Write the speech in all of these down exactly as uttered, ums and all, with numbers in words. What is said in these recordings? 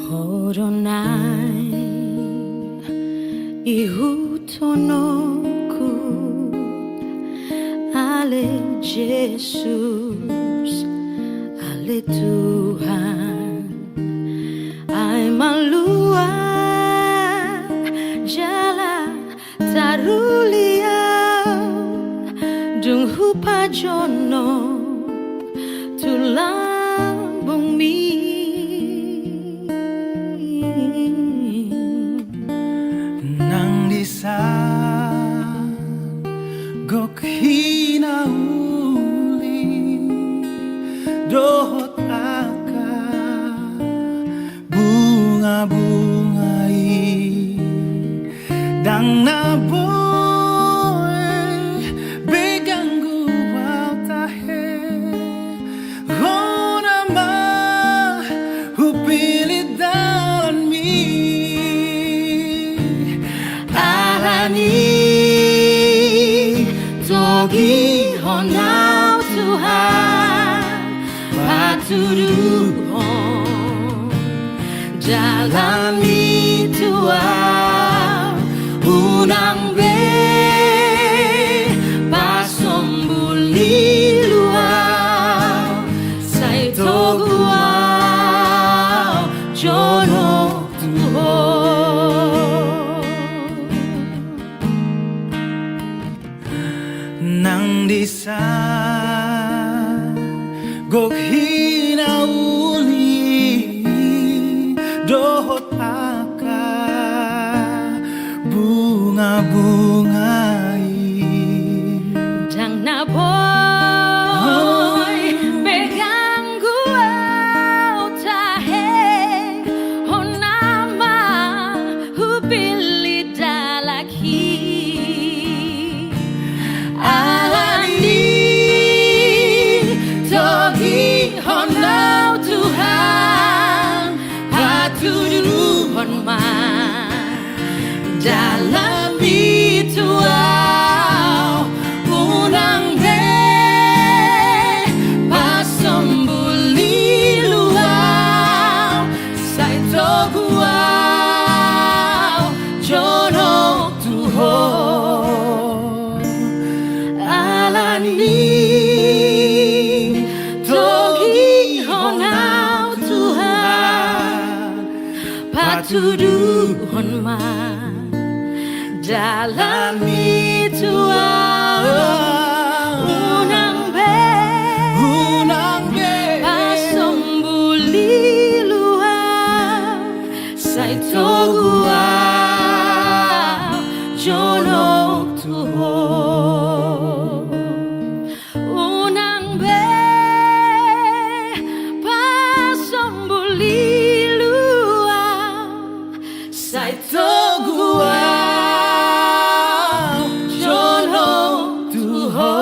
Ho do naeng ihuthononku, ale Jesus, ale Tuhan, ai malua jala taruli au, dung hupajonok tu lambungmi. Nang dison gok hinauli dohot angka bunga-bunga i, ndang na boi be ganggu au tahe. Hona ma hupillit dalanmi, alani togihon au Tuhan, patuduhon jalanmi tu au, unang be pasombul ilu au, sai togu au jonok tu Ho. Nang dison gok hinauli dohot angka bunga-bunga i, ndang na boi be ganggu au tahe. Hona ma hupillit dalanhi, alani togihon au Tuhan, patuduhon ma jalanmi tu au, unang be pasombul ilu au, sai togu au jonok tu Ho. Alani togihon au Tuhan, patuduhon ma jalanmi tu au, unang be, unang be pasombul ilu au, sai togu au jonok tu Ho. Unang be pasombul ilu au, sai togu au jonok tu Ho.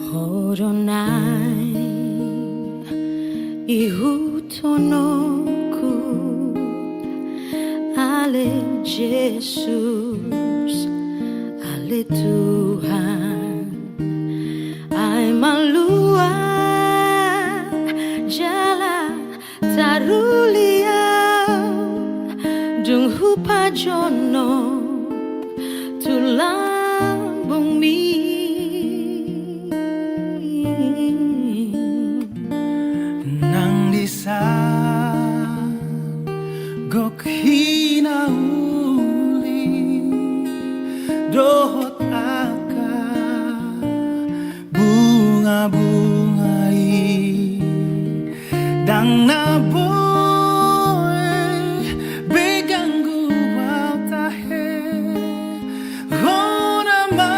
Ho do naeng ihuthononku, ale Jesus, ale Tuhan, ai malua jala taruli au, dung hupajonok tu lambungmi. Nang dison gok hinauli dohot angka bunga-bunga i, ndang na boi be ganggu au tahe. Hona ma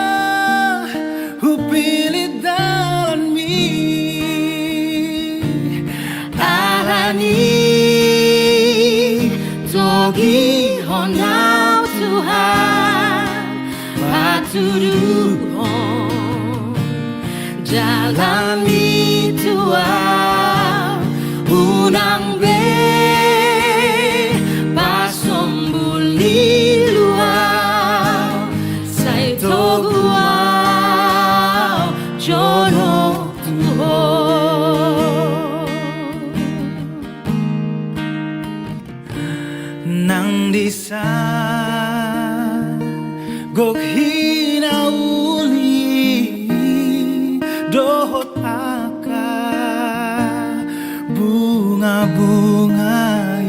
patuduhon jalanmi tu ahu, unang be pasombul ni luahu, sai togu ahu jonok tu Ho. Nang disa gok hinauli dohot angka bungabunga i.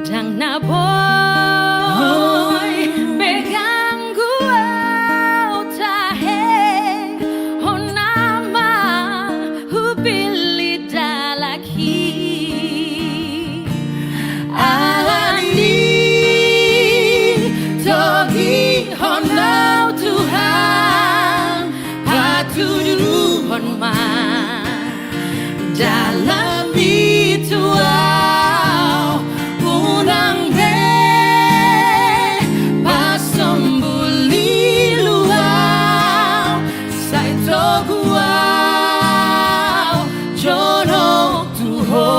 Ndang na boi be ganggu ahu tahe, hona ma hupillit dalan i. Alani i togihon ahu Tuhan, patuduhon ma dalanmi tu ahu, unang be pasombul ni luahu, sai togu ahu jonok tu Ho.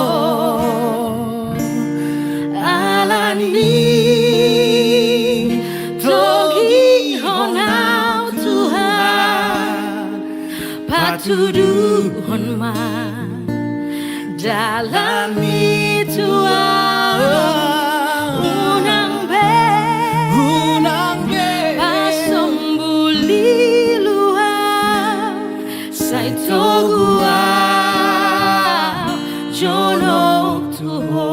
Alani i togihon ahu Tuhan, patuduhon ma dalanmi tu ahu, unang be, unang be pasombul ni luahu, sai togu ahu jonok tu Ho.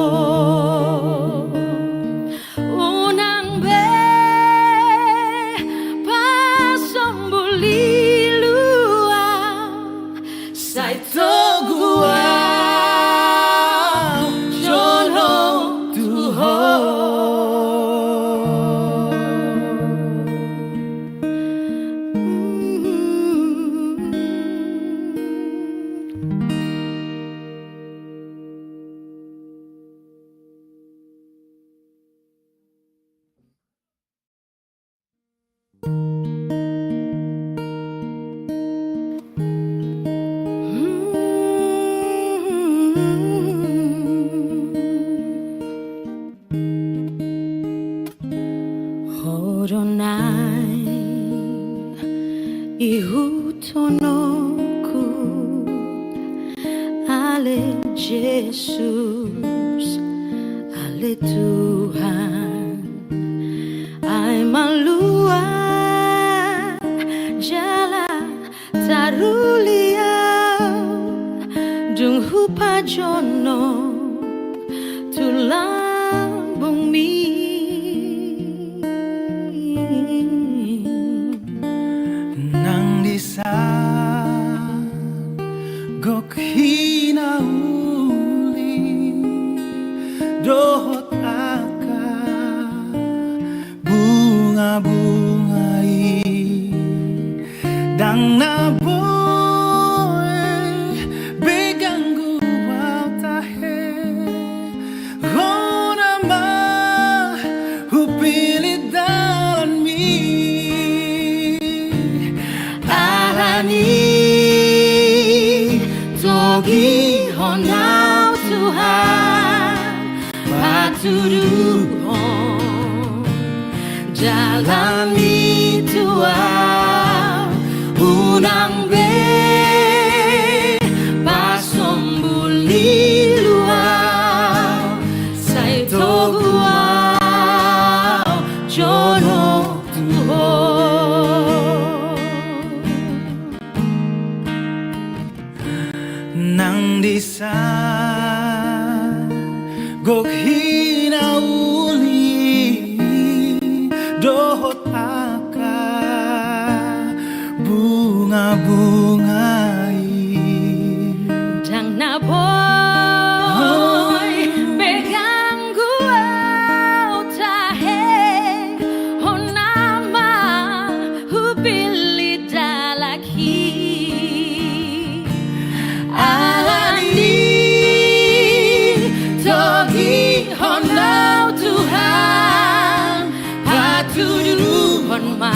Unang be pasombul ni luahu, sai togu ahu jonok tu Ho. Ho do naeng ihuthononku, ale Jesus, ale Tuhan. Ai malua jala taruli ahu, dung hupajonok tu lambungmi. Nang disa gok hinauli dohot angka bungabunga i, ndang na boi be ganggu ahu tahe, hona ma hupillit dalanmi. Alani i togihon ahu Tuhan, patuduhon jalanmi tu ahu, unang be pasombul ni luahu, sai togu ahu jonok tu Ho. Nang disa gok hinauli dohot angka bungabunga i, ndang na boi be ganggu ahu tahe, hona ma hupillit dalan i. Alani i togihon ahu Tuhan, patuduhon ma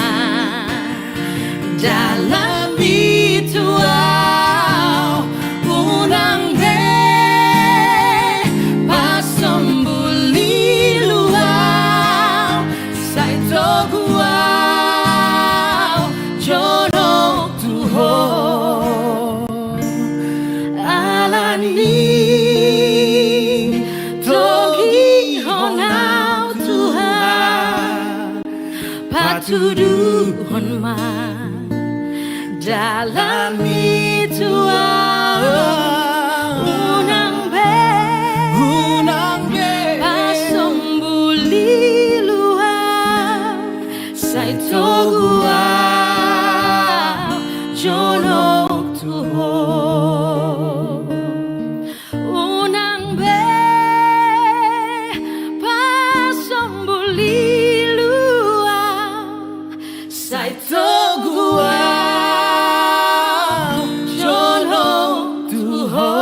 Tuduhon ma dalanmi tu ahu. Unang be, unang be pasombulilu ahu, sai togu ahu jonok tu ho. Unang be pasombulilu ahu, sai togu ahu jonok tu ho.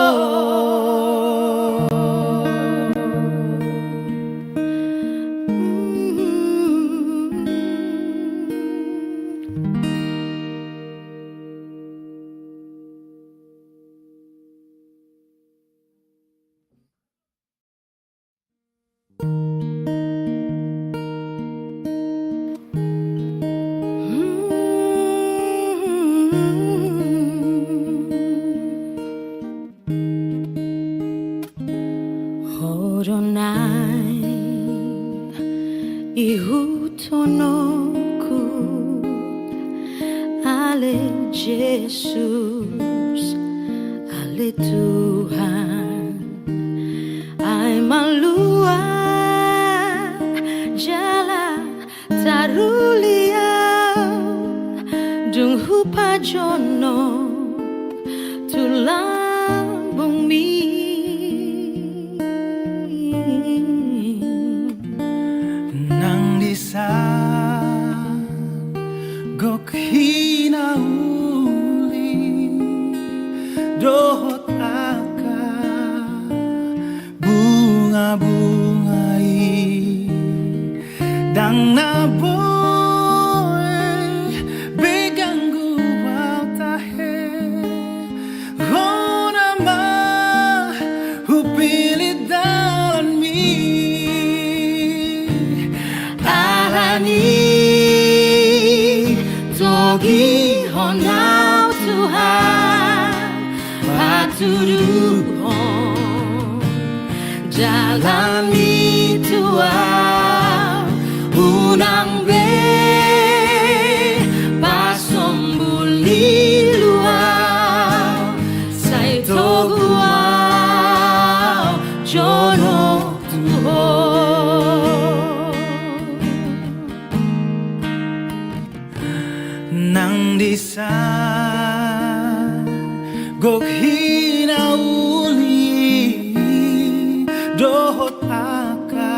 Ho do na ihuthononku, ale Jesus, ale Tuhan. Ai malua jala taruli ahu, dung hupajonok tu lambungmi. Nang dison gok hinauli dohot angka bunga-bunga i, ndang na boi be ganggu ahu tahe. Hona ma hupillit dalanmi, alani togihon ahu Tuhan, patuduhon dalanmi tu ahu. Unang be pasombulilu ahu, sai togu ahu jonok tu ho. Nang dison gok hinauli dohot angka.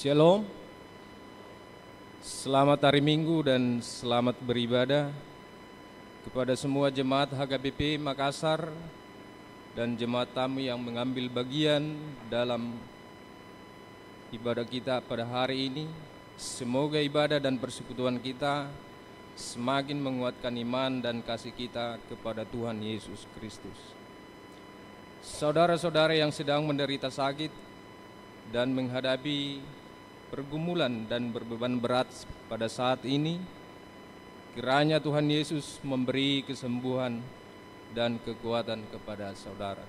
Shalom. Selamat hari Minggu dan selamat beribadah kepada semua jemaat H K B P Makassar dan jemaat tamu yang mengambil bagian dalam ibadah kita pada hari ini. Semoga ibadah dan persekutuan kita semakin menguatkan iman dan kasih kita kepada Tuhan Yesus Kristus. Saudara-saudara yang sedang menderita sakit dan menghadapi pergumulan dan berbeban berat pada saat ini, kiranya Tuhan Yesus memberi kesembuhan dan kekuatan kepada saudara.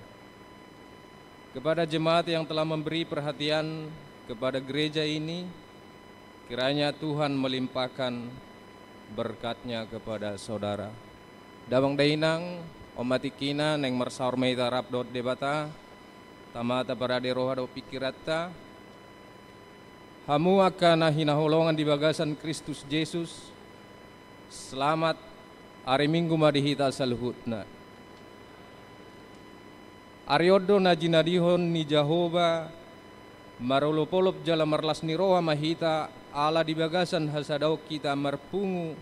Kepada jemaat yang telah memberi perhatian kepada gereja ini, kiranya Tuhan melimpahkan berkat-Nya kepada saudara. Damang dainang, on ma tingkina, naeng marsaor ma hita rap dohot Debata, Tamata parade roha dohot pingkiranta. Hamu angka na hinaholongan di bagasan Kristus Jesus, selamat ari Minggu ma di hita saluhutna. Ari on do na jinadihon ni Jahowa, marolopolop jala marlas ni roha ma hita, ala di bagasan hasadahon hita marpungu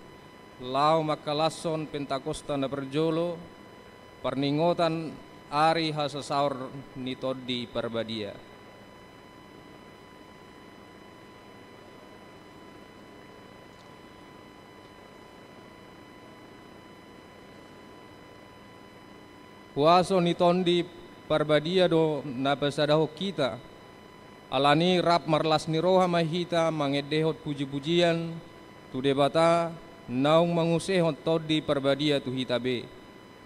laho mangkalashon Pentakosta na parjolo, parningotan ari hasasaor ni Tondi Parbadia. Huaso ni Tondi Parbadia do na pasadahon hita. Alani rap marlas ni roha ma hita mangendehon pujipujian tu Debata naung mangusehon Tondi Parbadia tu hita be.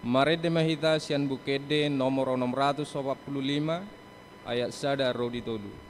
Marende ma hita sian Buku Ende nomor onom ratus opat pulu lima, ayat sada ro di tolu.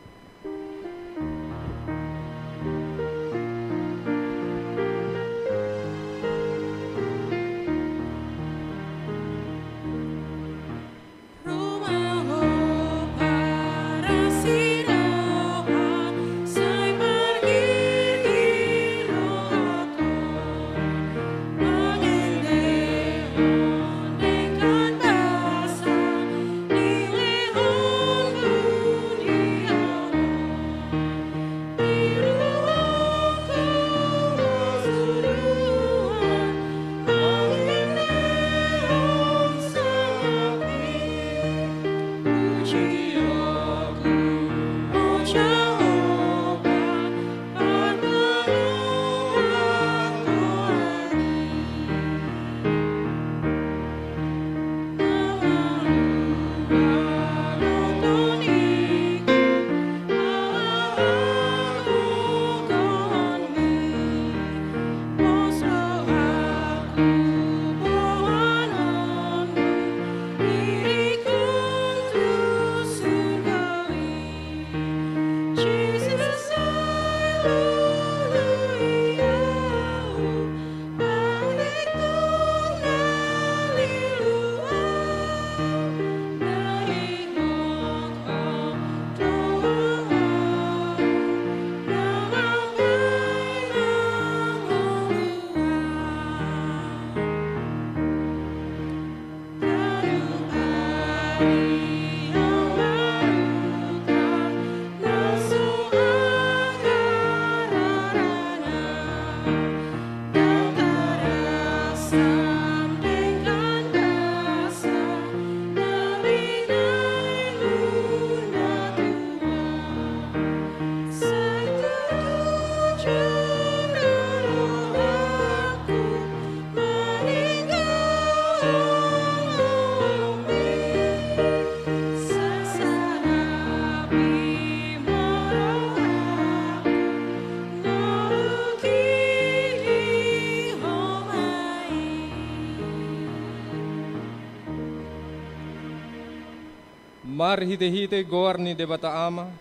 Marhitehite goar ni Debata Ama,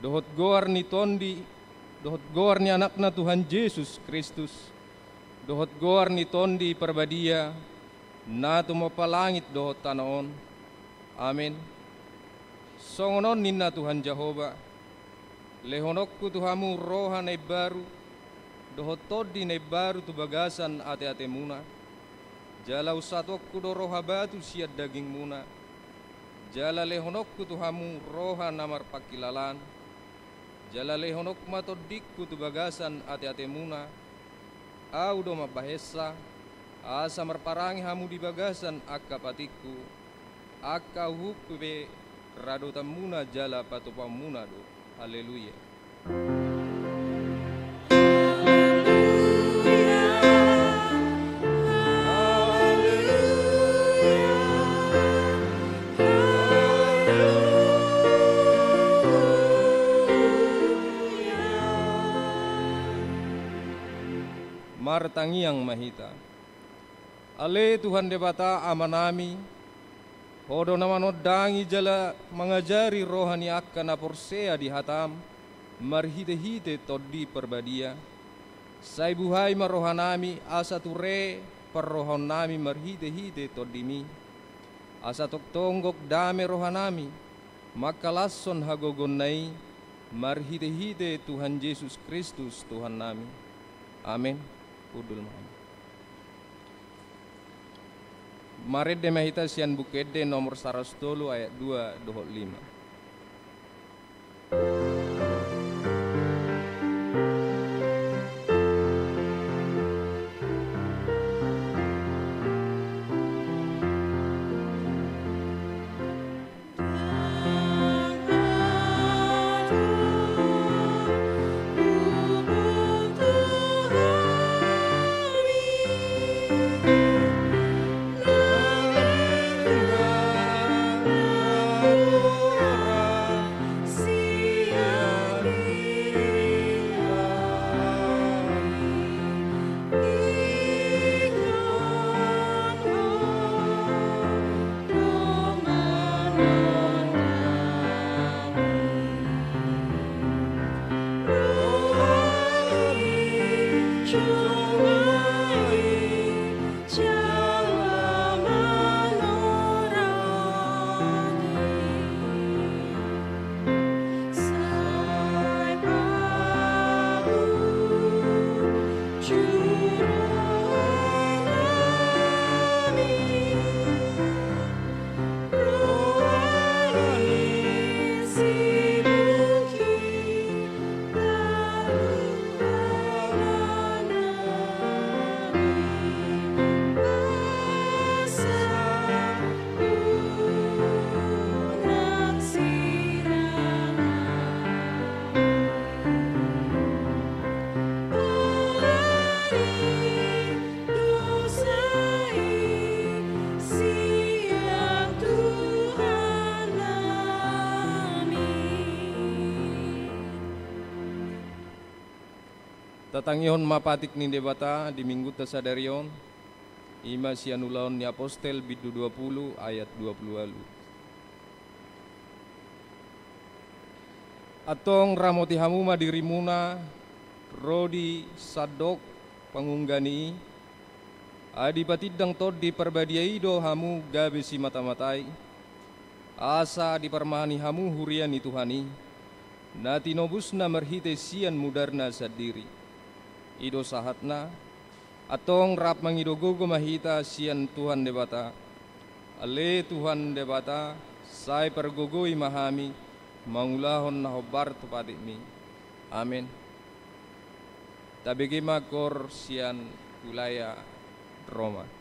dohot goar ni Tondi, dohot goar ni Anakna Tuhan Jesus Kristus, dohot goar ni Tondi Parbadia, na tumompa langit dohot tano on. Amen. Songon on ninna Tuhan Jahowa: Lehononku tu hamu roha na imbaru, dohot tondi na imbaru tu bagasan ateatemuna. Jala unsatuonku do roha batu sian dagingmuna. Jala lehononku tu hamu roha na marpangkilalaan. Jala lehononku ma tondingku tu bagasan ateatemuna. Ahu do mambahensa, asa marparange hamu di bagasan angka patikku, angka uhumku pe radotanmuna jala patupaonmuna do. Haleluya. Martangiang ma hita. Ale Tuhan Debata Amanami, Ho do na manondangi jala mangajari roha ni angka na porsea di hataM marhitehite Tondi Parbadia. Sai buhai ma rohanami asa ture parrohaonnami marhitehite TondiMi. Asa tongtong gok dame rohanami mangkalashon hagogoonna i marhitehite Tuhan Jesus Kristus Tuhannami. Amen. Hundul ma hami. Marende ma hita sian Buku Ende nomor saratus tolu ayat dua dohot lima. Tatangihon ma patik ni Debata di Minggunta sadari on, i ma sian Ulaon ni Apostel bindu dua pulu ayat dua pulu ualu. Antong ramoti hamu ma dirimuna ro di sandok pangungga ni i, ai dipatindang Tondi Parbadia i do hamu gabe simatamatai, asa diparmahani hamu huria ni Tuhan i, na tinobusna marhite sian mudarna sandiri. I do sahatna, antong rap mangido gogo ma hita sian Tuhan Debata. Ale Tuhan Debata, sai pargogoi ma hami mangulahon na hombar tu patikmi. Amen. Tabege ma gor sian wilayah Roma.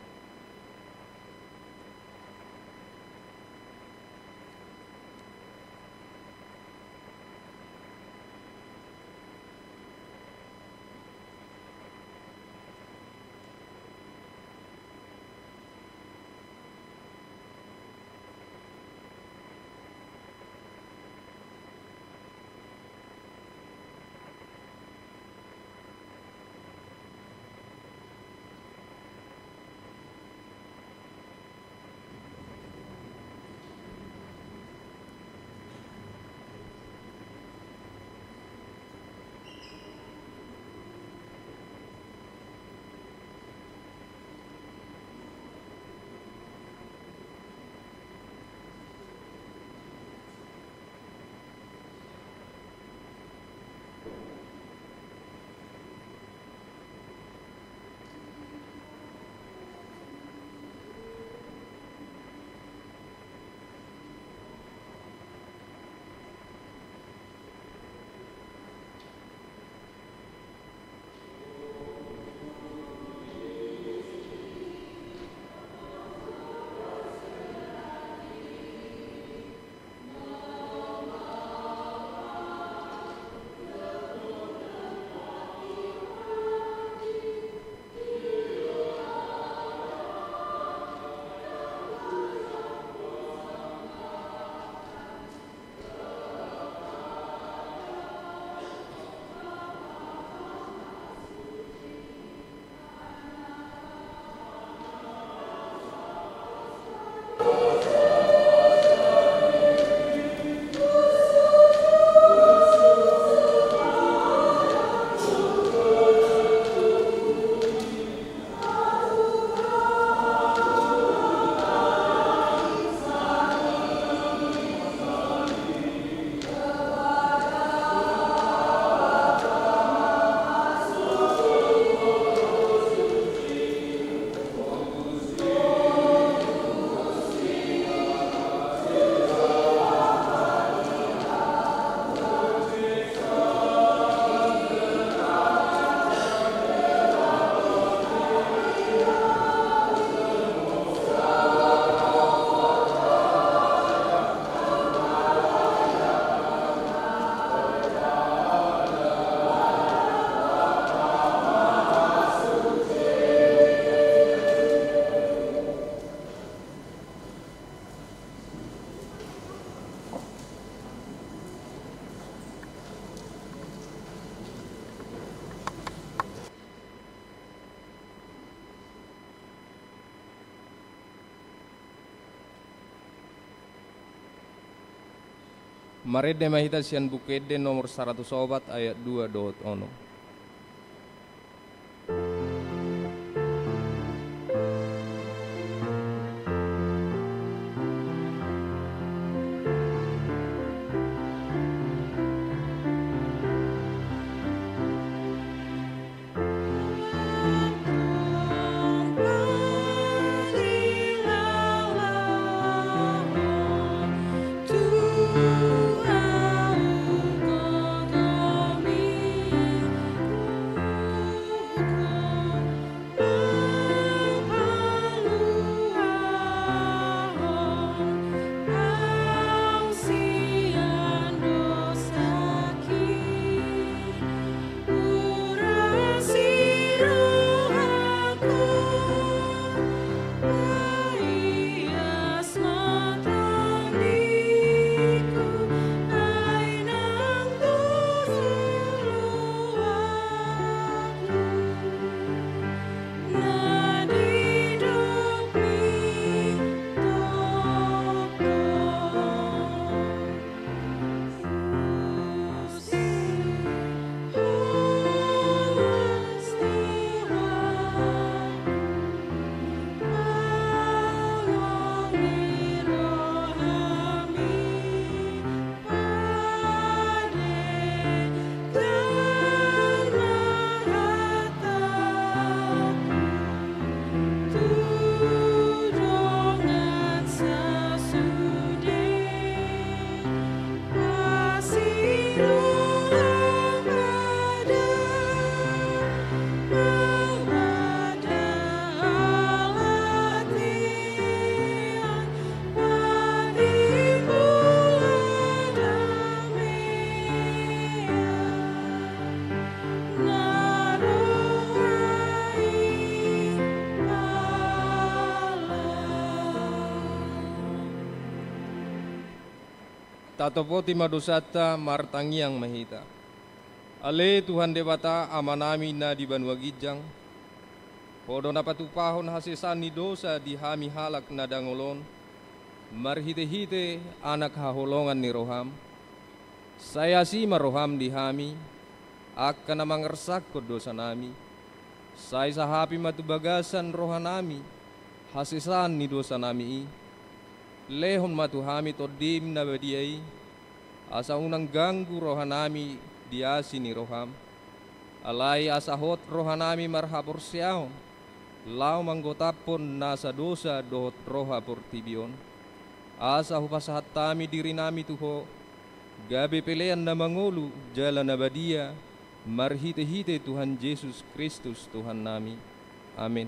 Marende ma hita sian Buku Ende nomor saratus opat ayat dua dohot onom. Tatopoti ma dosanta, martangiang ma hita. Ale Tuhan Debata, Amanami na di banua ginjang, Ho do na patupahon hasesaan ni dosa di hami halak na dangol on, marhitehite Anak haholongan ni roham. Sai asi ma roham di hami, angka na mangarsangkon dosanami. Sai sahapi ma tu bagasan rohanami hasesaan ni dosanami i. Lehon ma tu hami Tondim na badia i, asa unang ganggu rohanami di asi ni roham. Alai asa hot rohanami marhaporseaon, laho manggotaphon nasa dosa dohot roha portibi on. Asa hupasahat hami dirinami tu Ho, gabe pelean na mangolu jala na badia, marhitehite Tuhan Jesus Kristus Tuhannami. Amen.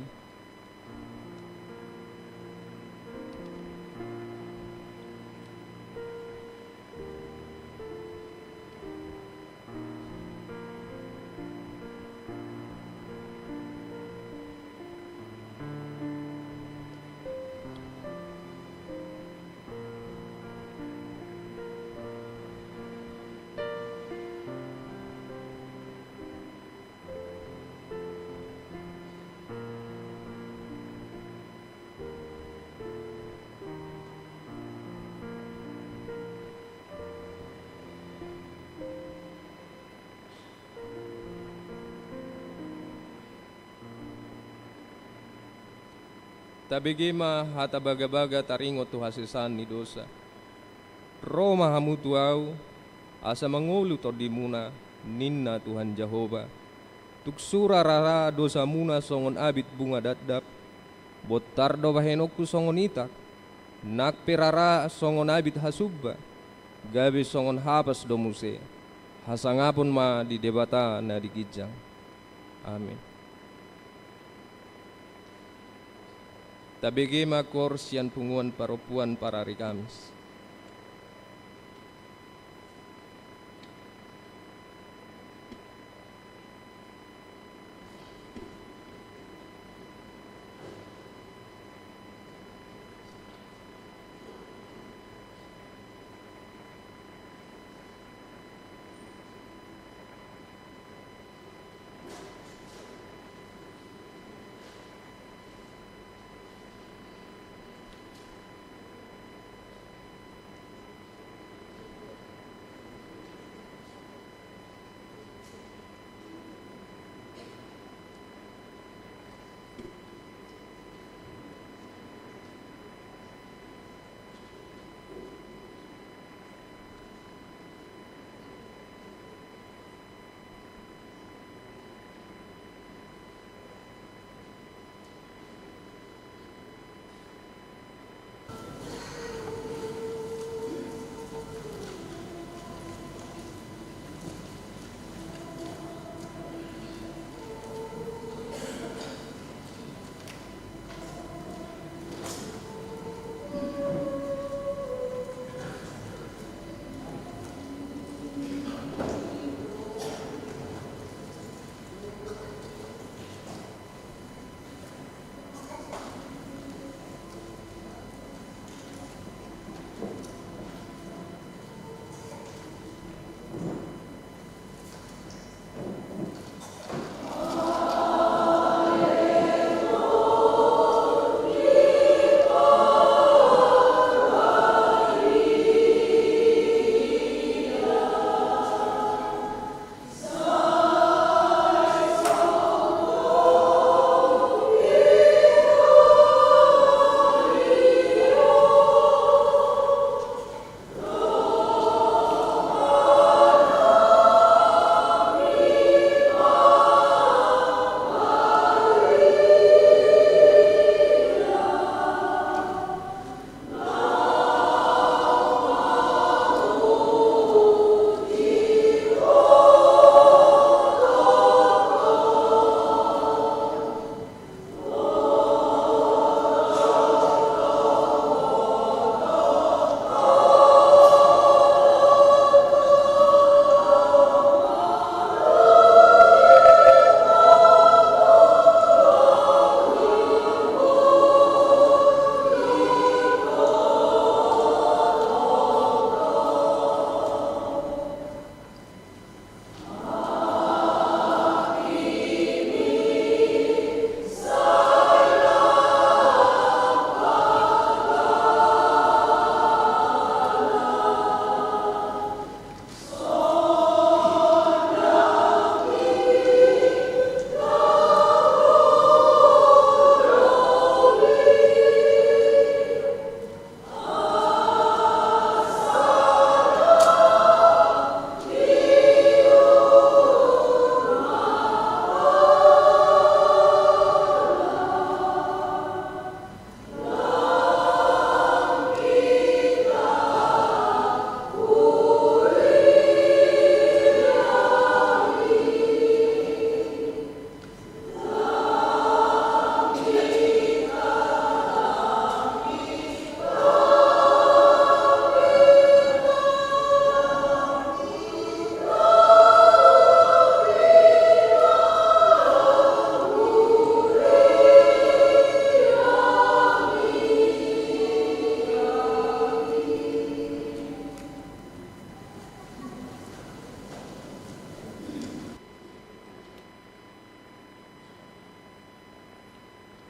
Tabege ma hata bagabaga taringot tu hasesaan ni dosa. Ro ma hamu tu Ahu, asa mangolu tondimuna, ninna Tuhan Jahowa. Tung sura rara dosamuna songon abit bunga datdap, bontar do bahenonku songon itak, nang pe rara songon abit hasumba, gabe songon hapas do muse. Hasangapon ma di Debata na di ginjang. Amen. Tabege ma koor sian punguan parompuan parari Kamis.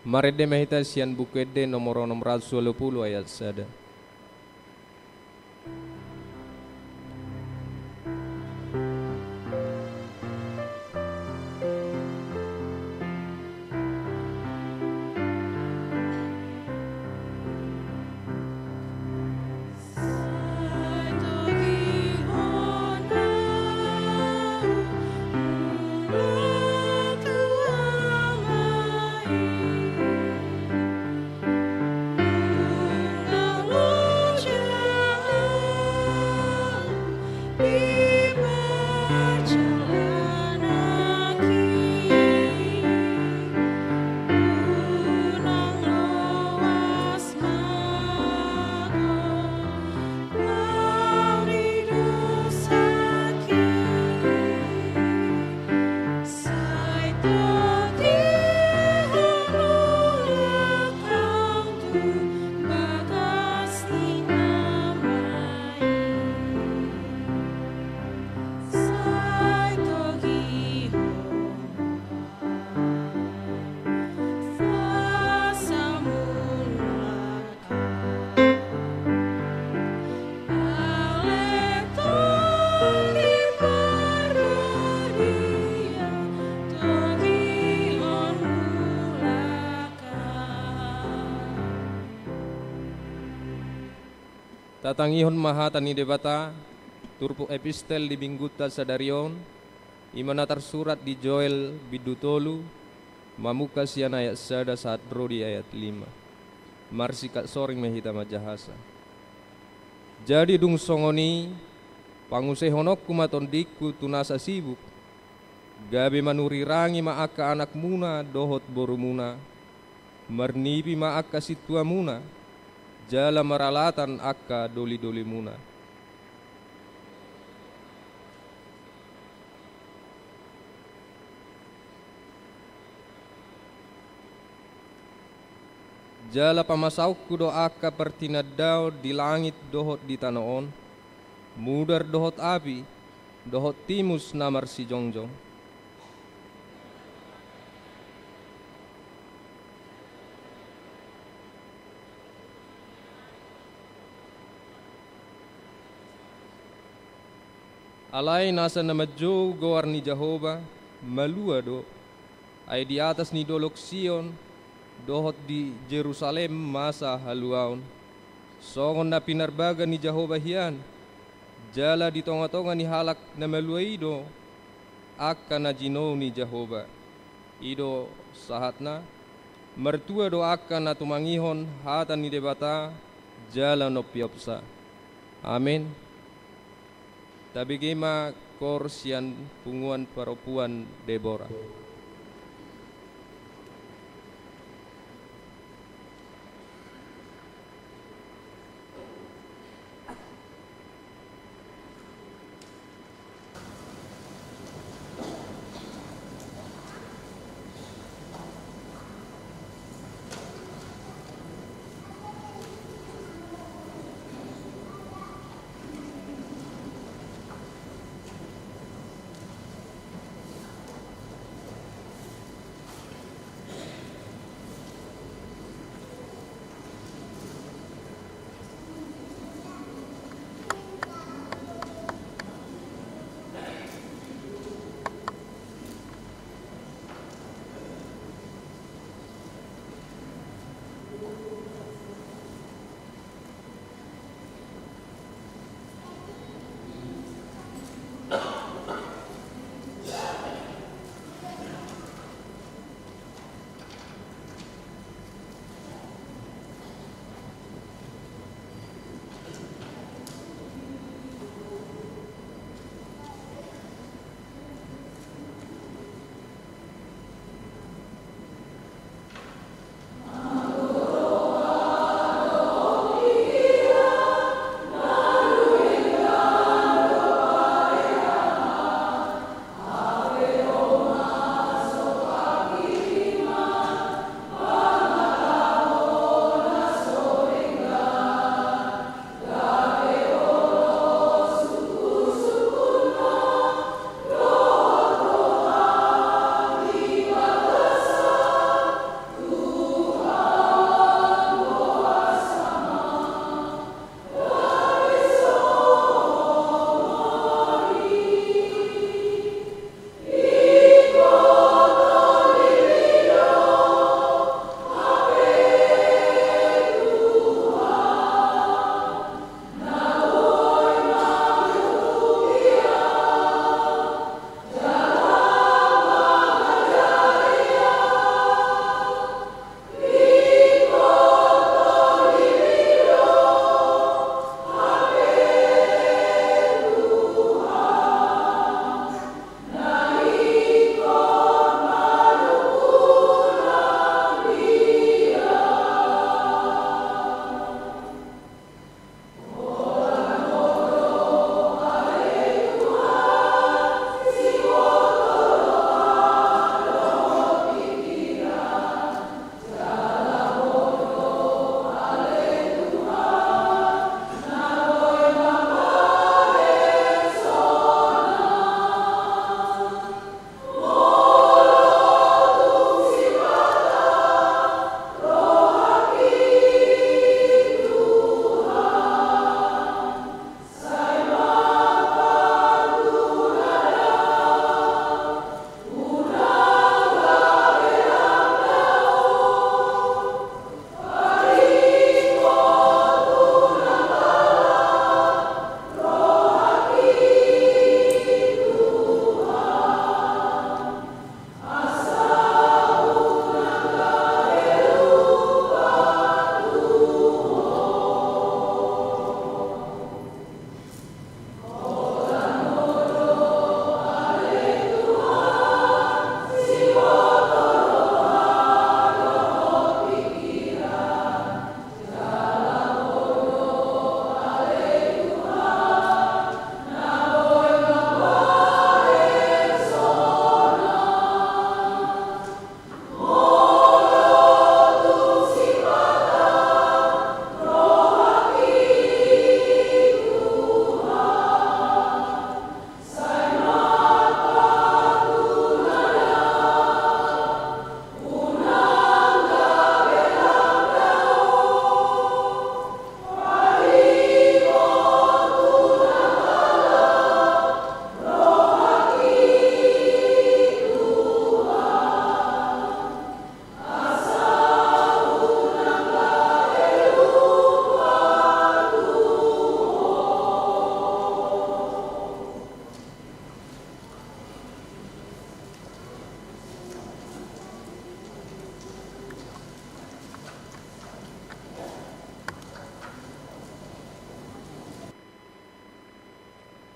Marende ma hita sian Buku Ende nomor onom ratus ualu pulu ayat sada. Tatangihon ma hata ni Debata, turpuk epistel di minggunta sadari on, i ma na tarsurat di Joel bindu tolu, mamungka sian ayat sada sahat ro di ayat lima. Marsikat soring ma hita manjahasa. Jadi dung songon i, pangusehononku ma tondingku tu nasa sibuk, gabe manurirangi ma angka anakmuna dohot borumuna, marnipi ma angka sintuamuna, jala maralatan angka dolidolimuna. Jala pamasaonku do angka partinandaon di langit dohot di tano on, mudar dohot api, dohot timus na marsijongjong. Alai nasa na manjou goar ni Jahowa, malua do, ai di atas ni dolok Sion dohot di Jerusalem masa haluaon. Songon na pinarbaga ni Jahowa hian, jala di tongatonga ni halak na malua i do angka na jinou ni Jahowa. I do sahatna, martua do angka na tumangihon hata ni Debata jala nompiopsa. Amen. Tabege ma koor sian punguan parompuan Debora.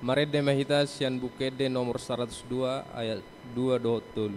Marende ma hita sian Buku Ende nomor saratus dua ayat dua dohot tolu.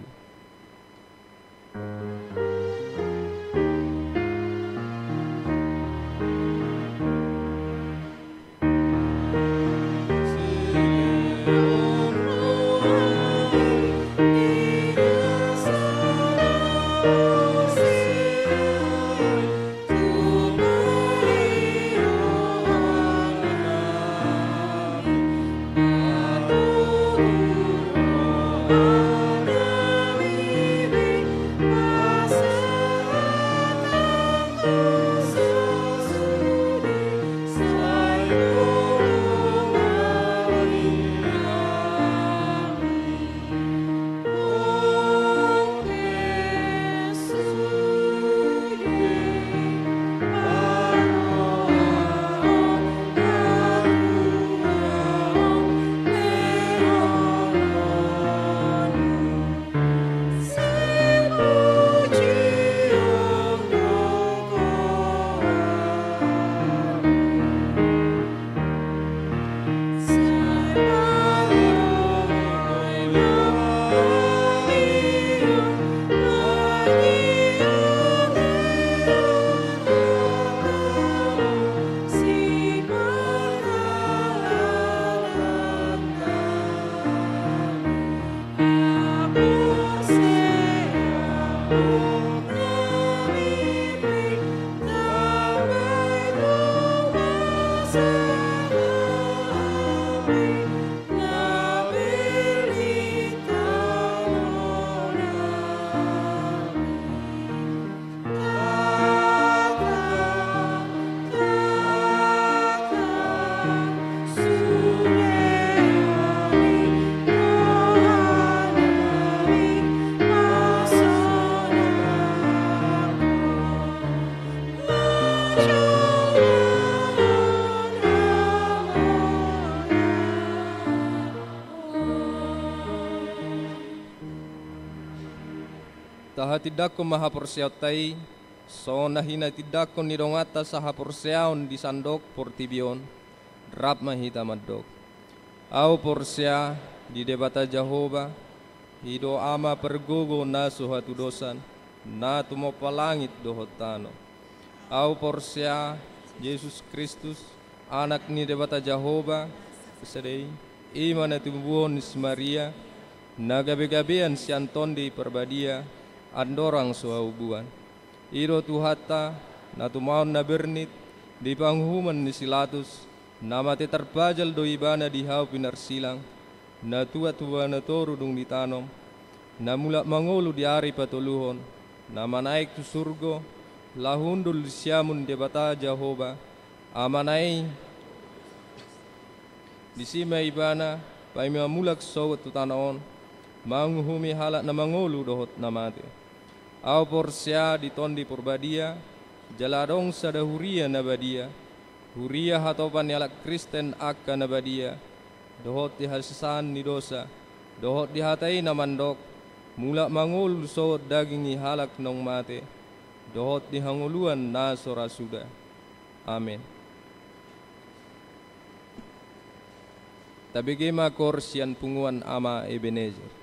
Tahatindangkon ma haporseaonta i, songon na hinatindangkon ni donganta sahaporseaon di sandok portibi on. Rap ma hita mandok. Ahu porsea di Debata Jahowa, i do Ama pargogo na so hatudosan, na tumompa langit dohot tano. Ahu porsea Jesus Kristus, Anak ni Debata Jahowa, sada i, i ma na tinubuhon ni si Maria, na gabegabean sian Tondi Parbadia, andorang so haubuan. I do Tuhanta, na tumaon na bernit, di panguhuman ni si Latus, na mate tarpajal do Ibana di hau pinarsilang, na tuat tu bona toru dung ditanom, na mulak mangolu di ari patoluhon, na manaek tu surgo, laho hundul di siamun ni Debata Jahowa, Amana i, disi ma Ibana, paima mulak sogot tu tano on, manguhumi halak na mangolu dohot na mate. Ahu porsea di Tondi Parbadia, jala adong sada huria na badia, huria hatopan ni halak Kristen angka na badia, dohot di hasesaan ni dosa, dohot di hata i na mandok, mulak mangolu sogot daging ni halak naung mate, dohot di hangoluan na so ra suda. Amen. Tabege ma koor sian punguan Ama Ebenezer.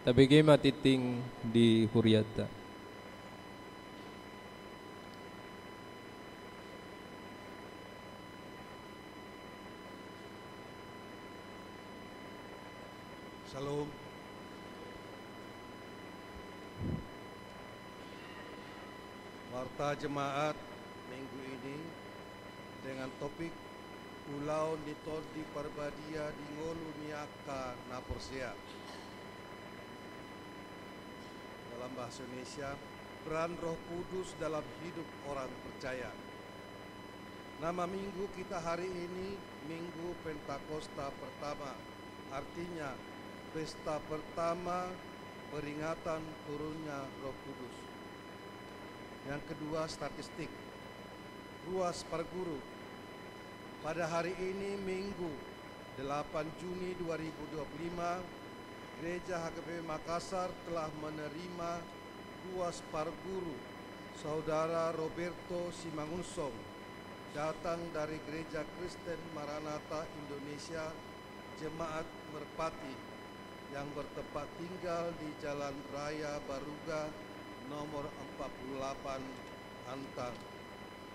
Tabege ma tingting di hurianta. Shalom. Warta Jemaat minggu ini dengan topik Ulaon ni Tondi Parbadia di ngolu ni angka na porsea. Dalam bahasa Indonesia, peran Roh Kudus dalam hidup orang percaya. Nama minggu kita hari ini, Minggu Pentakosta pertama, artinya pesta pertama peringatan turunnya Roh Kudus. Yang kedua, statistik. Ruas Parguru. Pada hari ini, Minggu, delapan Juni dua ribu dua puluh lima, Gereja H K B P Makassar telah menerima ruas Parguru Saudara Roberto Simangunsong, datang dari Gereja Kristen Maranatha Indonesia, Jemaat Merpati, yang bertempat tinggal di Jalan Raya Baruga nomor empat puluh delapan, Antang.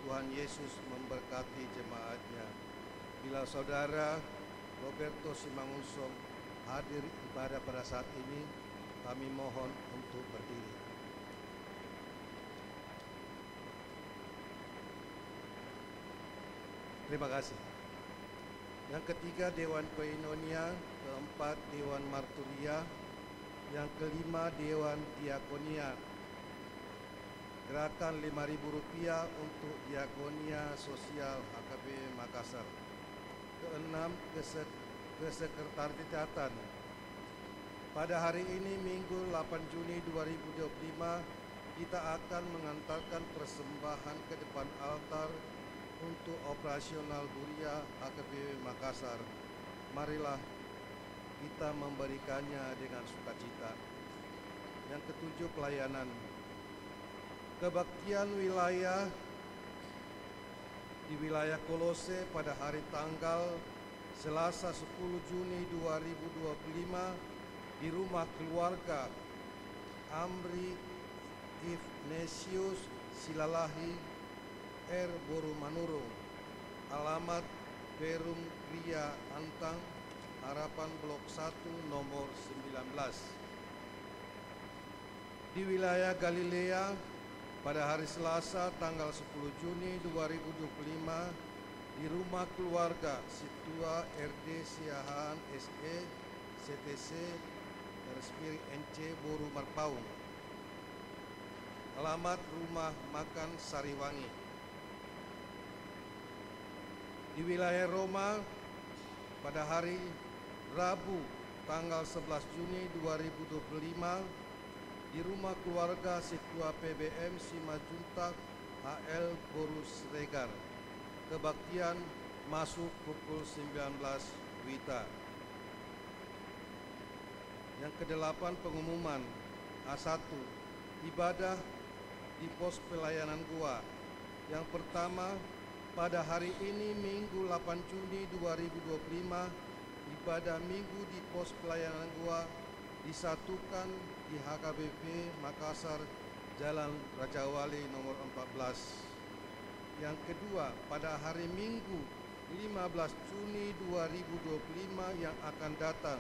Tuhan Yesus memberkati jemaatnya. Bila Saudara Roberto Simangunsong hadir ibadah pada saat ini, kami mohon untuk berdiri. Terima kasih. Yang ketiga, Dewan Koinonia. Keempat, Dewan Marturia. Yang kelima, Dewan Diakonia. Gerakan lima ribu rupiah untuk diakonia sosial H K B P Makassar. Keenam, kese-, kesekretariatan. Pada hari ini, Minggu delapan Juni dua ribu dua puluh lima, kita akan mengantarkan persembahan ke depan altar untuk operasional Huria H K B P Makassar. Marilah kita memberikannya dengan sukacita. Yang ketujuh, pelayanan. Kebaktian wilayah di wilayah Kolose pada hari tanggal Selasa sepuluh Juni dua ribu dua puluh lima di rumah keluarga Amri Ignatius Silalahi R. Boru Manurung, alamat Perum Kria, Antang, Harapan Blok satu, nomor sembilan belas. Di wilayah Galilea, pada hari Selasa, tanggal sepuluh Juni dua ribu dua puluh lima, di rumah keluarga Sintua R D Siahaan S E, C T C, garis miring N C, Boru Marpaung. Alamat rumah makan Sariwangi. Di wilayah Roma, pada hari Rabu, tanggal sebelas Juni dua ribu dua puluh lima, di rumah keluarga Sintua P B M Simanjuntak H L, Boru Siregar. Kebaktian masuk pukul sembilan belas WITA. Yang kedelapan, pengumuman. A satu, ibadah di pos pelayanan Goa. Yang pertama, pada hari ini, Minggu delapan Juni dua ribu dua puluh lima, ibadah Minggu di pos pelayanan Goa disatukan di H K B P Makassar, Jalan Rajawali nomor empat belas. Yang kedua, pada hari Minggu, lima belas Juni dua ribu dua puluh lima yang akan datang,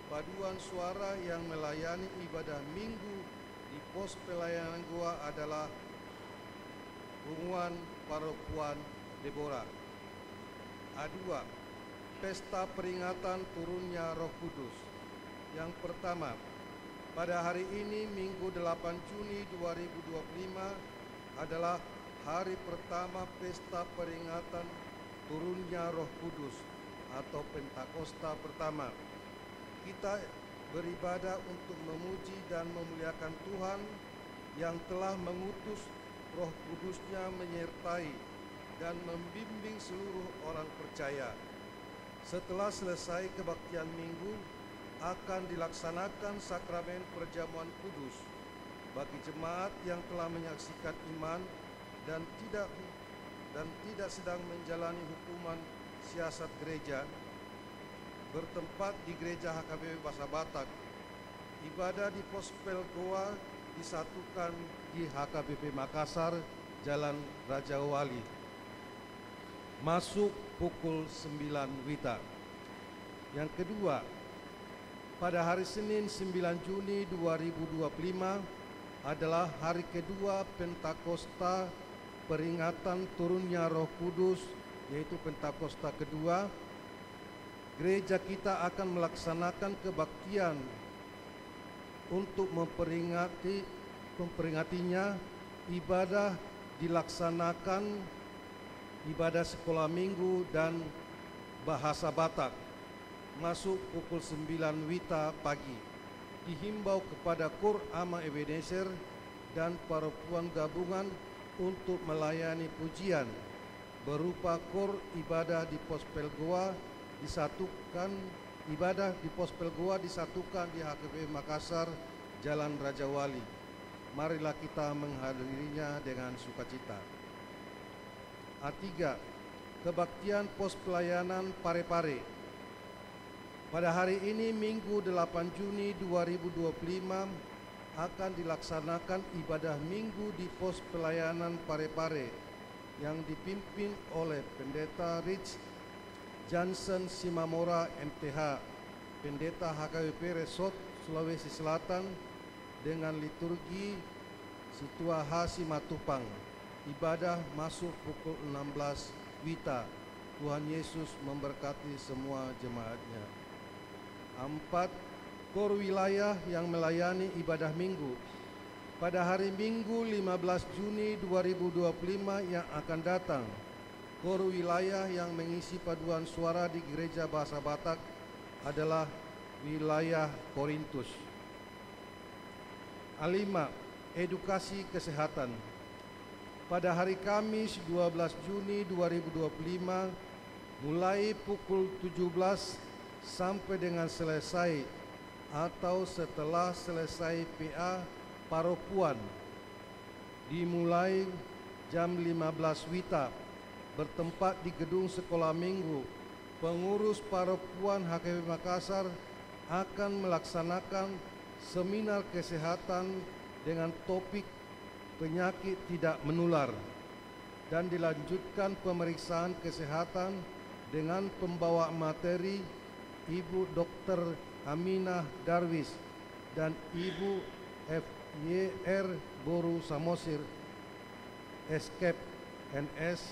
paduan suara yang melayani ibadah Minggu di pos pelayanan Goa adalah Punguan Parokuan Debora. A dua, pesta peringatan turunnya Roh Kudus. Yang pertama, pada hari ini, Minggu delapan Juni dua ribu dua puluh lima, adalah hari pertama pesta peringatan turunnya Roh Kudus atau Pentakosta pertama. Kita beribadah untuk memuji dan memuliakan Tuhan yang telah mengutus Roh Kudus-Nya menyertai dan membimbing seluruh orang percaya. Setelah selesai kebaktian Minggu, akan dilaksanakan sakramen perjamuan kudus bagi jemaat yang telah menyaksikan iman dan tidak, dan tidak sedang menjalani hukuman siasat gereja, bertempat di Gereja H K B P Bahasa Batak, Ibadah di Pospel Goa disatukan di H K B P Makassar, Jalan Raja Wali. Masuk pukul sembilan wita. Yang kedua, pada hari Senin sembilan Juni dua ribu dua puluh lima adalah hari kedua Pentakosta, peringatan turunnya Roh Kudus, yaitu Pentakosta kedua. Gereja kita akan melaksanakan kebaktian untuk memperingati, memperingatinya. Ibadah dilaksanakan ibadah sekolah minggu dan bahasa Batak, masuk pukul sembilan wita pagi. Dihimbau kepada Koor Amang Ebenezer dan paropuan gabungan untuk melayani pujian, berupa koor ibadah di Pospel Goa disatukan, ibadah di Pospel Goa disatukan di H K B P Makassar, Jalan Raja Wali. Marilah kita menghadirinya dengan sukacita. A tiga, kebaktian pos pelayanan Parepare. Pada hari ini, Minggu delapan Juni dua ribu dua puluh lima, akan dilaksanakan ibadah Minggu di pos pelayanan Parepare yang dipimpin oleh Pendeta Rich Johnson Simamora, M T H, Pendeta H K B P Resort Sulawesi Selatan, dengan liturgi Situa H Simatupang. Ibadah masuk pukul enam belas wita. Tuhan Yesus memberkati semua jemaat-Nya. Empat, koor wilayah yang melayani ibadah Minggu. Pada hari Minggu lima belas Juni dua ribu dua puluh lima yang akan datang, koor wilayah yang mengisi paduan suara di Gereja Bahasa Batak adalah wilayah Korintus. A lima, edukasi kesehatan. Pada hari Kamis dua belas Juni dua ribu dua puluh lima, mulai pukul tujuh belas sampai dengan selesai atau setelah selesai P A paropuan, dimulai jam lima belas wita, bertempat di Gedung Sekolah Minggu, pengurus paropuan H K B P Makassar akan melaksanakan seminar kesehatan dengan topik penyakit tidak menular, dan dilanjutkan pemeriksaan kesehatan dengan pembawa materi Ibu Doktor Aminah Darwis dan Ibu F Y R Boru Samosir, Eskep, N S,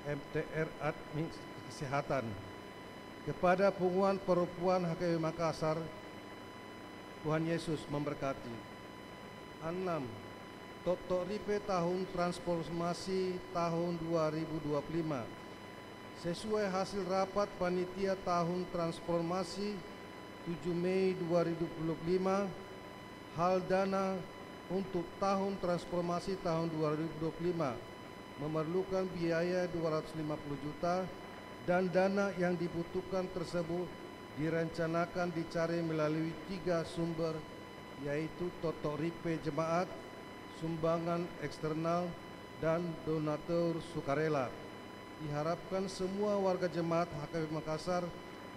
M T R Admin Kesehatan. Kepada punguan paropuan H K B P Makassar, Tuhan Yesus memberkati. Enam, Toktok Ripe tahun transformasi tahun dua ribu dua puluh lima. Sesuai hasil rapat panitia tahun transformasi tujuh Mei dua ribu dua puluh lima, hal dana untuk tahun transformasi tahun dua ribu dua puluh lima memerlukan biaya dua ratus lima puluh juta, dan dana yang dibutuhkan tersebut direncanakan dicari melalui tiga sumber, yaitu Toktok Ripe jemaat, sumbangan eksternal, dan donatur sukarela. Diharapkan semua warga jemaat H K B P Makassar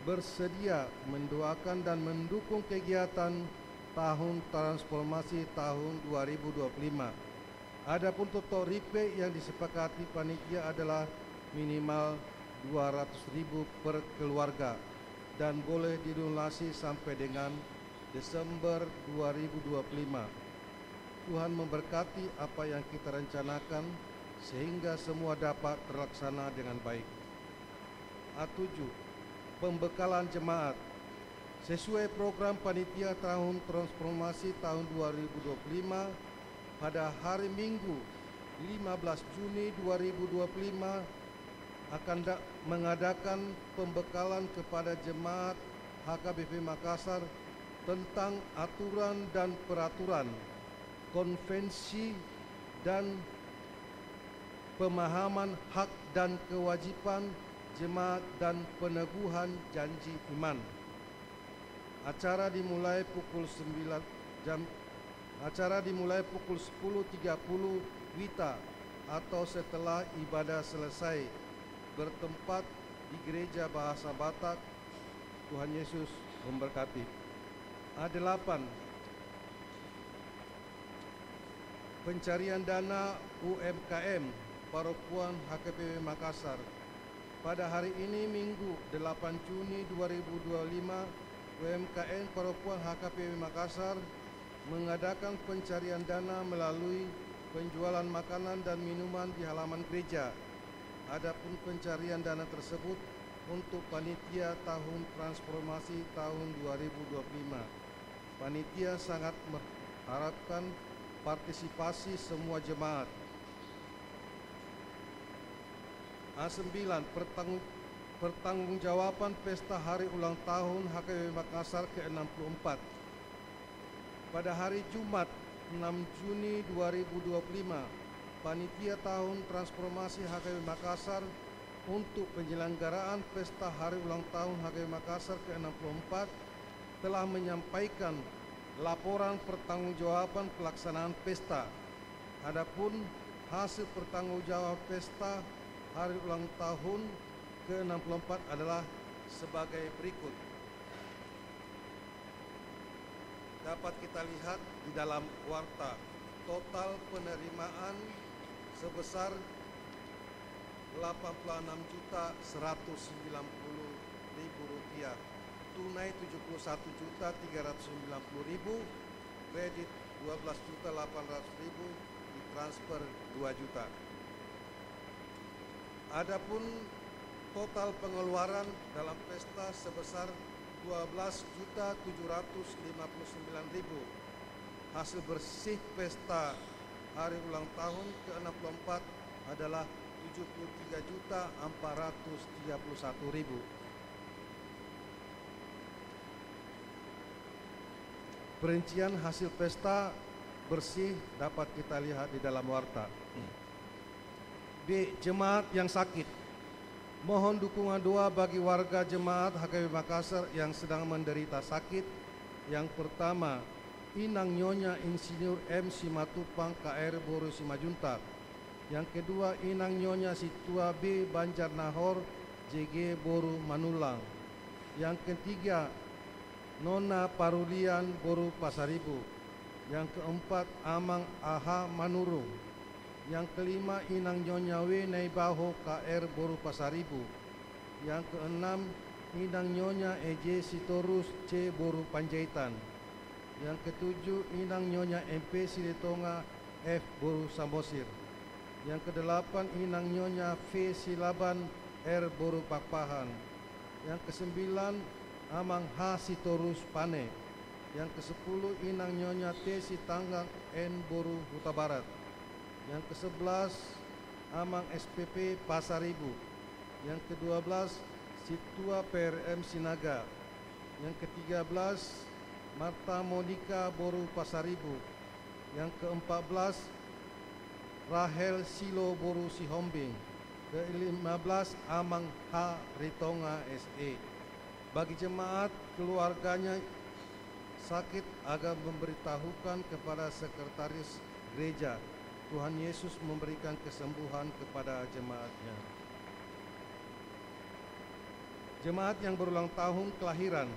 bersedia mendoakan dan mendukung kegiatan tahun transformasi tahun dua ribu dua puluh lima. Adapun Toktok Ripe yang disepakati panitia adalah minimal dua ratus ribu per keluarga dan boleh dilunasi sampai dengan Desember dua ribu dua puluh lima. Tuhan memberkati apa yang kita rencanakan sehingga semua dapat terlaksana dengan baik. A tujuh, pembekalan jemaat. Sesuai program panitia tahun transformasi tahun dua ribu dua puluh lima, pada hari Minggu lima belas Juni dua ribu dua puluh lima akan da-, mengadakan pembekalan kepada jemaat H K B P Makassar tentang aturan dan peraturan, konvensi dan pemahaman hak dan kewajiban jemaat dan peneguhan janji iman. Acara dimulai pukul sembilan jam, acara dimulai pukul sepuluh tiga puluh wita atau setelah ibadah selesai, bertempat di Gereja Bahasa Batak. Tuhan Yesus memberkati. A delapan. Pencarian dana U M K M Parompuan H K P W Makassar. Pada hari ini, Minggu, delapan Juni dua ribu dua puluh lima, U M K M Parompuan H K P W Makassar mengadakan pencarian dana melalui penjualan makanan dan minuman di halaman gereja. Adapun pencarian dana tersebut untuk panitia tahun transformasi tahun dua ribu dua puluh lima. Panitia sangat mengharapkan partisipasi semua jemaat. A sembilan, pertanggul-, pertanggungjawaban pesta hari ulang tahun H K W Makassar ke enam puluh empat. Pada hari Jumat, enam Juni dua ribu dua puluh lima, panitia tahun transformasi H K W Makassar untuk penyelenggaraan pesta hari ulang tahun H K W Makassar ke enam puluh empat telah menyampaikan laporan pertanggungjawaban pelaksanaan pesta. Adapun hasil pertanggungjawaban pesta hari ulang tahun ke enam puluh empat adalah sebagai berikut. Dapat kita lihat di dalam warta, total penerimaan sebesar delapan puluh enam juta seratus sembilan puluh ribu rupiah, tunai tujuh puluh satu juta tiga ratus sembilan puluh ribu, kredit dua belas juta delapan ratus ribu, ditransfer dua juta. Adapun total pengeluaran dalam pesta sebesar dua belas juta tujuh ratus lima puluh sembilan ribu. Hasil bersih pesta hari ulang tahun ke enam puluh empat adalah tujuh puluh tiga juta empat ratus tiga puluh satu ribu. Perincian hasil pesta bersih dapat kita lihat di dalam warta. B. Jemaat yang sakit. Mohon dukungan doa bagi warga jemaat H K W Makassar yang sedang menderita sakit. Yang pertama, Inang Nyonya Insinyur M Simatupang, K R, boru Simanjuntak. Yang kedua, Inang Nyonya Situa B Banjarnahor, J G, boru Manulang. Yang ketiga, Nona Parulian, boru Pasaribu. Yang keempat, Amang A H Manurung. Yang kelima, Inang Nyonya W Naibaho, K R, boru Pasaribu. Yang keenam, Inang Nyonya E J Sitorus, C, boru Panjaitan. Yang ketujuh, Inang Nyonya M P Silitonga, F, boru Samosir. Yang kedelapan, Inang Nyonya V Silaban, R, boru Pakpahan. Yang kesembilan, Amang H Sitorus, Pane. Yang kesepuluh, Inang Nyonya T Sitanggang, N, boru Hutabarat. Yang kesebelas, Amang S P P, Pasaribu. Yang kedua belas, Situa P R M Sinaga. Yang ketiga belas, Marta Monika, boru Pasaribu. Yang keempat belas, Rahel Silo, boru Sihombing. Kelima belas, Amang H Ritonga, S E. Bagi jemaat keluarganya sakit, agar memberitahukan kepada sekretaris gereja. Tuhan Yesus memberikan kesembuhan kepada jemaatnya. Jemaat yang berulang tahun kelahiran.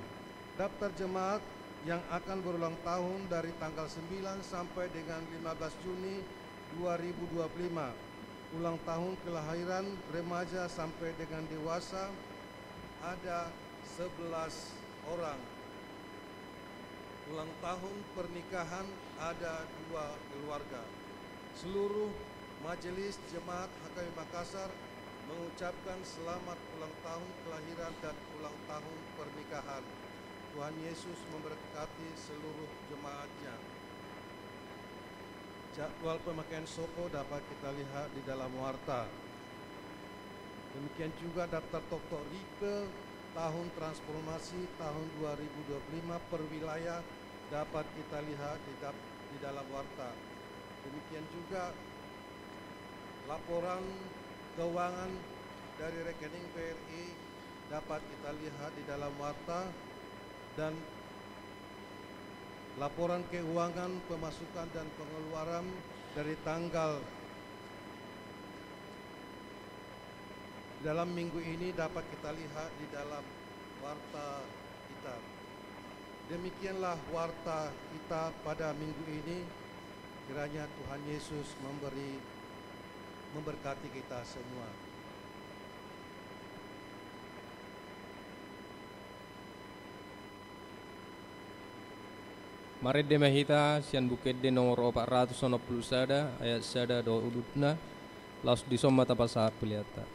Daftar jemaat yang akan berulang tahun dari tanggal sembilan sampai dengan lima belas Juni dua ribu dua puluh lima. Ulang tahun kelahiran remaja sampai dengan dewasa ada sebelas orang. Ulang tahun pernikahan ada dua keluarga. Seluruh Majelis Jemaat H K W Makassar mengucapkan selamat ulang tahun kelahiran dan ulang tahun pernikahan. Tuhan Yesus memberkati seluruh jemaatnya. Jadwal pemakaian soko dapat kita lihat di dalam warta. Demikian juga daftar toktok ripe tahun transformasi tahun dua ribu dua puluh lima per wilayah dapat kita lihat di dap-, di dalam warta. Demikian juga laporan keuangan dari rekening B R I dapat kita lihat di dalam warta, dan laporan keuangan pemasukan dan pengeluaran dari tanggal dalam minggu ini dapat kita lihat di dalam warta kita. Demikianlah warta kita pada minggu ini. Kiranya Tuhan Yesus memberi, memberkati kita semua. Marende ma hita sian Buku Ende nomor opat ratus onom pulu sada, ayat sada dohot udutna. Laos dison ma tapasahat peleanta.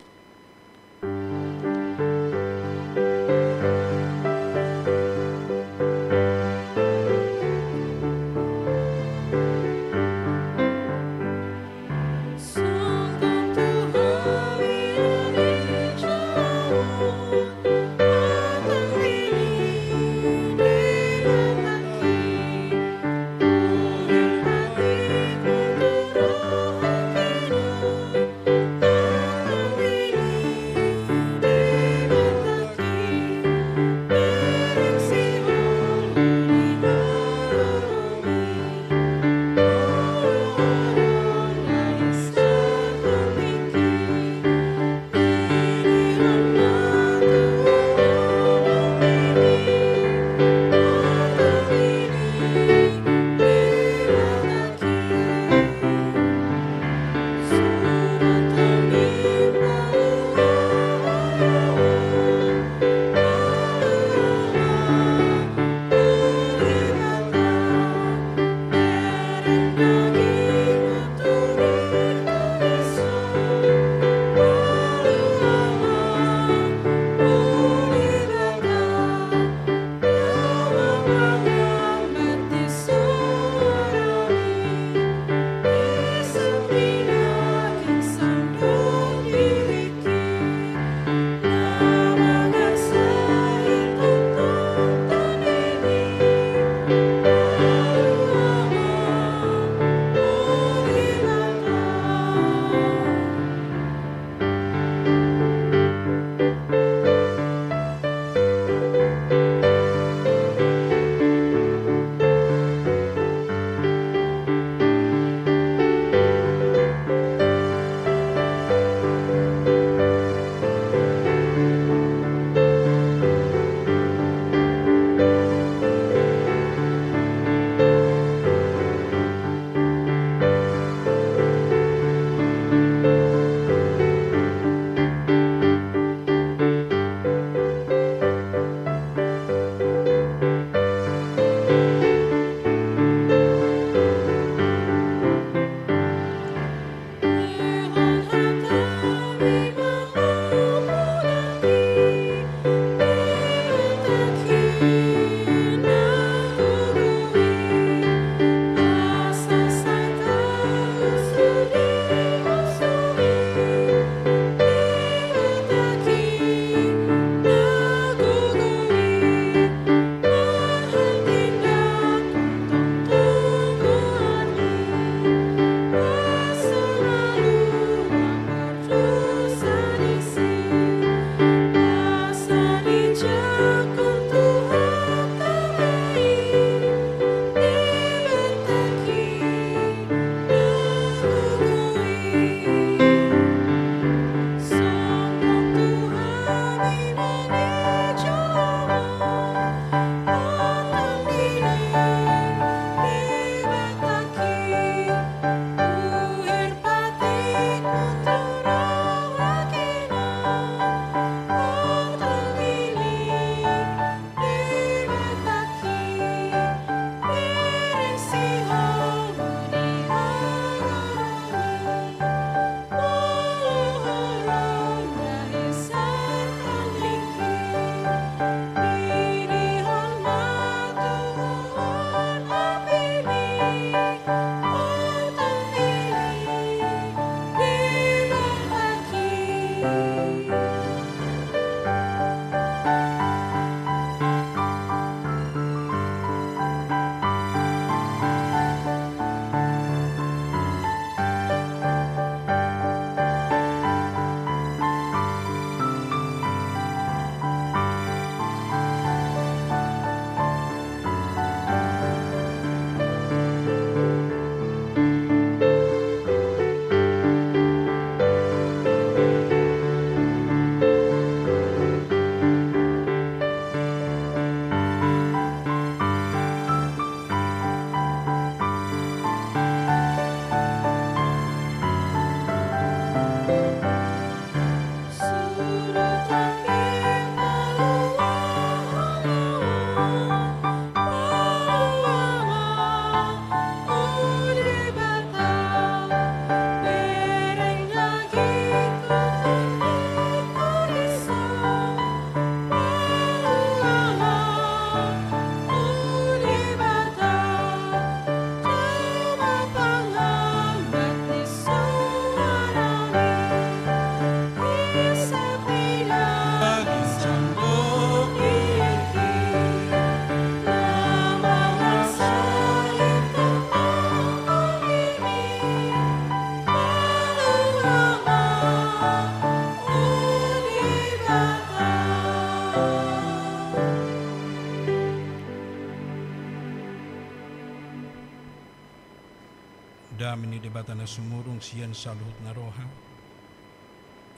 Dame ni Debata na sumurung sian saluhut na roha,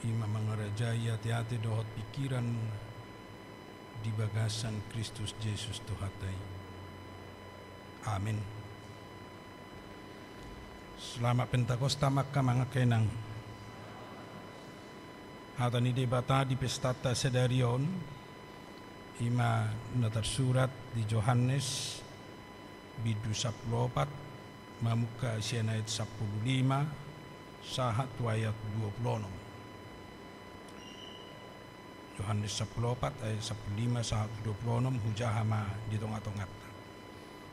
i ma mangarajai ateate dohot pingkiranmuna di bagasan Kristus Jesus Tuhanta i. Amen. Selamat Pentakosta ma angka amang, angka inang. Hata ni Debata di pestanta sadari on, i ma na tarsurat di Johannes, bindu sampulu opat, mamungka sian ayat sampulu lima sahat tu ayat dua pulu onom. Johannes sampulu opat ayat sampulu lima sahat tu dua pulu onom, hujaha ma di tongatonganta.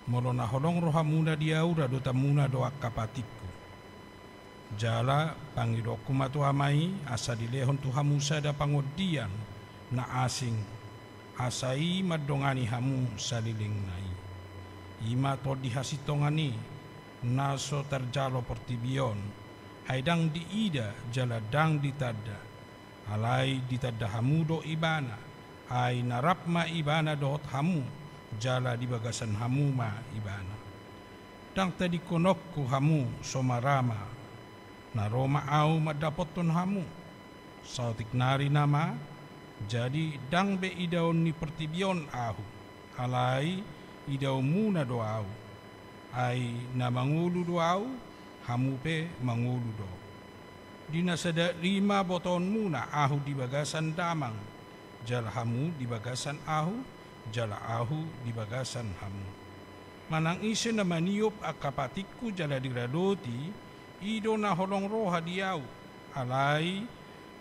Molo na holong rohamuna di Ahu, radotanmuna do angka patikku. Jala pangidoonku ma tu Ama i, asa dilehon tu hamu sada pangondian na asing, asa i mandongani hamu salelengna i. I ma Tondi hasintongan i, na so tarjalo portibi on, ai ndang diida jala ndang ditanda. Alai ditanda hamu do Ibana, ai na rap ma Ibana dohot hamu, jala di bagasan hamu ma Ibana. Ndang tadingkononku hamu so marama, na ro ma Ahu mandapothon hamu. Saotik nari nama, jadi ndang be idaon ni portibi on Ahu, alai idaonmuna do Ahu. Ai na mangolu do Ahu, hamu pe mangolu do. Di na sada i ma botoonmuna Ahu di bagasan Damang, jala hamu di bagasan Ahu, jala Ahu di bagasan hamu. Manang ise na maniop angka patikku jala diradoti, i do na holong roha di Ahu. Alai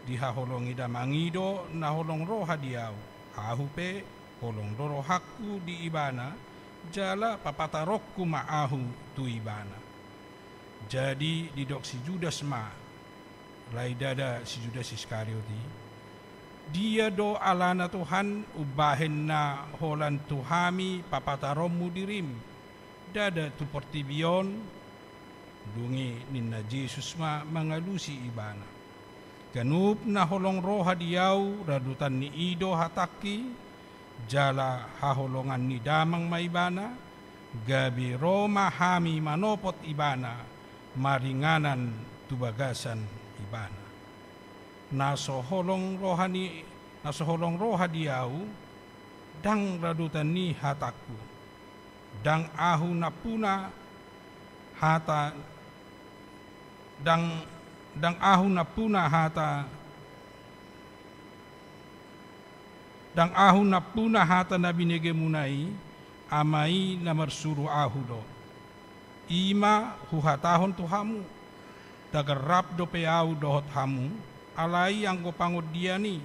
dihaholongi Damang i do na holong roha di Ahu. Ahu pe holong do rohangku di Ibana, jala papataronku ma Ahu tu Ibana. Jadi didok si Judas ma, alai ndada si Judas Iskariot i, "Dia do alana Tuhan umbahen na holan tu hami papataronmu dirim, ndada tu portibi on?" Dung i ninna Jesus ma mangalusi ibana, "Ganup na holong roha di Ahu, radotan ni i do hatangki, jala haholongan ni Damang ma Ibana, gabe ro ma hami manopot Ibana, maringanan tu bagasan Ibana. Na so holong roha ni, na so holong roha di Ahu, ndang radotan ni hatangku. Ndang Ahu nampuna hata, ndang, ndang Ahu nampuna hata, ndang Ahu nampuna hata na binegemuna i, Ama i na marsuru Ahu do. I ma huhatahon tu hamu, tagan rap dope Ahu dohot hamu, alai anggo pangondian i,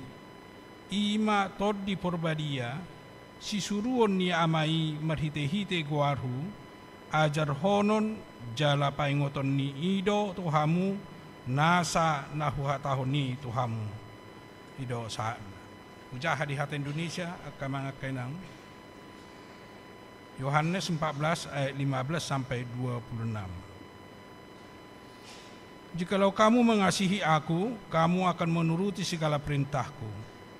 i ma Tondi Porbadia, sisuruon ni Ama i marhitehite goarhu, ajarhonon jala paingoton ni i do tu hamu nasa na huhatahon i tu hamu." I do sahatna. Hujaha di hata Indonesia, angka amang, angka inang. Yohanes empat belas ayat lima belas sampai dua puluh enam. "Jikalau kamu mengasihi Aku, kamu akan menuruti segala perintah-Ku.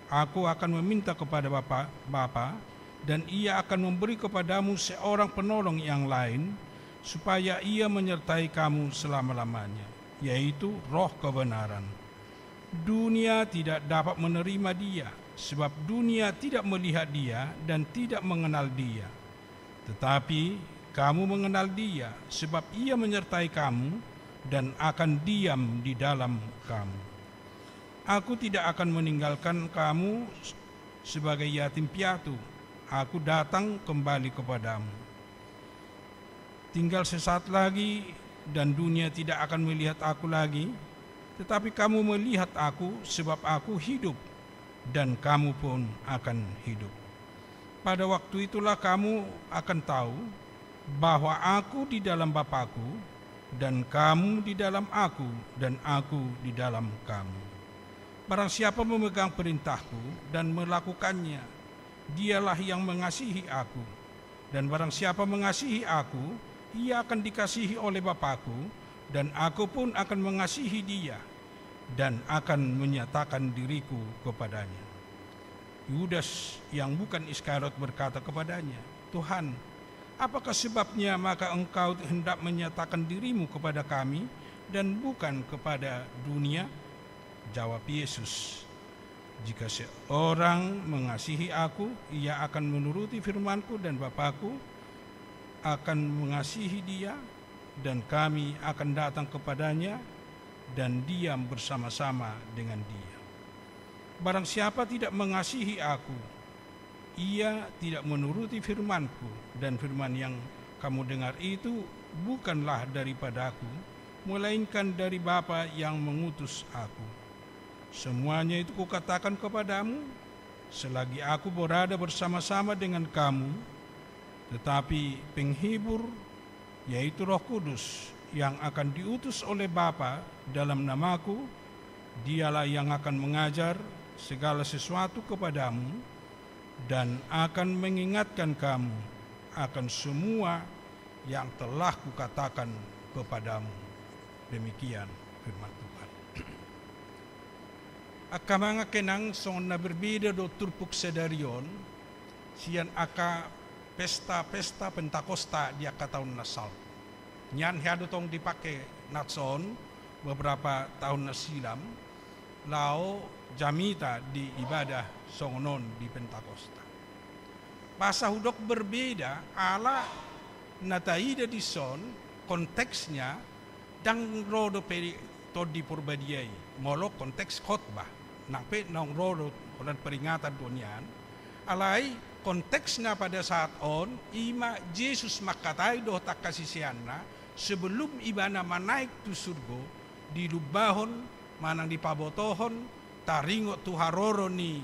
Aku akan meminta kepada Bapa, Bapa, dan Ia akan memberi kepadamu seorang penolong yang lain, supaya Ia menyertai kamu selama-lamanya, yaitu Roh kebenaran. Dunia tidak dapat menerima Dia, sebab dunia tidak melihat Dia dan tidak mengenal Dia. Tetapi kamu mengenal Dia, sebab Ia menyertai kamu dan akan diam di dalam kamu. Aku tidak akan meninggalkan kamu sebagai yatim piatu. Aku datang kembali kepadamu. Tinggal sesaat lagi, dan dunia tidak akan melihat Aku lagi, tetapi kamu melihat Aku, sebab Aku hidup, dan kamu pun akan hidup. Pada waktu itulah kamu akan tahu bahwa Aku di dalam Bapa-Ku, dan kamu di dalam Aku, dan Aku di dalam kamu. Barang siapa memegang perintah-Ku dan melakukannya, dialah yang mengasihi Aku. Dan barang siapa mengasihi Aku, ia akan dikasihi oleh Bapa-Ku, dan Aku pun akan mengasihi dia, dan akan menyatakan diri-Ku kepadanya." Yudas yang bukan Iskariot berkata kepadanya, "Tuhan, Apakah sebabnya maka engkau hendak menyatakan dirimu kepada kami dan bukan kepada dunia? Jawab Yesus, "Jika seorang mengasihi aku, ia akan menuruti firman-Ku, dan Bapa-Ku akan mengasihi dia, dan kami akan datang kepada-Nya dan diam bersama-sama dengan dia. Barang siapa tidak mengasihi aku, ia tidak menuruti firman-Ku, dan firman yang kamu dengar itu bukanlah daripada-Ku, melainkan dari Bapa yang mengutus aku. Semuanya itu Kukatakan kepadamu, selagi Aku berada bersama-sama dengan kamu. Tetapi Penghibur, yaitu Roh Kudus, yang akan diutus oleh Bapa dalam nama-Ku, Dialah yang akan mengajar segala sesuatu kepadamu dan akan mengingatkan kamu akan semua yang telah Kukatakan kepadamu." Demikian firman Tuhan. Angka amang, angka inang, songon na berbeda do turpuk sadari on sian angka pesta-pesta Pentakosta di angka taon na salpu. Nian hea do tong dipake nats on beberapa tahun na silam, laho jamita di ibadah songon on di Pentakosta. Bahasa hudok berbeda, ala na taida dison konteksnya ndang ro dope Tondi Porbadia i, molo konteks khotbah, nang pe naung ro do holan peringatan do nian. Alai konteksna pada saat on, i ma Jesus mangkatai dohot angka siseanna, sebelum Ibana manaek tu surgo, dilumbahon manang dipabotohon taringot tu haroro ni,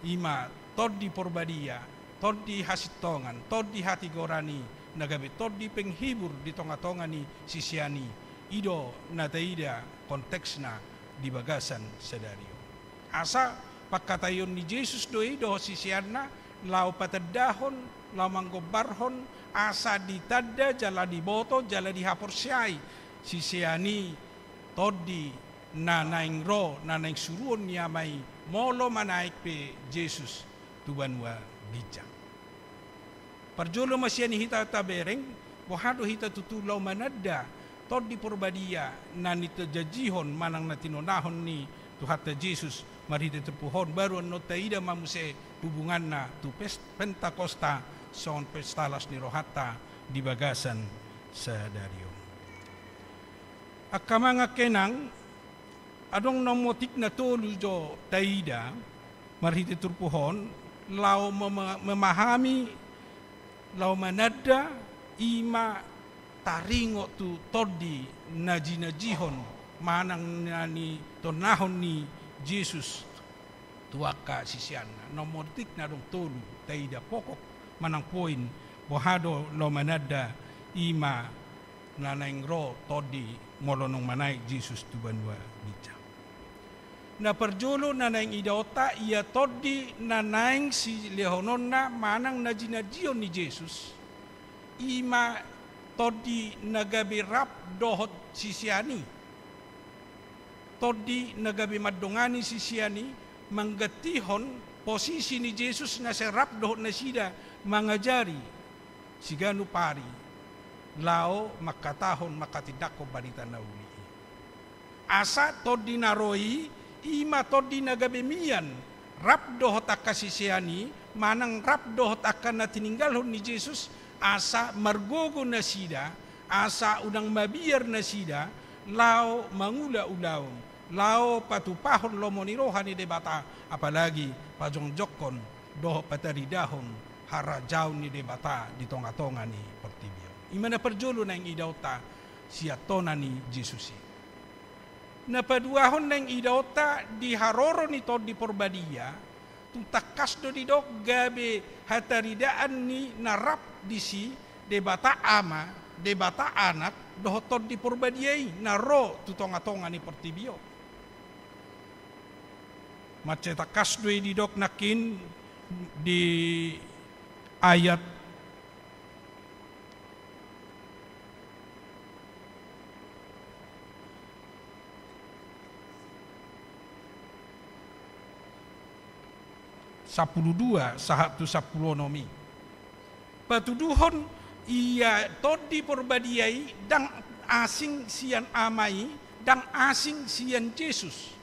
i ma Tondi Porbadia, Tondi hasintongan, Tondi hatigoran i, na gabe Tondi Penghibur di tonga-tonga ni sisean i. I do na taida konteksna di bagasan sadari on. Asa pangkataion ni Jesus do i dohot siseanna, laho patandahon, laho manggombarhon, asa ditanda jala diboto jala dihaporseai sisean i Tondi na naeng ro, na naeng suruon ni Ama i, molo manaek pe Jesus tu banua ginjang. Parjolo ma sian i hita tabereng, boha do hita tutu laho mananda Tondi Porbadia na nijanjihon manang na tinonahon ni Tuhanta Jesus marhite turpuk on, baru annon taida ma muse hubunganna tu pes-, Pentakosta songon pesta las ni rohanta di bagasan sadari on. Angka amang, angka inang, adong na otik na tolu jo taida marhite turpuk on, laho mema-, memahami, laho mananda, i ma taringot tu tondi na jinanjihon manang na nitonahon ni Jesus tu angka siseanna. Na otik na adong tolu taida pokok manang poin, boha do laho mananda i ma na naeng ro tondi molo naung manaek Jesus tu banua ginjang. Na parjolo na naeng idaonta, ia tondi na naeng silehononna manang na jinanjihon ni Jesus, i ma tondi na gabe rap dohot sisean i. Tondi na gabe mandongani sisean i, manggantihon posisi ni Jesus na sai rap dohot nasida mangajari siganup ari, laho mangkatahon, manghatindanghon barita na uli i. Asa tondi na ro i, i ma tondi na gabe mian, rap dohot angka sisean i, manang rap dohot angka na tininggalhon ni Jesus, asa margogo nasida, asa unang mabiar nasida, laho mangula ulaon, laho patupahon lomo ni roha ni Debata, apalagi pajongjongkon dohot pataridahon harajaon ni Debata di tonga-tonga ni portibi on. I ma na parjolo naeng idaonta sian tona ni Jesus i. Na paduahon naeng idaonta di haroro ni Tondi Porbadia, tung tangkas do didok gabe hataridaan ni na rap disi Debata Ama, Debata Anak, dohot Tondi Porbadia i na ro tu tonga-tonga ni portibi on. Mansai tangkas do i didok nangkin di ayat sampulu dua sahat tu sampulu onom i. Patuduhon Ia Tondi Porbadia i ndang asing sian Ama i, ndang asing sian Jesus.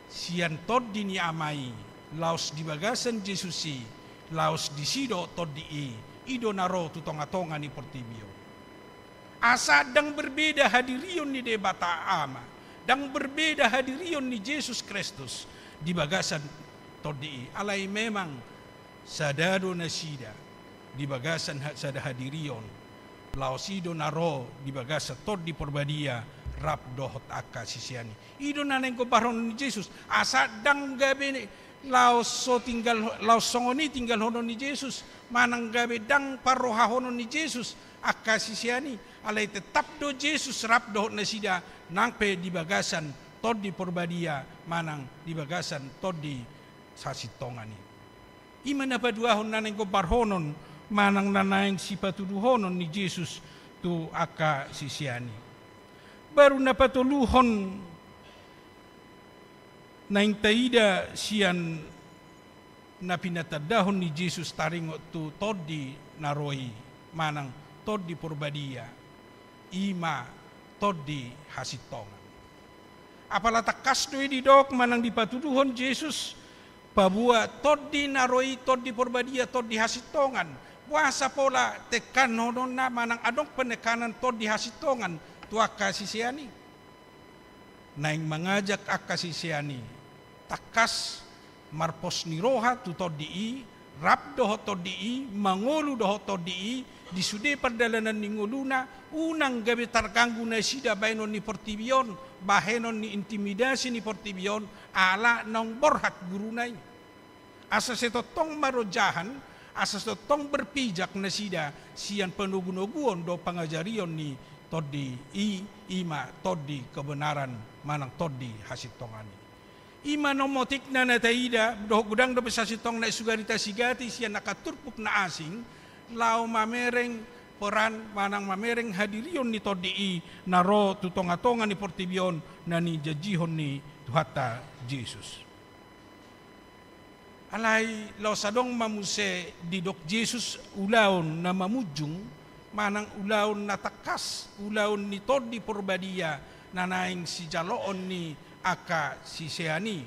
Sian Tondi ni Ama i, laos di bagasan Jesus i, laos disi do Tondi i, i do na ro tu tongatonga ni portibi on. Asa ndang berbeda hadirion ni Debata Ama, ndang berbeda hadirion ni Jesus Kristus di bagasan Tondi i. Alai memang sada do nasida di bagasan ha-, sada hadirion. Laos i do na ro di bagasan Tondi Porbadia rap dohot angka sisean i. I do na naeng gombarhonon ni Jesus. Asa ndang gabe laos so tinggal, laos songon i tinggalhonon ni Jesus, manang gabe ndang parrohahonon ni Jesus angka sisean i, alai tetap do Jesus rap dohot nasida nang pe di bagasan Tondi Porbadia manang di bagasan Tondi Hasintongan i. I ma na paduahon na naeng gombarhonon manang na naeng sipatuduhonon ni Jesus tu angka sisean i. Baru na patoluhon naeng taida sian na pinatandahon ni Jesus taringot tu Tondi na ro i manang Tondi Porbadia, i ma Tondi Hasintongan. Apala tangkas do i didok manang dipatuduhon Jesus, paboa Tondi na ro i Tondi Porbadia, Tondi Hasintongan. Boasa pola tekanhononna manang adong penekanan Tondi Hasintongan tu angka sisean i? Naeng mangajak angka sisean i tangkas marpos ni roha tu Tondi i, rap dohot Tondi i, mangolu dohot Tondi i, di sude pardalanan ni ngoluna, unang gabe targanggu nasida bahenon ni portibi on, bahenon ni intimidasi ni portibi on, ala naung borhat guruna i. Asa sai tongtong marojahan, asa sai tongtong berpijak nasida sian panogunoguon dohot pangajarion ni Tondi i, i ma Tondi kebenaran manang Tondi Hasintongan i. I ma na omotikna na taida, dohot godang dope sasintongna i sugari tasigati sian angka turpuk na asing, laho mamereng peran manang mamereng hadirion ni Tondi i na ro tu tongatonga ni portibi on na nijanjihon ni Tuhanta Jesus. Alai laos adong ma muse didok Jesus ulaon na mamunjung, manang ulaon na tangkas, ulaon ni Tondi Porbadia na naeng sijaloon ni angka sisean i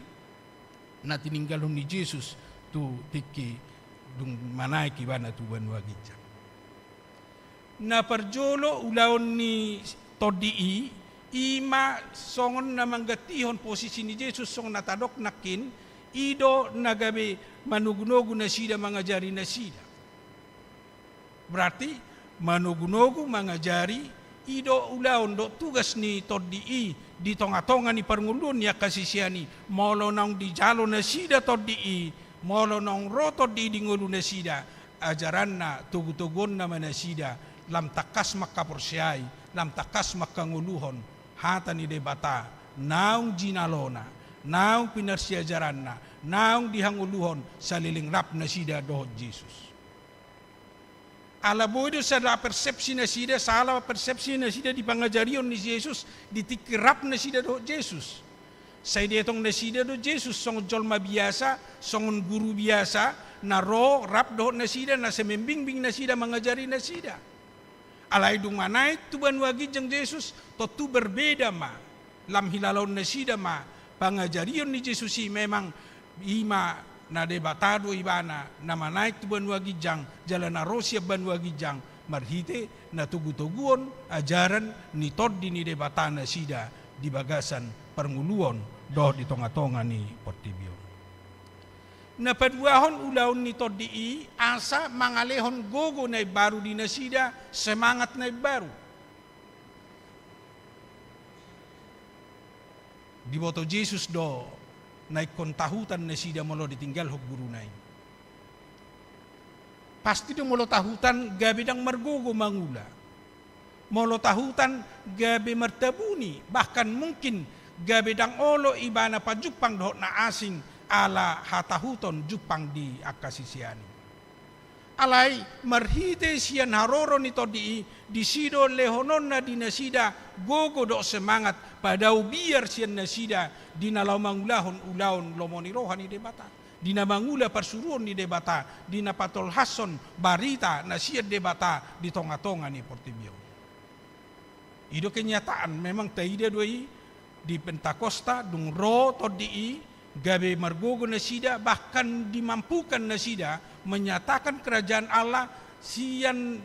na tininggalhon ni Jesus tu tingki dung manaek ibana tu banua ginjang. Na parjolo ulaon ni Tondi i, i ma songon na manggantihon posisi ni Jesus songon na tadok nangkin, i do na gabe manogunogu nasida mangajari nasida. Berarti manogunogu mangajari, i do ulaon dohot tugas ni Tondi i di tongatonga ni parngoluon ni angka sisean i, molo naung dijalo nasida Tondi i, molo naung ro Tondi i di ngolu nasida, ajaranna, togutoguonna ma nasida, lam tangkas mangkaporseai, lam tangkas mangkangoluhon hata ni Debata naung jinalona, naung pinarsiajaranna, naung dihangoluhon saleleng rap nasida dohot Jesus. Ala boi do sala persepsi nasida, sala persepsi nasida di pangajarion ni Jesus, di tingki rap nasida dohot Jesus. Sai dietong nasida do Jesus songon jolma biasa, songon guru biasa, na ro rap dohot nasida, na sai membimbing nasida, mangajari nasida. Alai dung manaek tu banua ginjang Jesus, tontu berbeda ma. Lam hilalaon nasida ma pangajarion ni Jesus i, memang i ma na Debata do ibana, na manaek tu banua ginjang, jala na ro sian banua ginjang, marhite na togutoguon ajaran ni Tondi ni Debata nasida di bagasan parngoluon dohot di tongatonga ni portibi on. Na paduahon ulaon ni Tondi i asa mangalehon gogo na imbaru di nasida, semangat na imbaru. Diboto Jesus do na ingkon tahutan nasida molo ditinggalhon guruna i. Pasti do molo tahutan gabe ndang margogo mangula. Molo tahutan gabe martabuni, bahkan mungkin gabe ndang olo ibana pajumpang dohot na asing ala hatahuton jumpang di angka sisean i. Alai marhite sian haroro ni Tondi i, disi do lehononna di nasida gogo dohot semangat, padao biar sian nasida di na laho mangulahon ulaon lomo ni roha ni Debata. Di na mangula parsuruon ni Debata, di na patolhashon barita na sian Debata di tonga-tonga ni portibi on. I do kenyataan, memang taida do i di Pentakosta, dung ro Tondi i, gabe margogo nasida, bahkan dimampukan nasida menyatakan kerajaan Allah sian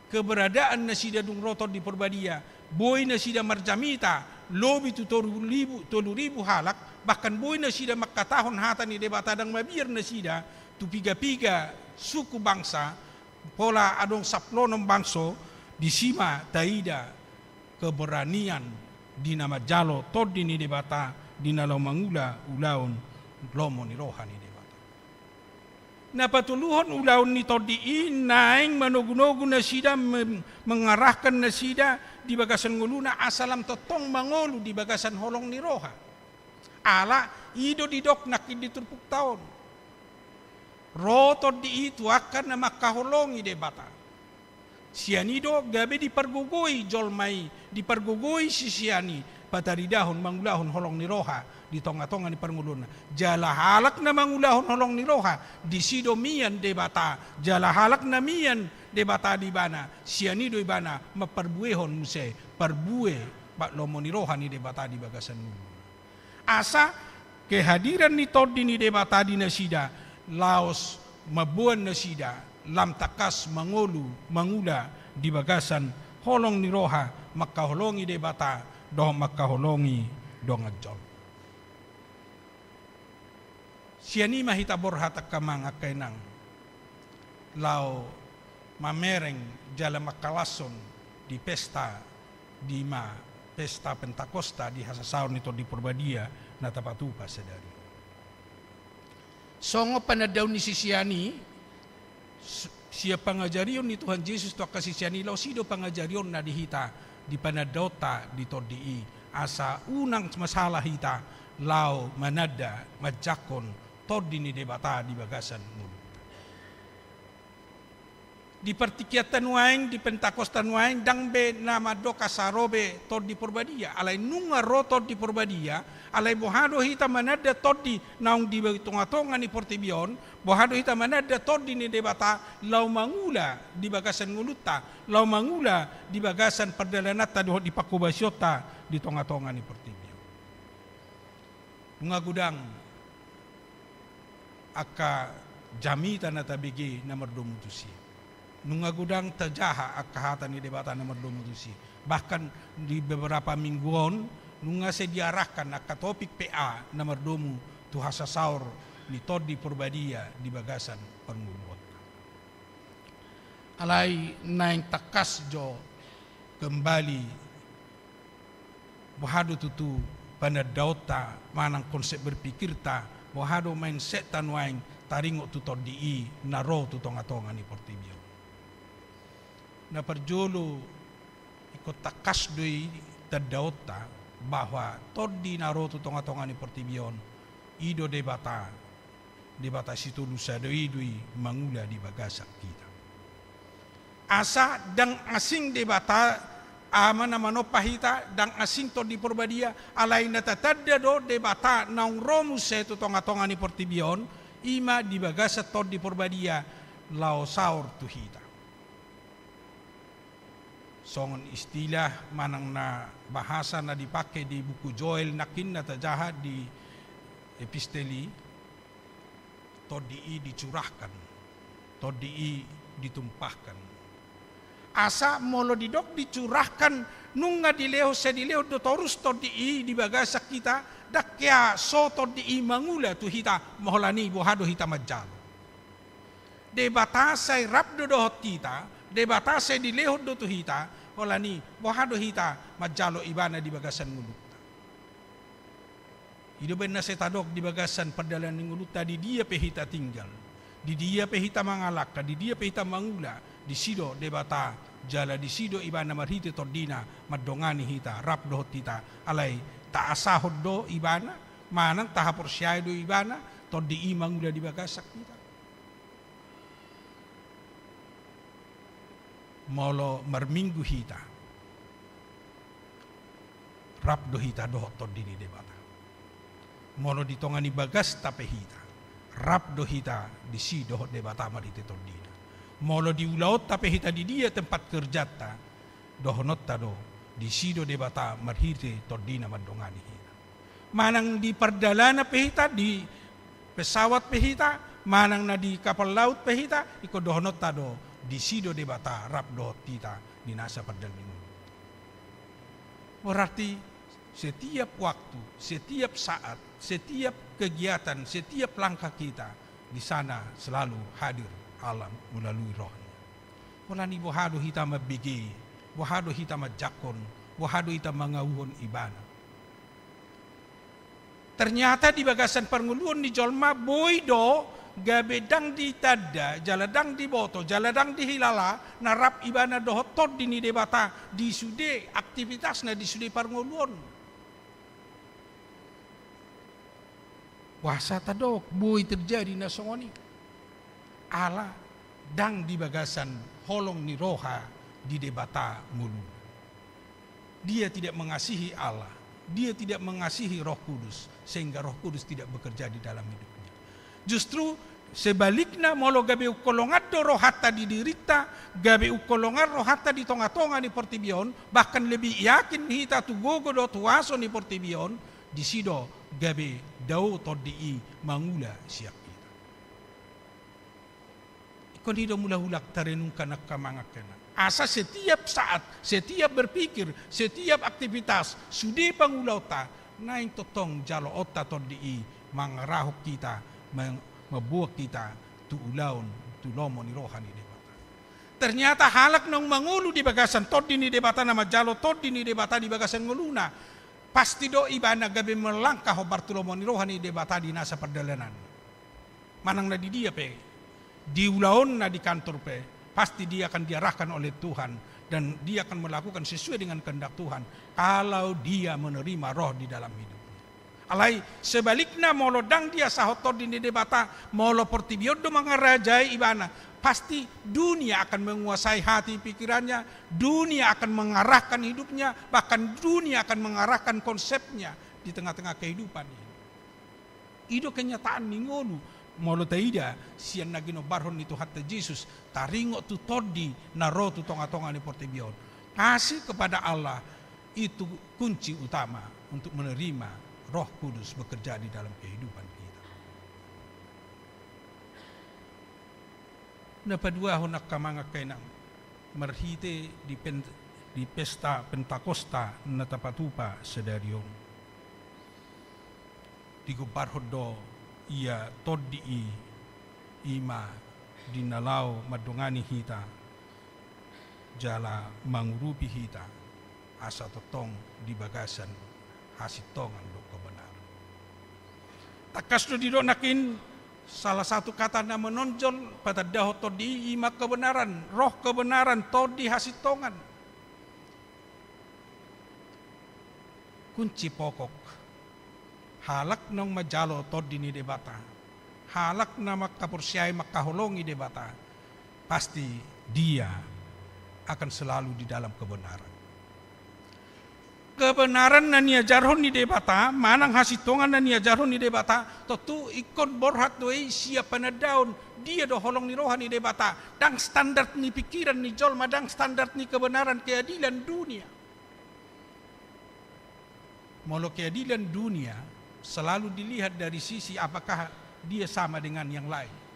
keberadaan nasida dung ro Tondi Porbadia. Boi nasida marjamita lobi tu tolu ribu, tolu ribu halak, bahkan boi nasida mangkatahon hata ni Debata, ndang mabiar nasida tu piga-piga suku bangsa, pola adong sampulu onom bangso. Disi ma taida keberanian di na manjalo Tondi ni Debata, di na laho mangula ulaon lomo ni roha ni Debata. Na patoluhon, ulaon ni Tondi i naeng manogu-nogu nasida, mem-, mengarahkan nasida di bagasan ngoluna asa lam tongtong mangolu di bagasan holong ni roha. Ala i do didok nangkin di turpukta on. Ro Tondi i tu angka na mangkaholongi Debata. Sian i do gabe dipargogoi jolma i, dipargogoi sisean i, pataridahon mangulahon holong ni roha di tonga-tonga ni parngoluonna. Jala halak na mangulahon holong ni roha, disi do mian Debata, jala halak na mian Debata di ibana, sian i do ibana mamparbuehon muse parbue, ba, lomo ni roha ni Debata di bagasan ngoluna. Asa kehadiran ni Tondi ni Debata di nasida, laos mamboan nasida lam tangkas mangolu, mangula di bagasan holong ni roha, mangkaholongi Debata dohot mangkaholongi dongan jolma. Sian i ma hita borhat angka amang, angka inang, laho mamereng jala mangkalashon di pesta, di ma pesta Pentakosta, di hasasaor ni Tondi Porbadia na tapatupa sadari on. Songon panandaon ni sisean i, s-, sian pangajarion ni Tuhan Jesus tu angka sisean i, laos i do pangajarionna di hita, di panandaonta di Tondi i, asa unang masala hita laho mananda, manjangkon Tondi ni Debata di bagasan ngolunta. Di partingkianta nuaeng, di Pentakosta nuaeng, ndang be na mandok asa ro be Tondi Porbadia. Alai nunga ro Tondi Porbadia, alai boha do hita mananda Tondi naung di tonga-tonga ni portibi on, boha do hita mananda Tondi ni Debata laho mangula di bagasan ngolunta, laho mangula di bagasan pardalananta dohot di panghobasionta di tonga-tonga ni portibi on. Nunga godang angka jamita na tabege na mardomu tusi. Nunga godang tajaha angka hata ni Debata na mardomu tusi. Bahkan di beberapa minggu on, nunga sai diarahkan angka topik P A na mardomu tu hasasaor ni Tondi Porbadia di bagasan parngoluonta. Alai naeng tangkas jo kembali, boha do tutu panandaonta manang konsep berpikirta, boha do mindsetta nuaeng taringot tu Tondi i na ro tu tonga-tonga ni portibi on. Na parjolo, ingkon tangkas do i tandaonta bahwa Tondi na ro tu tonga-tonga ni portibi on, i do Debata, Debata Sitolu Sada i do i mangula di bagasan hita. Asa ndang asing Debata, Ama na manompa hita, ndang asing Tondi Porbadia, alai na tatanda do Debata naung ro muse tu tonga-tonga ni portibi on, i ma di bagasan Tondi Porbadia laho saor tu hita. Songon istilah manang na bahasa na dipake di buku Joel nangkin na tajaha di epistel i, Tondi i dicurahkan, Tondi i ditumpahkan. Asa molo didok dicurahkan, nunga dilehon, sai dilehon do torus Tondi i di bagasan hita, ndang hea so Tondi i mangula tu hita, holan i boha do hita manjalo. Debata sai rap do dohot hita, Debata sai dilehon do tu hita, holan i boha do hita manjalo Ibana di bagasan ngolunta. I do umbahen na sai tadok di bagasan pardalanan ni ngolunta, di dia pe hita tinggal, di dia pe hita mangalangka, di dia pe hita mangula, disi do Debata, jala disi do Ibana marhite Tondina mandongani hita, rap dohot hita. Alai taasahon do Ibana, manang tahaporseai do Ibana, Tondi i mangula di bagasan hita. Molo marminggu hita, rap do hita dohot Tondi ni Debata. Molo di tonga ni bagasta pe hita, rap do hita disi dohot Debata marhite tondina. Molo di ulaonta pe hita di dia tempat kerjanta, dohononta do, disi do Debata marhite tondina mandongani hita. Manang di pardalanan pe hita, di pesawat pe hita, manang na di kapal laut pe hita, ingkon dohononta do, disi do Debata rap dohot hita di nasa pardalanan. Berarti setiap waktu, setiap saat, setiap kegiatan, setiap langkah kita, di sana selalu hadir Allah melalui Roh-Nya. Pola ni boha do hita mambege, boha do hita manjangkon, boha do hita mangauhon Ibana. Ternyata di bagasan parngoluon ni jolma boi do gabe ndang ditanda, jala ndang diboto, jala ndang dihilala, na rap ibana dohot Tondi ni Debata di sude aktivitasna, di sude parngoluon. Boasa tadok boi terjadi na songon i? Ala ndang di bagasan holong ni roha di Debata ngoluna. Dia tidak mengasihi Allah, dia tidak mengasihi Roh Kudus, sehingga Roh Kudus tidak bekerja di dalam hidupnya. Justru sebalikna, molo gabe ungkol longan do rohanta di dirinta, gabe ungkol longan rohanta di tonga-tonga ni portibi on, bahkan lebih yakin hita tu gogo dohot huaso ni portibi on, disi do gabe dao Tondi i mangula sian hita. Ingkon i do mula-mula tarenungkan angka amang angka inang. Asa setiap saat, setiap berpikir, setiap aktivitas, sude pangulaonta, naeng tongtong jaloonta Tondi i mangarahon hita, mang-, mamboan hita tu ulaon, tu lomo ni roha ni Debata. Ternyata halak naung mangolu di bagasan Tondi ni Debata, na manjalo Tondi ni Debata di bagasan ngoluna, pasti do ibana gabe melangkah hombar tu lomo ni roha ni Debata di nasa pardalanan. Manang na di dia pe, di ulaonna di kantor pe, pasti dia akan diarahkan oleh Tuhan dan dia akan melakukan sesuai dengan kehendak Tuhan kalau dia menerima Roh di dalam hidupnya. Alai sebalikna, molo ndang diasahon Tondi ni Debata, molo portibi on do mangarajai ibana, pasti dunia akan menguasai hati pikirannya, dunia akan mengarahkan hidupnya, bahkan dunia akan mengarahkan konsepnya di tengah-tengah kehidupan ini. I do kenyataan ni ngolu, molo taida sian na ginombarhon ni Tuhanta Jesus, taringot tu Tondi na ro tu tonga-tonga ni portibi on. Kasih kepada Allah itu kunci utama untuk menerima Roh Kudus bekerja di dalam kehidupan kita. Na paduahon angka amang angka inang, marhite di pen-, di pesta Pentakosta na tapatupa sadari on. Digombarhon do ia Tondi i, i ma di na laho mandongani hita, jala mangurupi hita, asa tongtong di bagasan hasintongan dohot kebenaran. Tangkas do didok nangkin, salah satu kata na menonjol patandahon Tondi i, i ma kebenaran, roh kebenaran, Tondi hasintongan. Kunci pokok, halak naung manjalo Tondi ni Debata, halak na mangkaporseai, mangkaholongi Debata, pasti dia akan selalu di dalam kebenaran. Kebenaran na niajarhon ni Debata, manang hasintongan na niajarhon ni Debata, tontu ingkon borhat do i sian panandaon dia do holong ni roha ni Debata. Ndang standar ni pikiran ni jolma, ndang standar ni kebenaran, keadilan dunia. Molo keadilan dunia selalu dilihat dari sisi apakah dia sama dengan yang lain.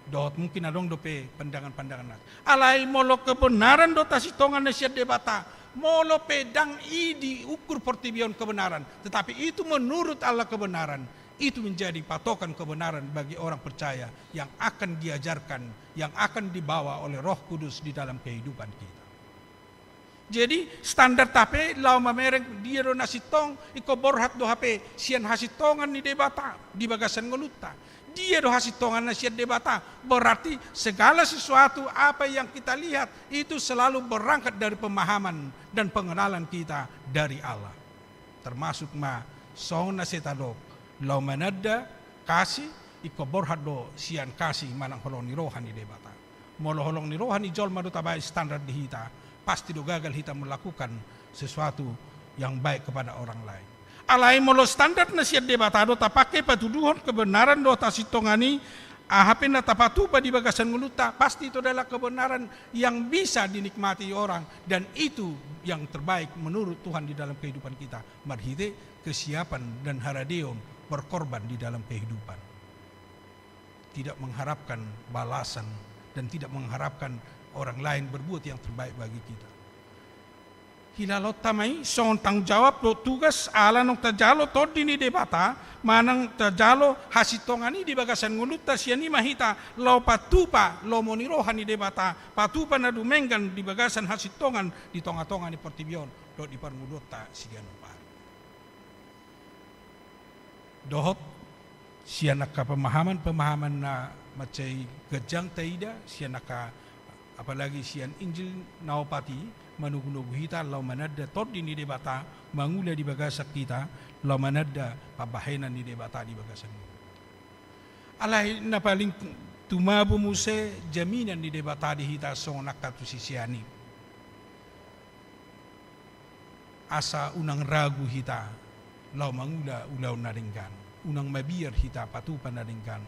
Dohot mungkin adong dope pandangan-pandangan na. Alai molo kebenaran dohot hasintongan na sian Debata, molo pe ndang i diukur portibi on kebenaran, tetapi itu menurut Allah kebenaran, itu menjadi patokan kebenaran bagi orang percaya yang akan diajarkan, yang akan dibawa oleh Roh Kudus di dalam kehidupan kita. Jadi, standarta pe laho mamereng dia do na sintong, ingkon borhat do hape sian hasintongan ni Debata di bagasan ngolunta. Dia do hasintongan na sian Debata. Berarti segala sesuatu apa yang kita lihat itu selalu berangkat dari pemahaman dan pengenalan kita dari Allah. Termasuk ma songon na sai tadok, laho mananda kasih, ingkon borhat do sian kasih manang holong ni roha ni Debata. Molo holong ni roha ni jolma do tabaen standar di hita, pasti do gagal hita melakukan sesuatu yang baik kepada orang lain. Alai molo standar na sian Debata do tapangke patuduhon kebenaran dohot hasintongan i, aha pe na tapatupa di bagasan ngolunta, pasti itu adalah kebenaran yang bisa dinikmati orang, dan itu yang terbaik menurut Tuhan di dalam kehidupan kita, marhite kesiapan dan haradeon berkorban di dalam kehidupan. Tidak mengharapkan balasan dan tidak mengharapkan orang lain berbuat yang terbaik bagi kita. Hilalaonta ma i songon tanggung jawab dohot tugas, ala naung tajalo Tondi ni Debata manang tajalo hasintongan i di bagasan ngolunta. Sian i ma hita laho patupa lomo ni roha ni Debata, patupa na dumenggan di bagasan hasintongan di tonga-tonga ni portibi on dohot di parngoluonta siganup ari. Dohot sian angka pemahaman-pemahaman na mansai ganjang taida, sian angka, apalagi sian Injil na opat i, manogu-nogu hita laho mananda Tondi ni Debata mangula di bagasan hita, laho mananda pambahenan ni Debata di bagasan i. Alai na paling tumabo muse jaminan ni Debata di hita songon angka tu sisean i. Asa unang ragu hita laho mangula ulaon na denggan, unang mabiar hita patupa na denggan,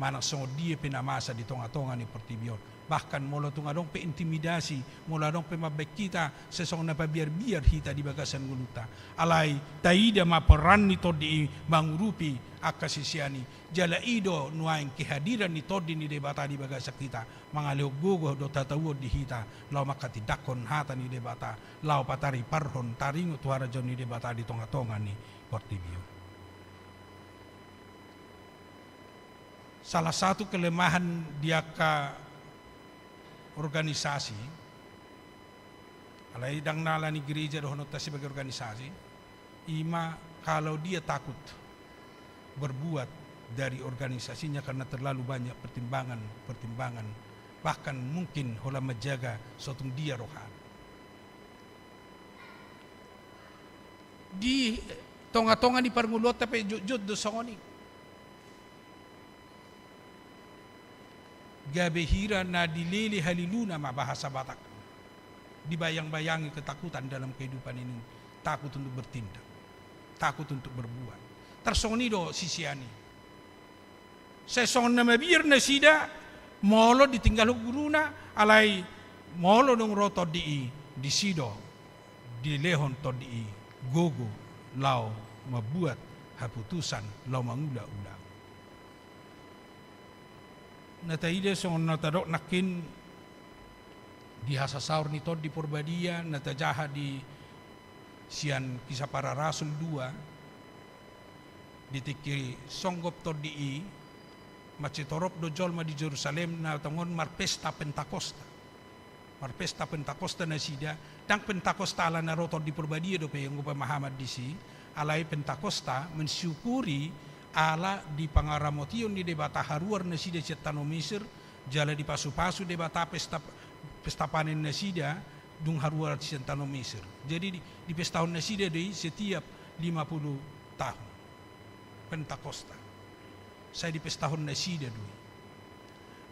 manang songon dia pe na masa di tonga-tonga ni portibi on. Bahkan molo tung adong pe intimidasi, molo adong pe mambaen hita sai songon na pabiar-biar hita di bagasan ngolunta, alai taida ma peran ni Tondi i mangurupi angka sisean i. Jala i do nuaeng kehadiran ni Tondi ni Debata di bagasan hita, mangalehon gogo dohot hatauon di hita laho manghatindanghon hata ni Debata, laho patariparhon taringot tu harajaon ni Debata di tonga-tonga ni portibi on. Salah satu kelemahan di angka organisasi, alai ndang na ala ni gereja dohononta sebagai organisasi, i ma kalau dia takut berbuat dari organisasinya karena terlalu banyak pertimbangan-pertimbangan, bahkan mungkin holan manjaga so tung dia rohana. Di tonga-tonga ni parngoluonta pe jotjot do songon i. Gabe hira na dilele haliluna ma bahasa Batak. Dibayang-bayangi ketakutan dalam kehidupan ini, takut untuk bertindak, takut untuk berbuat. Tarsongon i do sisean i. Sai songon na mabiar nasida molo ditinggalhon guruna, alai molo dung ro Tondi i, disi do dilehon Tondi i gogo laho mambuat haputusan laho mangula ulaon. Na taida songon na tadok nangkin di hasasaor ni Tondi Porbadia na tajaha di sian Kisah Para Rasul dua, di tingki songgop Tondi i, mansai torop do jolma di Jerusalem na tongon marpesta Pentakosta. Marpesta Pentakosta nasida, ndang Pentakosta ala na ro Tondi Porbadia dope, anggo pemahaman disi, alai Pentakosta mensyukuri ala dipangaramotion ni Debata haruar nasida sian tano Mesir, jala dipasupasu Debata pesta, pesta panen nasida dung haruar sian tano Mesir. Jadi di, dipestahon nasida do i setiap lima puluh tahun. Pentakosta. Sai dipestahon nasida do i.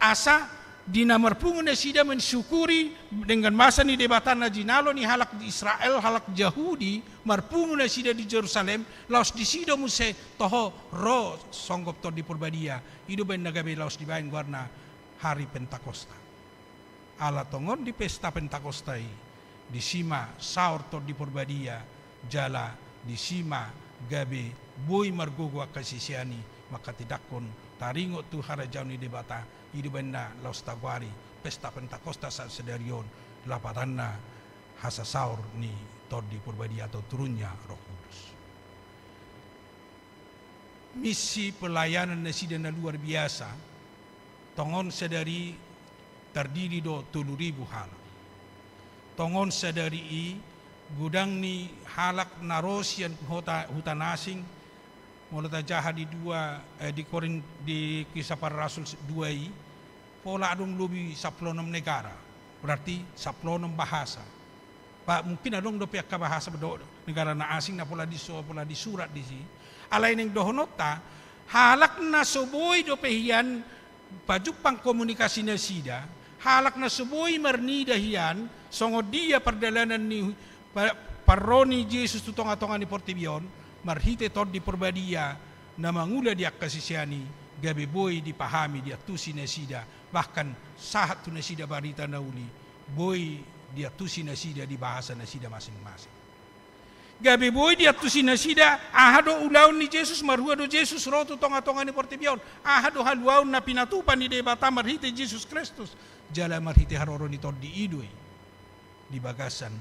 Asa di na marpungu nasida mensyukuri denggan basa ni Debata na jinalo ni halak di Israel, halak Jahudi, marpungu nasida di Jerusalem, laos disi do muse toho ro songgop Tondi Porbadia. I do baen na gabe laos dibaen goarna hari Pentakosta. Ala tongon di pesta Pentakosta i, disi ma saor Tondi Porbadia, jala disi ma gabe boi margogo angka sisean i manghatindanghon taringot tu harajaon ni Debata. I do baen na laos tagoari pesta Pentakosta sahat sadari on, lapatanna hasasaor ni Tondi Porbadia atau turunnya Roh Kudus. Misi pelayanan nasida na luar biasa. Tongon sadari tardidi do tolu ribu halak. Tongon sadari i godang ni halak na ro sian huta, huta na asing. Molo tajaha di dua, eh, di Korin, di Kisah Para Rasul dua i, pola adong lobi sampulu onom negara, berarti sampulu onom bahasa. Ba, mungkin adong dope angka bahasa do, negara na asing na pola diso-, pola disurat disi. Alai naeng dohononta, halak na so boi dope hian pajumpang komunikasi nasida, halak na so boi marnida hian songon dia pardalanan ni pa-, parro ni Jesus tu tonga-tonga ni portibi on, Marhite Tondi Parbadia na mangula di angka sisean i, gabe boi dipahami, diantusi nasida, bahkan sahat tu nasida barita na uli, boi diantusi nasida di bahasa nasida masing-masing. Gabe boi diantusi nasida aha do ulaon ni Jesus, marhua do Jesus ro tu tonga-tonga ni portibi on, aha do haluaon na pinatupa ni Debata marhite Jesus Kristus, jala marhite haroro ni Tondi i do i di bagasan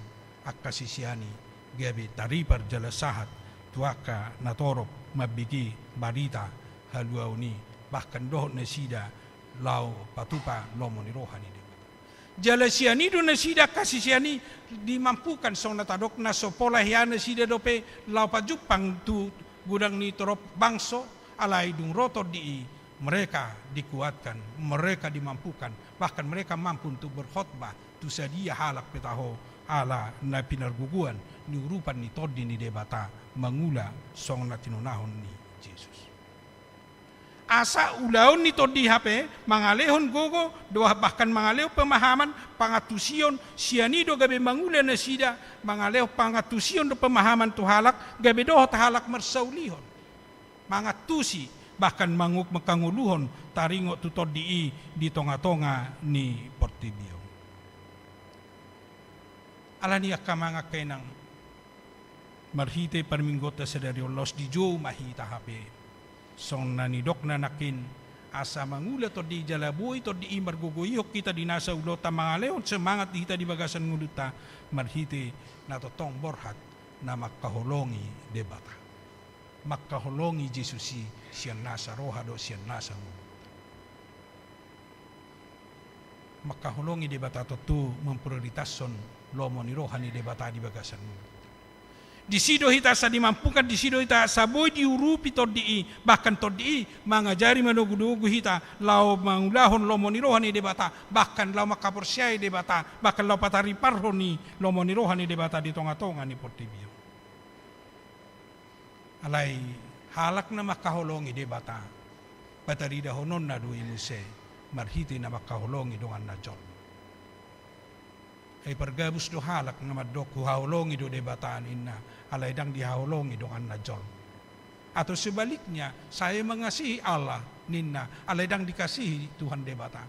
angka sisean i, gabe taripar jala sahat tu angka natorop mambege barita haluaon i, bahkan dohot nasida laho patupa lomo ni roha ni Debata. Jala sian i do nasida angka sisean i dimampukan, songon na tadok, na so pola hea nasida dope laho pajumpang tu godang ni torop bangso, alai dung ro Tondi i, mereka dikuatkan, mereka dimampukan, bahkan mereka mampu untuk berkhotbah tu sadia halak pe taho, ala na pinargogoan ni urupan ni Tondi ni Debata mangula songon na tinonahon ni Jesus. Asa ulaon ni Tondi i hape mangalehon gogo, dohot bahkan mangalehon pemahaman, pangantusion, sian i do gabe mangula nasida, mangalehon pangantusion dohot pemahaman tu halak, gabe dohot halak marsaulihon, mangantusi, bahkan mangu-, mangkangoluhon taringot tu Tondi i di tonga-tonga ni portibi on. Alani i, angka amang, angka inang, marhite parmingguonta sadari on, laos dijou ma hita hape, songon na nidokna nangkin, asa mangula Tondi i jala boi Tondi i margogoihon hita di nasa ulaonta, mangalehon semangat di hita di bagasan ngolunta, marhite na tongtong borhat na mangkaholongi Debata, mangkaholongi Jesus i sian nasa roha dohot sian nasa ngolu. Mangkaholongi Debata tontu memprioritaskon lomo ni roha ni Debata di bagasan ngolu. Disi do hita asa dimampukan, disi do hita asa boi diurupi Tondi i, bahkan Tondi i mangajari, manogunogu hita laho mangulahon lomo ni roha ni Debata, bahkan laho mangkaporseai Debata, bahkan laho patariparhon i lomo ni roha ni Debata di tonga-tonga ni portibi on. Alai halak na mangkaholongi Debata, pataridahononna do i muse marhite na mangkaholongi donganna jolma. Ai pargabus do halak na mandok, huhaholongi do Debata ninna, alai ndang dihaholongi donganna jolma. Atau sebaliknya, saya mengasihi Allah ninna, alai ndang dikasihi Tuhan Debata.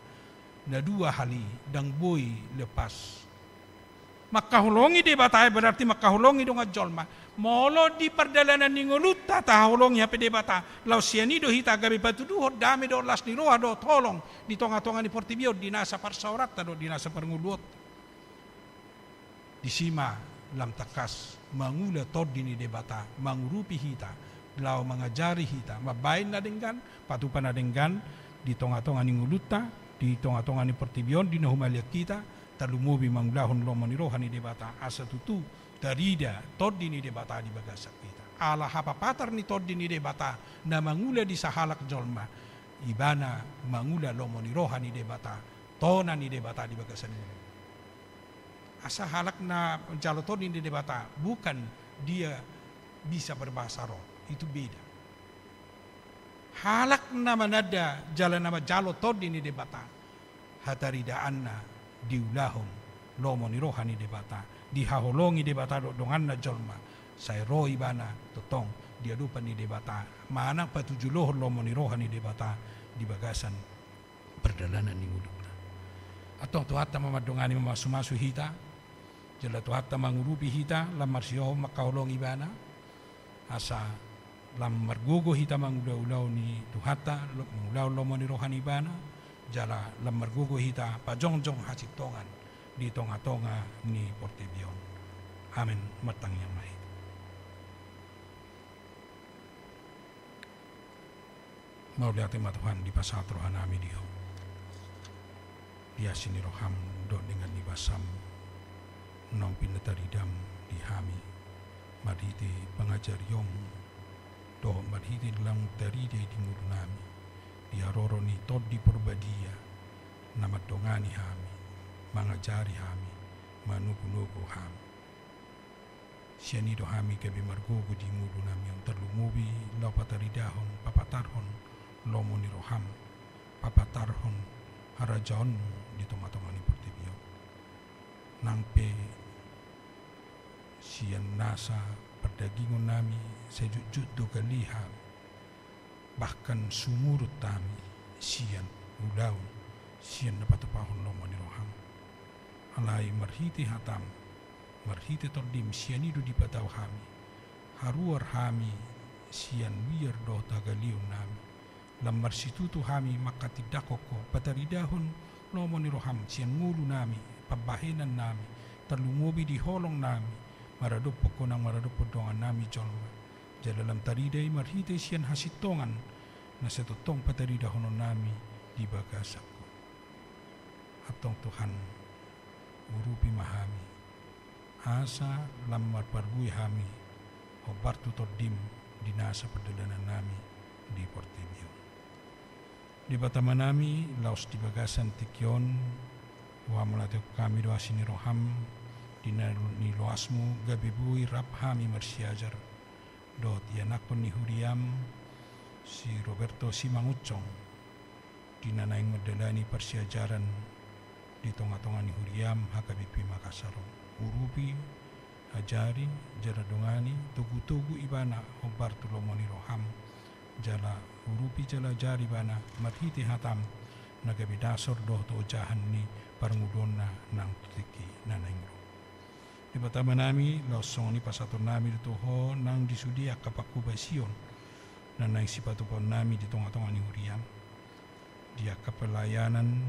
Na dua hal i ndang boi lepas. Mangkaholongi Debata i berarti mangkaholongi dongan jolma. Molo di pardalanan ni ngolunta tahaholongi hape Debata, laos sian i do hita gabe patuduhon dame dohot las ni roha dohot holong di tonga-tonga ni portibi on, di nasa parsaoranta dohot di nasa parngoluonta. Disi ma lam tangkas mangula Tondi ni Debata, mangurupi hita, laho mangajari hita mambahen na denggan, patupa na denggan di tonga-tonga ni ngolunta, di tonga-tonga ni portibi on di na humaliang hita, tarlumobi mangulahon lomo ni roha ni Debata, asa tutu tarida Tondi ni Debata di bagasan hita. Ala hapapatar ni Tondi ni Debata na mangula di sahalak jolma, ibana mangula lomo ni roha ni Debata, tona ni Debata di bagasan ngolu. Asa halak na manjalo Tondi ni Debata bukan dia bisa berbahasa roh, itu beda. Halak na mananda jala na manjalo Tondi ni Debata, hataridaanna diulahon lomo ni roha ni Debata, dihaholongi Debata dohot donganna jolma, sai ro ibana tongtong di adopan ni Debata, manang patujolohon lomo ni roha ni Debata di bagasan pardalanan ni ngolunta. Antong Tuhanta ma mandongani, mamasumasu hita, jala Tuhanta mangurupi hita, lam marsihohot mangkaholongi ibana, asa lam margogo hita mangula ulaon ni Tuhanta, lo-, mangulahon lomo ni roha ni ibana, jala lam margogo hita pajongjong hasintongan di tonga-tonga ni portibi on. Amen. Martangiang ma hita. Mauliate ma Tuhan, dipasahat rohanami di Ho. Di asi ni roham dohot denggan ni basam naung pinataridam di hami marhite pangajarion dohot marhite naung tarida i di ngolunami di haroro ni Tondi Porbadia na mandongani hami, mangajari hami, manogunogu hami. Sian i do hami gabe margogo di ngolunami on, tarlumobi laho pataridahon, papatarhon lomo ni roham, papatarhon harajaonmu di tonga-tonga ni portibi on. Nang pe sian nasa dagingon nami, sai jotjot do gale hami, bahkan sumurut hami sian ulaon, sian na patupahon lomo ni roham. Alai marhite hatam, marhite tondim, sian i do dipatau hami, haruar hami sian biar dohot hagaleon nami. Lam marsitutu hami manghatindanghon ho, pataridahon lomo ni roham sian ngolu nami, pambahenan nami, tarlumobi di holong nami, maradophon ho nang maradophon dongan nami jolma. Jala lam tarida i marhite sian hasintongan na sai tongtong pataridahonon nami di bagasan ho. Antong Tuhan, urupi ma hami, asa lam marparbue hami hombar tu tondim di nasa pardalanan nami di portibi on. Debata Ama nami, laos di bagasan tingki on, huhamauliatehon hami do asi ni roham, di na niloasmu gabe boi rap hami marsiajar dohot ianakhon ni huriam si Roberto Simangunsong, di na naeng mandalani parsiajaran di tongatonga ni huriam H K B P Makassar on. Urupi, ajari, jala dongani, togutogu ibana hombar tu lomo ni roham, jala urupi jala ajari ibana marhite hatam na gabe dasor dohot ojahan ni parngoluonna nang tu tingki na naeng ro. Debata Ama nami, laos songon i pasahaton nami do tu ho nang di sude angka panghobasion na naeng sipatupaon nami di tongatonga ni huriam, di angka pelayanan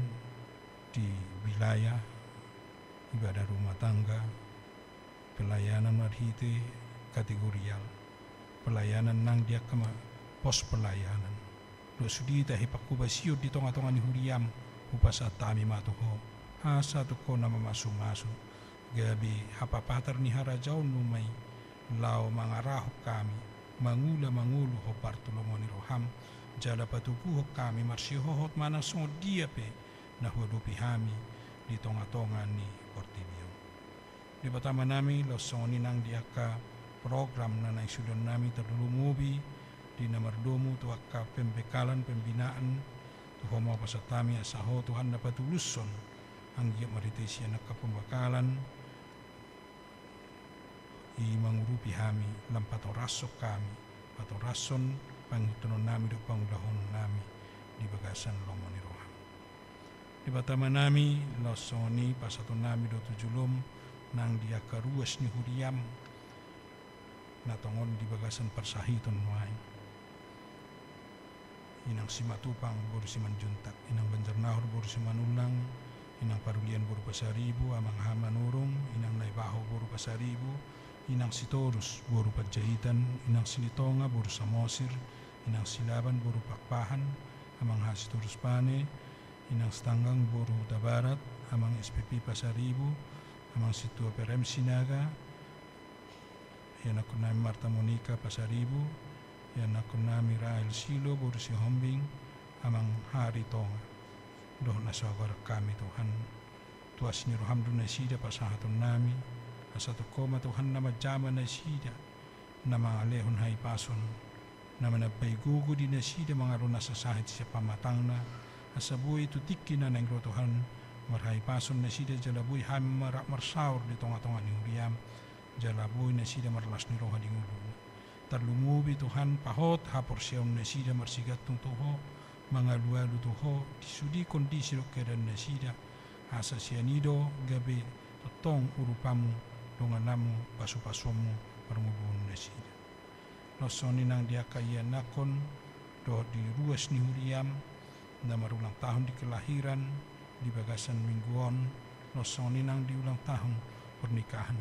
di wilayah, ibadah rumah tangga, pelayanan marhite kategorial, pelayanan nang di angka ma-, pos pelayanan. Dohot sude tahe panghobasion di tongatonga ni huriam, hupasahat hami ma tu ho, asa tung ho na mamasumasu, gabe hapapatar ni harajaonmu ma i, laho mangarahon hami mangula mangolu hombar tu lomo ni roham, jala patoguhon hami marsihohot manang songon dia pe na huadopi hami di tongatonga ni portibi on. Debata Ama nami, laos songon i nang di angka program na naeng sudeon nami, tarlumobi di na mardomu tu angka pembekalan, pembinaan, tu ho ma hupasahat hami asa ho Tuhan na patulushon anggiat marhite sian angka pembekalan i mangurupi hami, lam patorashon hami, patorashon pangihuthononnami dohot pangulahonon nami di bagasan lomo ni roham. Debata Ama nami, laos songon i pasahatonnami do tu jolom nang di angka ruas ni huriam na tongon di bagasan parsahiton nuaeng. Inang Simatupang boru Simanjuntak, Inang Banjarnahor boru Simanullang, Inang Parulian boru Pasaribu, Amang Hamanurung, Inang Naibaho boru Pasaribu, Inang Sitorus boru Panjaitan, Inang Silitonga boru Samosir, Inang Silaban boru Pakpahan, Amang Hasitorus Pane, Inang Sitanggang boru Hutabarat, Amang S P P Pasaribu, Amang Sintua Perem Sinaga, ianakhonnami Marta Monika Pasaribu, ianakhonnami Rael Silo boru Sihombing, Amang Hari Tonga, dohot na so hugoarhon hami Tuhan. Tu asi ni roham do nasida pasahatonnami, asa tung ho ma Tuhan na manjama nasida, na mangalehon hahipason, na manambai gogo di nasida mangalo nasa sahit sian pamatangna, asa boi tu tingki na naeng ro Tuhan, marhahipason nasida jala boi hami marrap marsaor di tongatonga ni huriam, jala boi nasida marlas ni roha di ngoluna. Tarlumobi Tuhan, pahot haporseaon nasida marsigantung tu ho, mangalualu tu ho, di sude kondisi dohot keadaan nasida, asa sian i do gabe tongtong urupanmu, dongananmu, pasupasuonmu, parngoluon nasida. Laos songon i nang di angka ianakhon, dohot di ruas ni huriam, na marulang tahun di kelahiran, di bagasan minggu on, laos songon i nang di ulang tahun pernikahan.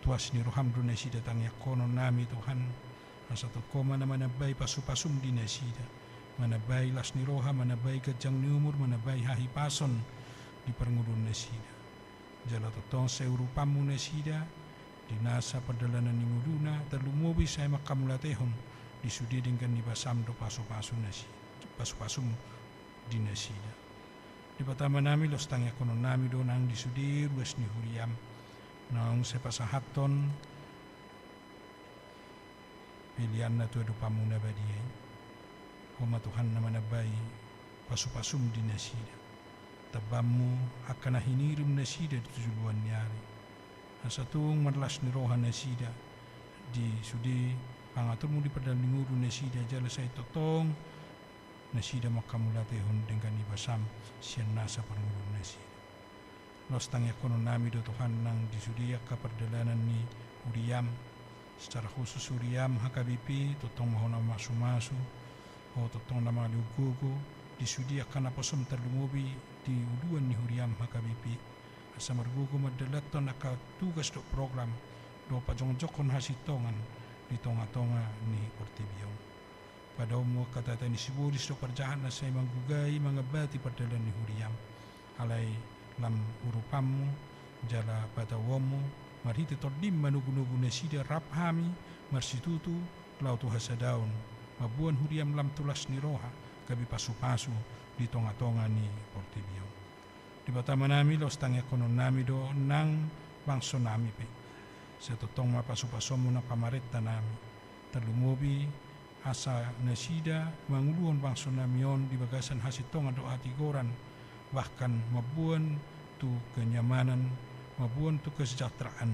Tu asi ni roham do nasida tangiangkononnami Tuhan, asa tung ho ma na manambai pasupasum di nasida, manambai las ni roha, manambai ganjang ni umur, manambai hahipason di parngoluon nasida. Jala tongtong sai urupanmu nasida, di nasa pardalanan ni ngoluna, tarlumobi sai manghamauliatehon, di sude denggan ni basam dohot pasupasu nasi-, pasupasum di nasida. Debata Amanami, laos tangiangkononnami do nang di sude ruas ni huriam, naung sai pasahathon peleanna tu adopanmu na badia i. Ho ma Tuhan na manambai pasupasum di nasida. Tambanmu angka na hinirim nasida di tu joloan ni ari. Asa tung marlas ni roha nasida, di sude pangaturmu di pardalan ni ngolu nasida, jala sai tongtong nasida manghamauliatehon denggan ni basam sian nasa parngoluon nasida. Laos tangiangkononnami do Tuhan nang di sude angka pardalanan ni huriam, secara khusus huriam H K B P, tongtong ma ho na mamasumasu, ho tongtong na mangalehon gogo di sude angka naposom, tarlumobi di uluan ni huriam H K B P, asa margogo mandalanhon angka tugas dohot program, dohot pajongjongkon hasintongan di tongatonga ni portibi on. Padaonmu angka tata ni sibolis dohot parjahat na sai manggugai, mangambati pardalan ni huriam. Alai lam urupanmu jala patauonmu, marhite tondim manogunogu nasida, rap hami marsitutu laho tu hasadaon, mamboan huriam lam tu las ni roha, gabe pasupasu di tongatonga ni portibi on. Debata Amanami, laos tangiangkononnami do nang bangsonami pe. Sai tongtong ma pasupasuonmu nang pamarentanami, tarlumobi asa nasida manguluhon bangsonami on di bagasan hasintongan dohot hatigoran, bahkan mamboan tu kenyamanan, mamboan tu kesejahteraan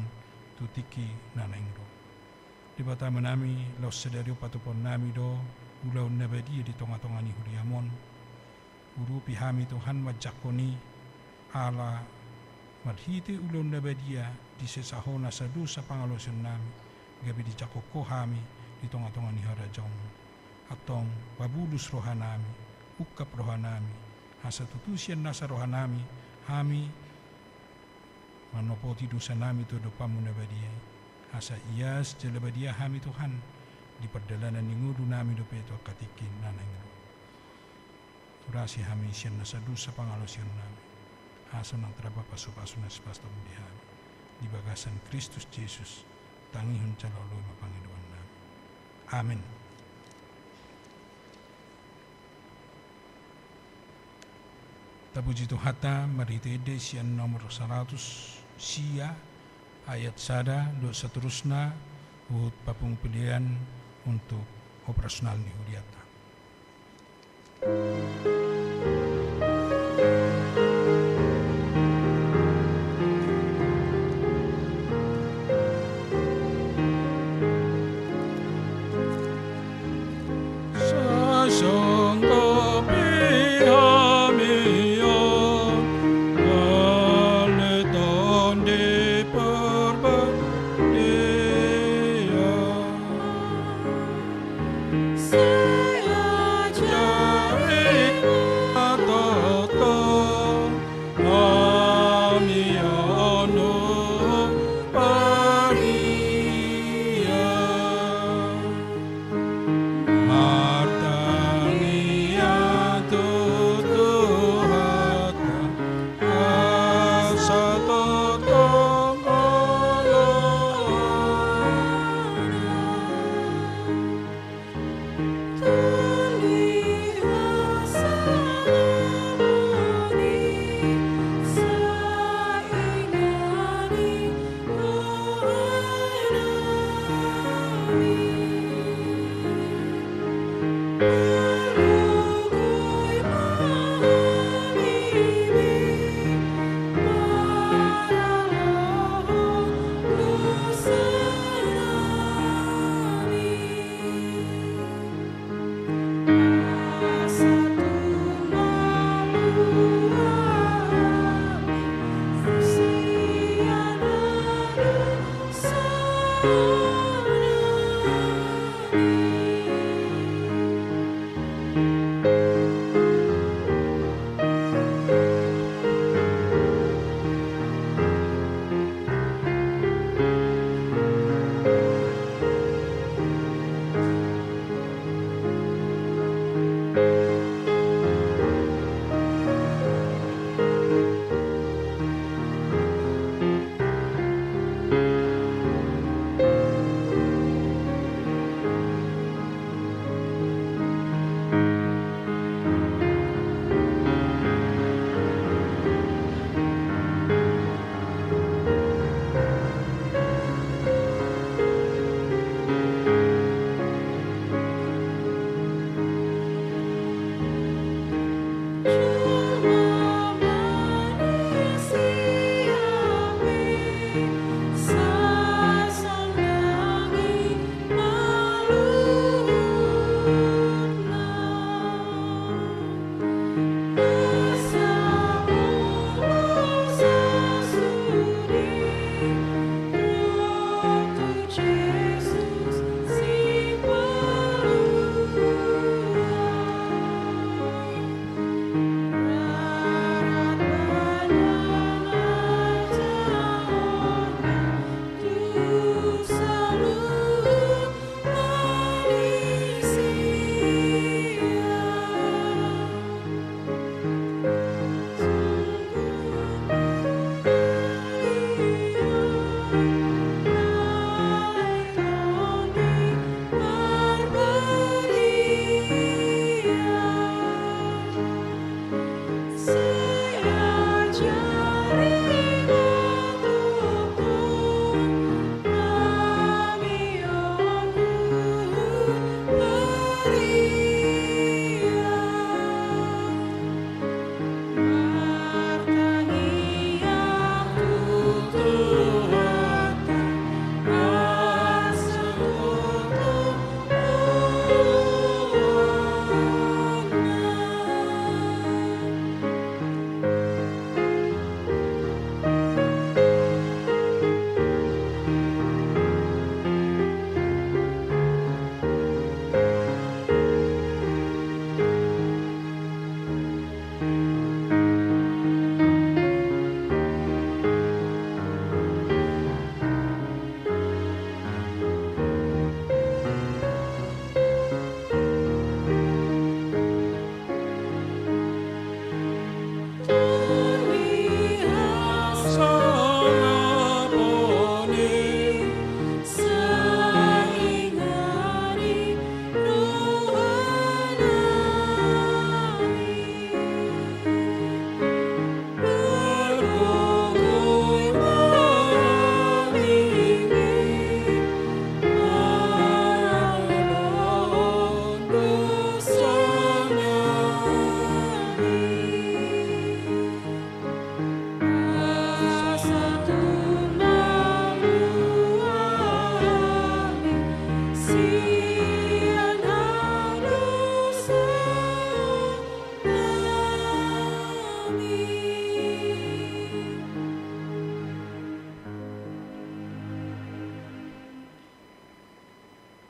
tu tingki na naeng ro. Debata Amanami, laos sadari on patupaonnami do ulaon na badia di tongatonga ni huriam on. Urupi hami Tuhan manjangkon i, ala marhite ulaon na badia disesa ho nasa dosa pangalaosionnami, gabe dijangkon ho hami di tongatonga ni harajaonmu. Antong pabulus rohanami, ungkap rohanami, asa tutu sian nasa rohanami hami manopoti dosanami tu adopanmu na badia i, asa ias jala badia hami Tuhan di pardalanan ni ngolunami dope tu angka tingki na naeng ro. Urasi hami sian nasa dosa pangalaosionnami, asa unang taraba pasupasu na sipastormu di hami. Di bagasan Kristus Jesus, tangihon jala oloi ma pangidoannami. Amen. Tapuji Tuhanta marhite ende sian nomor saratus sia ayat sada dohot saterusna, huhut papungu pelean untuk operasional ni hurianta.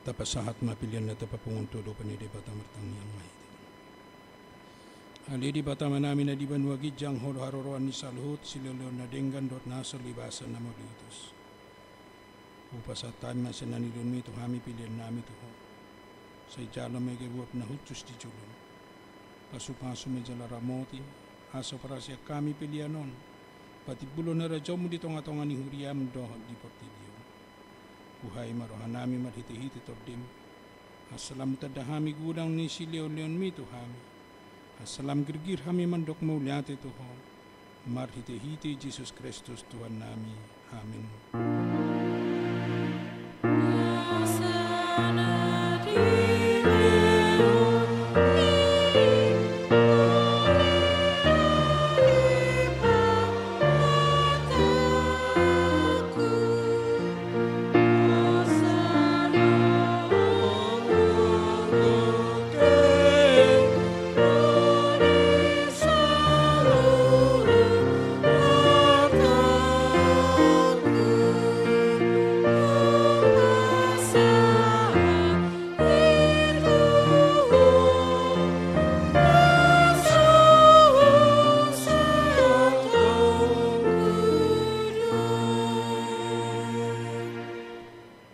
Tapasahat ma pelean na tapapungu tu adopan ni Debata. Martangiang ma hita. Ale Debata Amanami na di banua ginjang, Ho do haroroan ni saluhut silehonlehon na denggan dohot na asal di bagasan na mauliutus. Hupasahat hami ma sian na nilehonMi tu hami peleannami tu Ho. Sai jalo ma gabe uap na hushus di jolom. Pasupasu ma jala ramoti, asa huparasian hami pelean on patimbulhon harajaonMu di tongatonga ni huriaM dohot di portibi on. Buhai ma rohanami marhitehite TondiM, asa lam hutanda hami godang ni silehonlehonMi tu hami, asa lam girgir hami mandok mauliate tu Ho, marhitehite Jesus Kristus Tuhannami. Amen.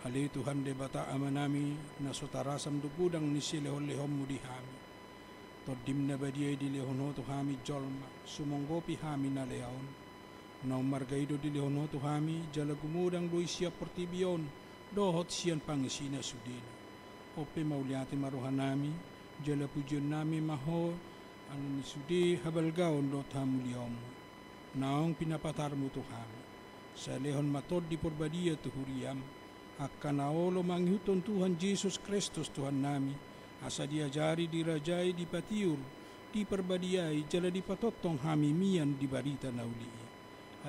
Ale Tuhan Debata Amanami, na so tarasam do godang ni silehonlehonMu di hami. TondiM na badia i dilehon Ho tu hami jolma, sumonggopi hami na lea on. Naung marga i do dilehon Ho tu hami, jala gumodang do i sian portibi on dohot sian pangisina sudena. On pe mauliate ma rohanami, jala pujionnami ma Ho, ala ni sude habalgaon dohot hamuliaonMu naung pinapatarMu tu hami. Sai lehon ma Tondi Porbadia tu huriaM, angka na olo mangihuthon Tuhan Jesus Kristus Tuhannami, asa diajari, dirajai, dipatiur, diparbadiai, jala dipatongtong hami mian di barita na uli i.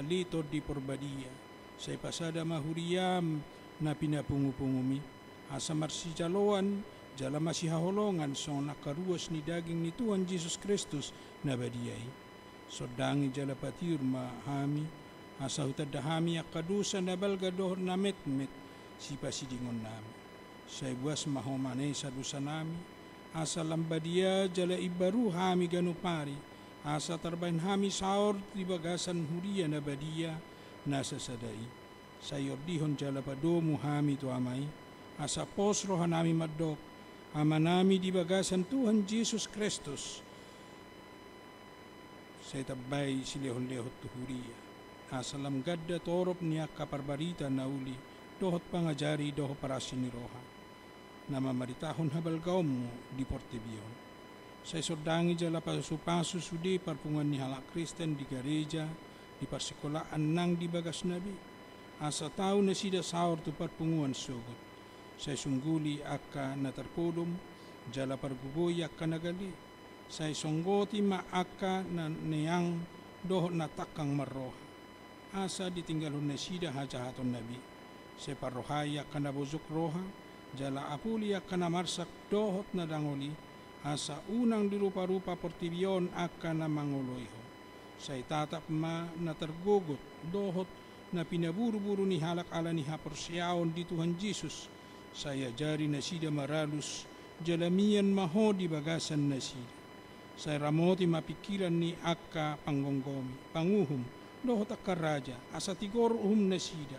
Ale Tondi Porbadia, sai pasada ma huriaM na pinapungupungum i, asa marsijaloan jala masihaholongan songon angka ruas ni daging ni Tuhan Jesus Kristus na badia i. Sondangi jala patiur ma hami, asa hutanda hami angka dosa na balga dohot na metmet sipasidingonnami. Sai buas ma Ho manesa dosanami, asa lam badia jala imbaru hami ganup ari, asa tarbahen hami saor di bagasan huria na badia na sasada i. Sai ondihon jala padomu hami tu Ama i, asa pos rohanami mandok, Amanami di bagasan Tuhan Jesus Kristus, sai tambai silehonlehon tu huria, asa lam ganda torop ni angka parbarita na uli, dohot pangajari, dohot parasi ni roha, na mamaritahon habalgaonMu di portibi on. Sai sondangi jala pasupasu sude parpunguan ni halak Kristen di gareja, di parsikolaan nang di bagasna be, asa tau nasida saor tu parpunguan sogot. Sai sungguli angka na tarpodom, jala pargogoi angka na gale. Sai songgoti ma angka na neang dohot na tangkang marroha, asa ditinggalhon nasida hajahatonna be. Sai parrohai angka na bojok roha, jala apuli angka na marsak dohot na dangol i, asa unang diruparupa portibi on angka na mangoloi Ho. Sai tatap ma na targogot dohot na pinaburuburu ni halak ala ni haporseaon di Tuhan Jesus. Sai ajari nasida maralus, jala mian ma Ho di bagasan nasida. Sai ramoti ma pingkiran ni angka panggomgomi, panguhum, dohot angka raja, asa tigor uhum nasida,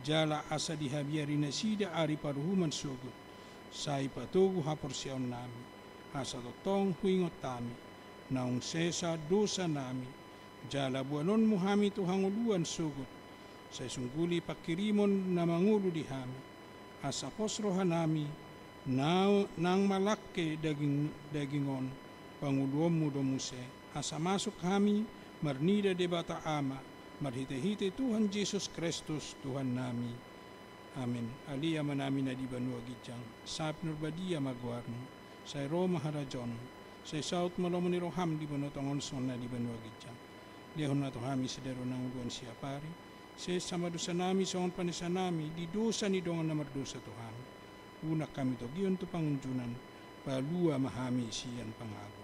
jala asa dihabiari nasida ari paruhuman sogot. Sai patogu haporseaonnami, asa tongtong huingot hami naung sesa dosanami, jala boanonmu hami tu hangoluan sogot. Sai sungguli pangkirimon na mangolu di hami, asa pos rohanami, na, nang malangke daging, daging on, pangoluonmu do muse, asa masuk hami marnida Debata Ama, marhitehite Tuhan Jesus Kristus Tuhannami. Amen. Ale Amanami na di banua ginjang, sai pinarbadia ma goarmu. Sai ro ma harajaonmu. Sai saut ma lomo ni roham di banua tonga on songon na di banua ginjang. Lehon ma tu hami sadari on hangoluan siapari. Sesa ma dosanami songon panesanami di dosa ni dongan na mardosa tu hami. Unang hami togihon tu pangunjunan, palua ma hami sian pangago.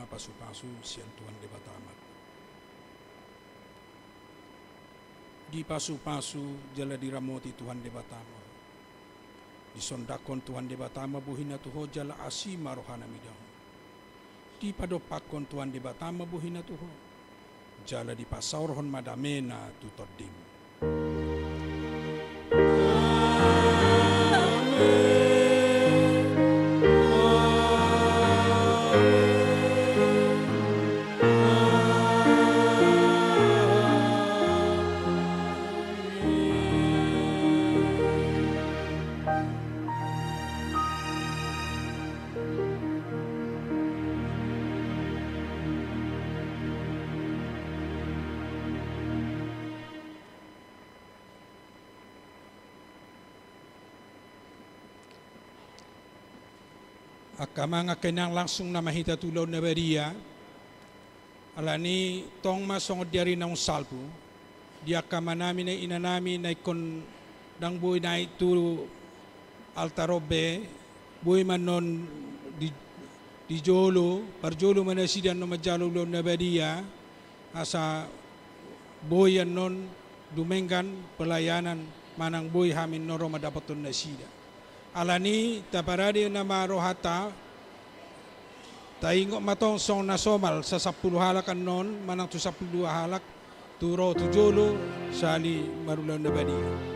Pasu-pasu sian Tuhan Debata ma. Dipasu-pasu jala diramoti Tuhan Debata ma. Disondangkon Tuhan Debata ma bohina tu ho jala asi ma rohana mida ho. Dipadompakkon Tuhan Debata ma bohina tu ho jala dipasaorhon ma damena tu tondim. Angka amang, angka inang, langsung nama hita tu ulaon na badia. Alani tong ma songon di ari naung salpu, di angka amanami nang inanami na ingkon ndang boi naik tu altar on be, boi ma annon di, di jolo, parjolo ma nasida annon manjalo ulaon na badia, asa boi annon dumenggan pelayanan manang boi hami annon ro mandapothon nasida. Alani taparade nama rohanta, taingot ma tong songon na somal, sasampulu halak annon manang tu sampulu dua halak, tu ro tu jolo, sahali marulaon na badia.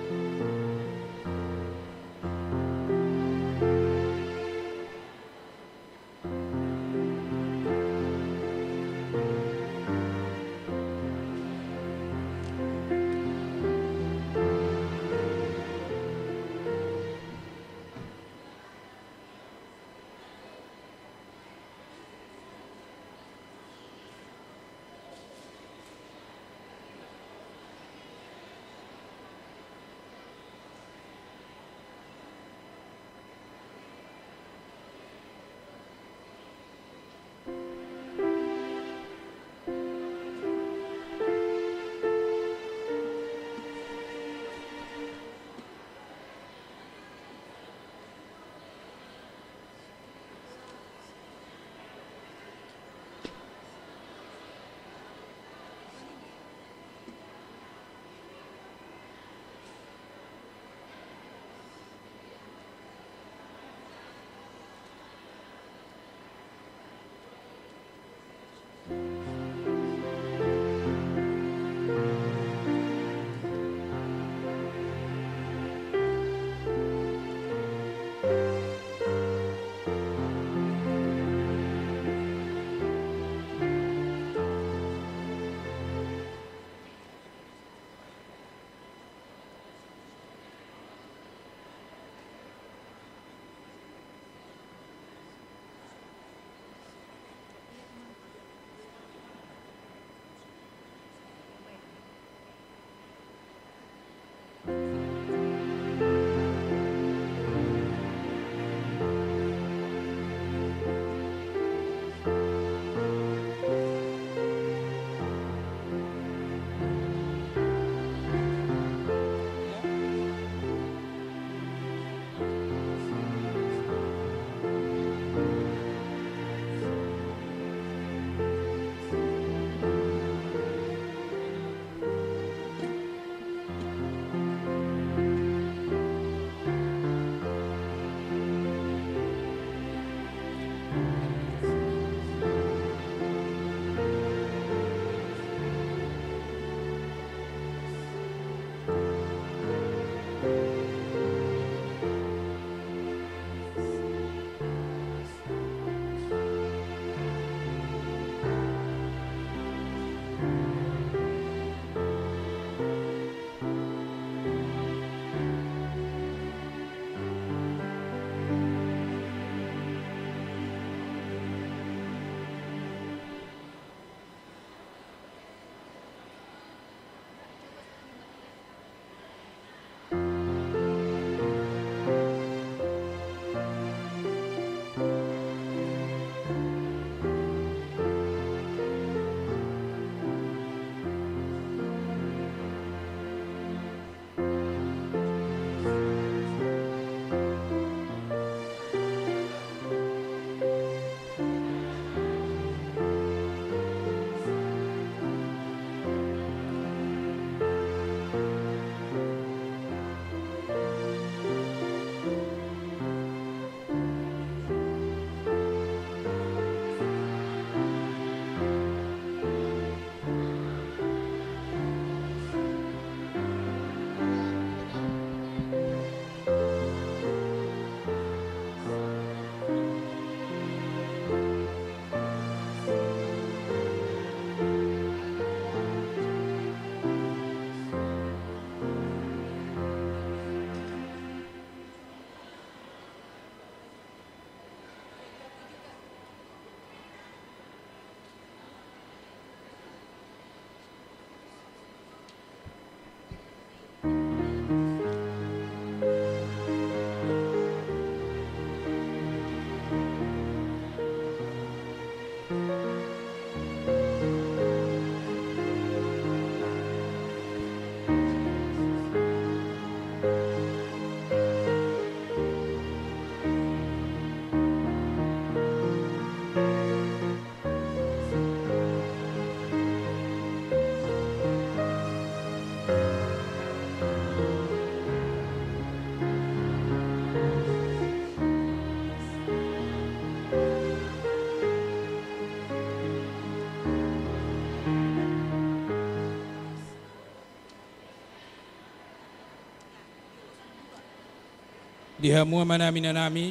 Di hamu amanami, inanami,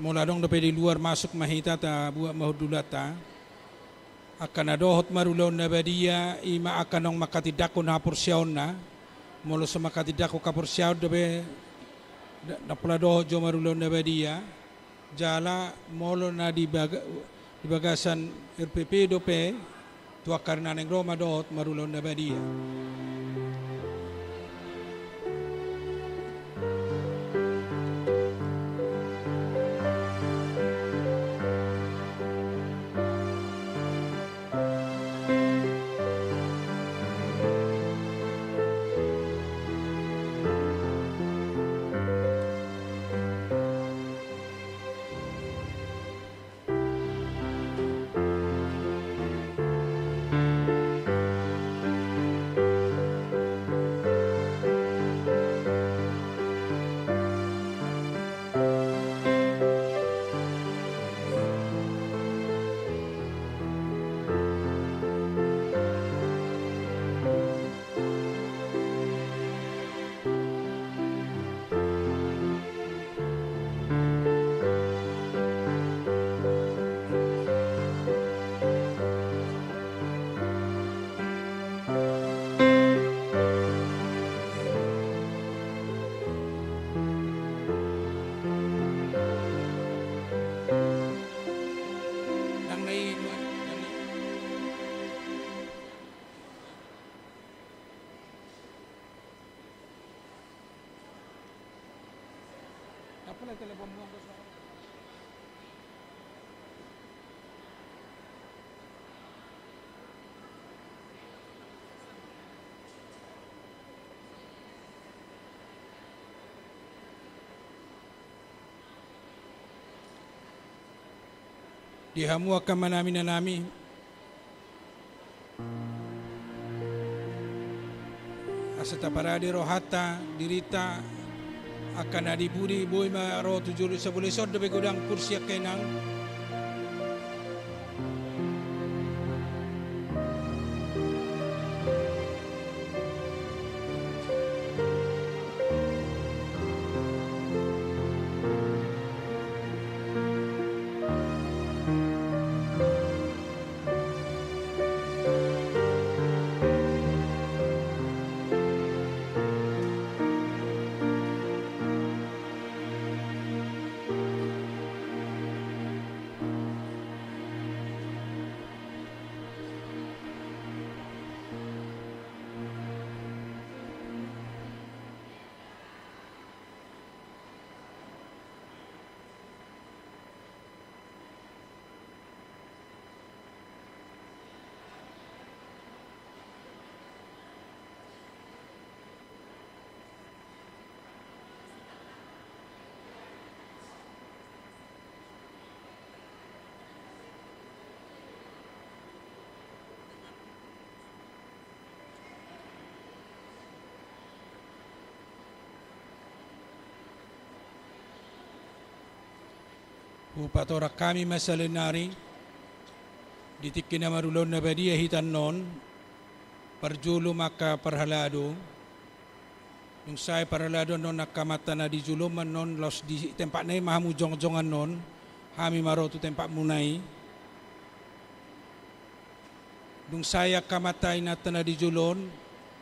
molo adong dope di luar, masuk ma hita, tabuat ma hundulanta. Angka na dohot marulaon na badia, i ma angka naung manghatindanghon haporseaonna. Molo so manghatindanghon haporseaon dope, ndang pola dohot jo marulaon na badia. Jala molo na di baga-, di bagasan R P P dope, tu angka ari na naeng ro ma dohot marulaon na badia. Di hamu angka amanami, inanami, asa taparade rohanta, dirinta, angka na di pudi boi ma ro tu jolo, sabole son dope godang kursi angka inang. Hupatorang hami ma sahali nari, di tingki na marulaon na badia hita annon, parjolo ma angka parhalado. Dung sae parhalado annon, angka amanta na di jolo on ma annon, laos di tempatna i ma hamu jongjong annon, hami ma ro tu tempatmuna i. Dung sae angka amanta inanta na di jolo on,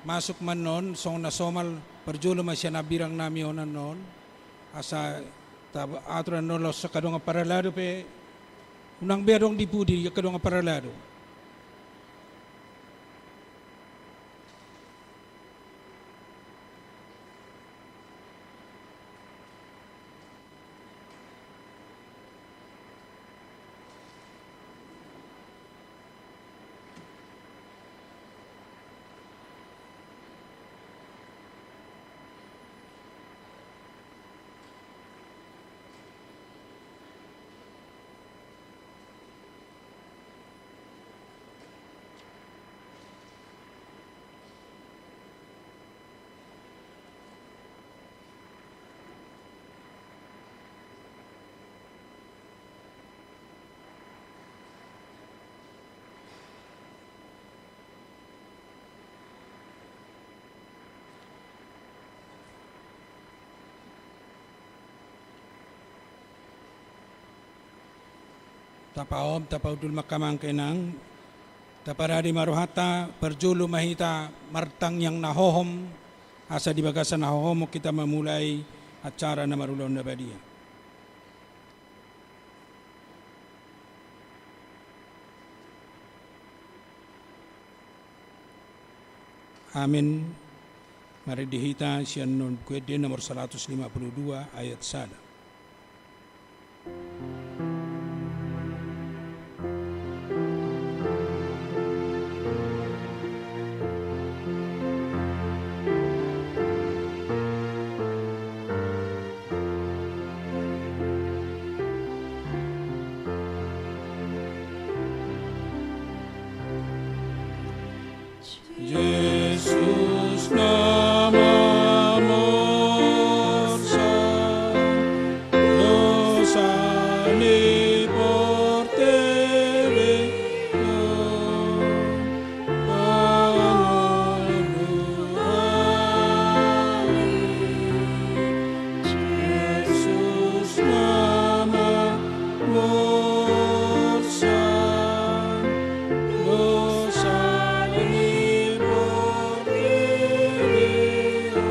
masuk ma annon, songon na somal, parjolo ma sian hambirang nami on annon. Asa taatur annon laos angka dongan parhalado pe, unang be adong di pudi angka dongan parhalado. Tapahohom, tapaundul ma hamu angka inang. Taparade ma rohanta, parjolo ma hita martangiang na hohom, asa di bagasan hahohomon hita mamulai acara na marulaon na badia. Amen. Marende hita sian non Buku Ende nomor saratus lima pulu dua ayat sada. Jesus na mamorsan dosa ni portibi on. Haleluya. Jesus na mamorsan dosa ni portibi on.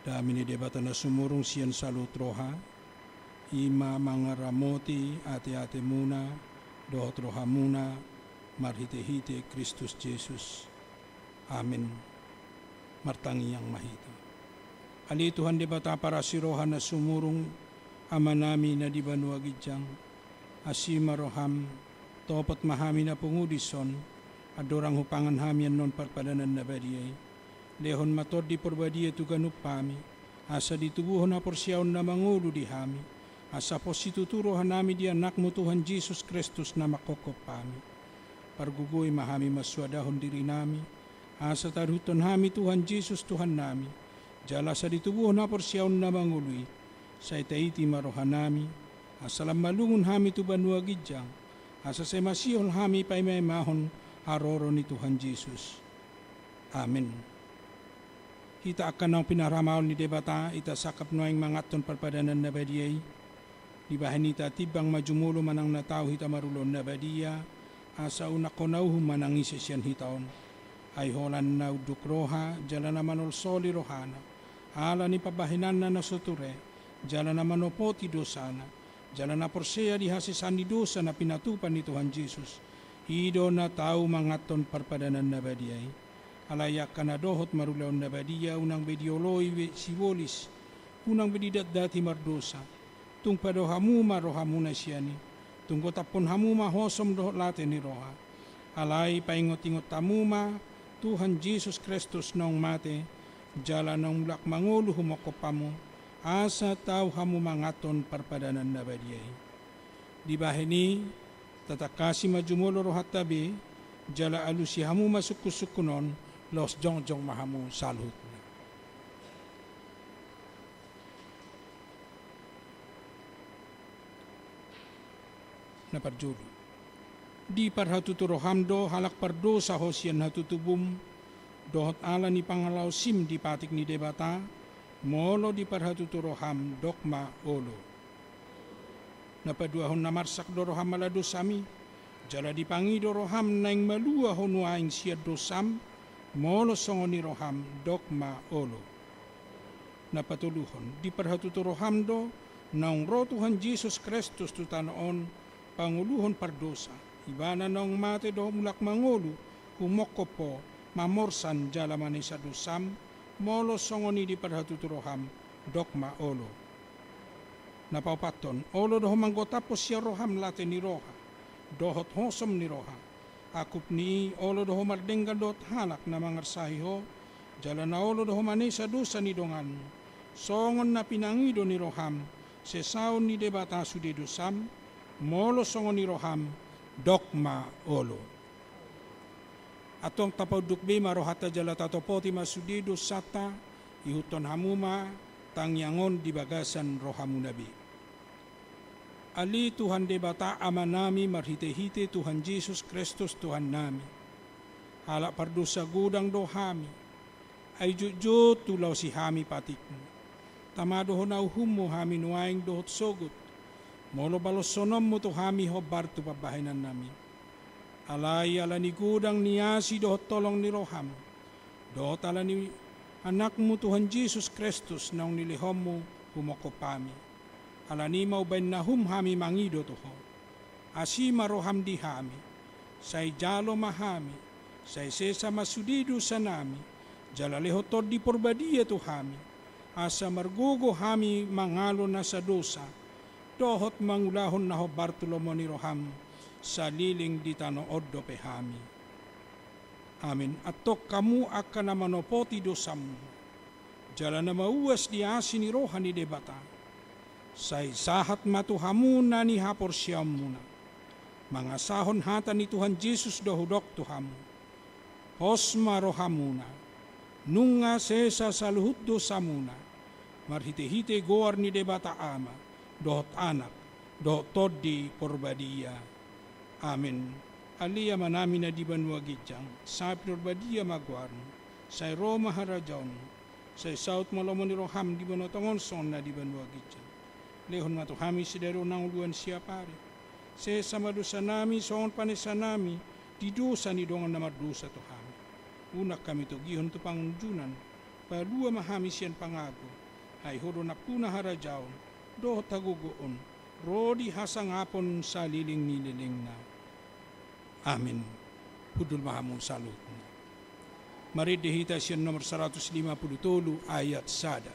Dame ni Debata na sumurung sian saluhut roha, i ma mangaramoti ateatemuna dohot rohamuna marhitehite Kristus Jesus. Amen. Martangiang ma hita. Ale Tuhan Debata parasi roha na sumurung, Amanami na di banua ginjang, asi ma roham, topot ma hami na pungu dison, andorang hupangan hami annon parpadanan na badia i. Lehon ma Tondi Porbadia tu ganup hami, asa ditubuhon haporseaon na mangolu di hami, asa pos situtu rohanami di Anakmu Tuhan Jesus Kristus na manghophop hami. Pargogoi ma hami mansoadahon dirinami, asa tarihuthon hami Tuhan Jesus Tuhannami, jala asa ditubuhon haporseaon na mangolu i, sai taiti ma rohanami, asa lam malungun hami tu banua ginjang, asa sai masihol hami paimaimahon haroro ni Tuhan Jesus. Amen. Hita angka naung pinaramaol ni Debata, hita sangkap nuaeng manganhon parpadanan na badia i. Dibahen i tatimbang ma jumolo manang na tau hita marulaon na badia, asa unang hona uhum manang ise sian hita on. Ai holan na unduk roha, jala na manolsoli rohana, ala ni pambahenanna na so ture, jala na manopoti dosana, jala na porsea di hasesaan ni dosa na pinatupa ni Tuhan Jesus, i do na tau manganhon parpadanan na badia i. Alai angka na dohot marulaon na badia, unang be dioloi be sibolis, unang be didatdati mardosa. Tung pado hamu ma rohamuna sian i, tung gotaphon hamu ma hosom dohot late ni roha. Alai paingotingot hamu ma Tuhan Jesus Kristus naung mate, jala naung mulak mangolu humongkop hamu, asa tau hamu manganhon parpadanan na badia i. Dibahen i, tatangkasi ma jumolo rohanta be, jala alusi hamu ma sungkunsungkun on, laos jongjong ma hamu saluhutna. Na parjolo. Diparhatutu roham do halak pardosa ho sian hatutubum, dohot ala ni pangalaosim di patik ni Debata, molo diparhatutu roham dok ma olo. Na paduahon na marsak do roham ala dosami, jala dipangido roham naeng malua ho nuaeng sian dosam, molo songon i roham dok ma olo. Na patoluhon, diparhatutu roham do, naung ro Tuhan Jesus Kristus tu tano on, pangoluhon pardosa, ibana naung mate dohot mulak mangolu, humongkop ho, mamorsan jala manesa dosam, molo songon i diparhatutu roham, dok ma olo. Na paopathon, olo do ho manggotaphon sian roham late ni roha, dohot hosom ni roha, Angkup ni i, olo do ho mardenggan dohot halak na mangarsahi ho, jala na olo do ho manesa dosa ni donganmu, songon na pinangido ni roham, sesaon ni Debata sude dosam, molo songon i roham, dok ma olo. Antong tapaunduk be ma rohanta jala tatopoti ma sude dosanta, ihuthon hamu ma tangiang on di bagasan rohamuna be. Ale Tuhan Debata Amanami, marhitehite Tuhan Jesus Kristus Tuhannami, halak pardosa godang do hami, ai jotjot hulaosi hami patikmu. Tama do ho na uhummu hami nuaeng dohot sogot, molo baloshononmu tu hami hombar tu pambahenannami. Alai ala ni godang ni asi dohot holong ni roham, dohot ala ni Anakmu Tuhan Jesus Kristus naung nilehonmu humongkop hami, ala ni i ma umbahen na uhum hami mangido tu ho. Asi ma roham di hami, sai jalo ma hami, sai sesa ma sude dosanami, jala lehon Tondi Porbadia tu hami, asa margogo hami mangalo nasa dosa, dohot mangulahon na hombar tu lomo ni roham, saleleng di tano on dope hami. Amen. Antong hamu angka na manopoti dosamuna, jala na mauas di asi ni roha ni Debata, sai sahat ma tu hamu na nihaporseaonmuna, mangasahon hata ni Tuhan Jesus do hudok tu hamu. Pos ma rohamuna, nunga sesa saluhut dosamuna, marhitehite goar ni Debata Ama, dohot Anak, dohot Tondi Porbadia. Amen. Ale Amanami na di banua ginjang, sai pinarbadia ma goarmu, sai ro ma harajaonmu, sai saut ma lomo ni roham di banua tonga on songon na di banua ginjang. Lehon ma tu hami sadari on hangoluan siapari. Sesa ma dosanami songon panesanami di dosa ni dongan na mardosa tu hami. Unang hami togihon tu pangunjunan, palua ma hami sian pangago, ai ho do nampuna harajaon, dohot hagogoon, ro di hasangapon saleleng ni lelengna. Amen. Hundul ma hamu saluhutna. Marende hita sian nomor saratus lima pulu tolu ayat sada.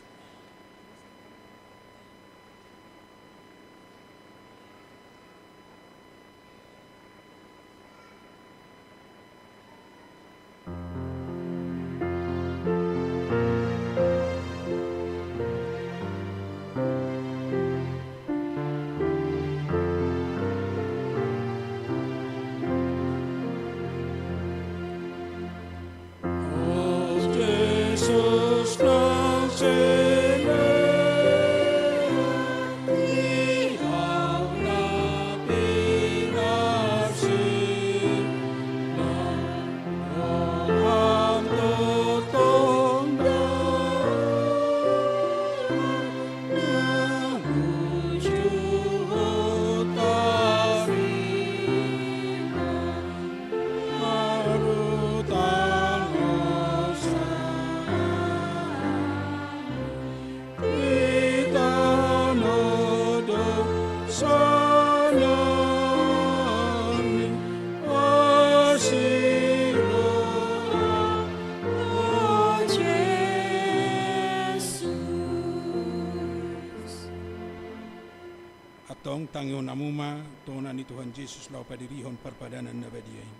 Antong tangihon hamu ma tona ni Tuhan Jesus laho padirihon parpadanan na badia i.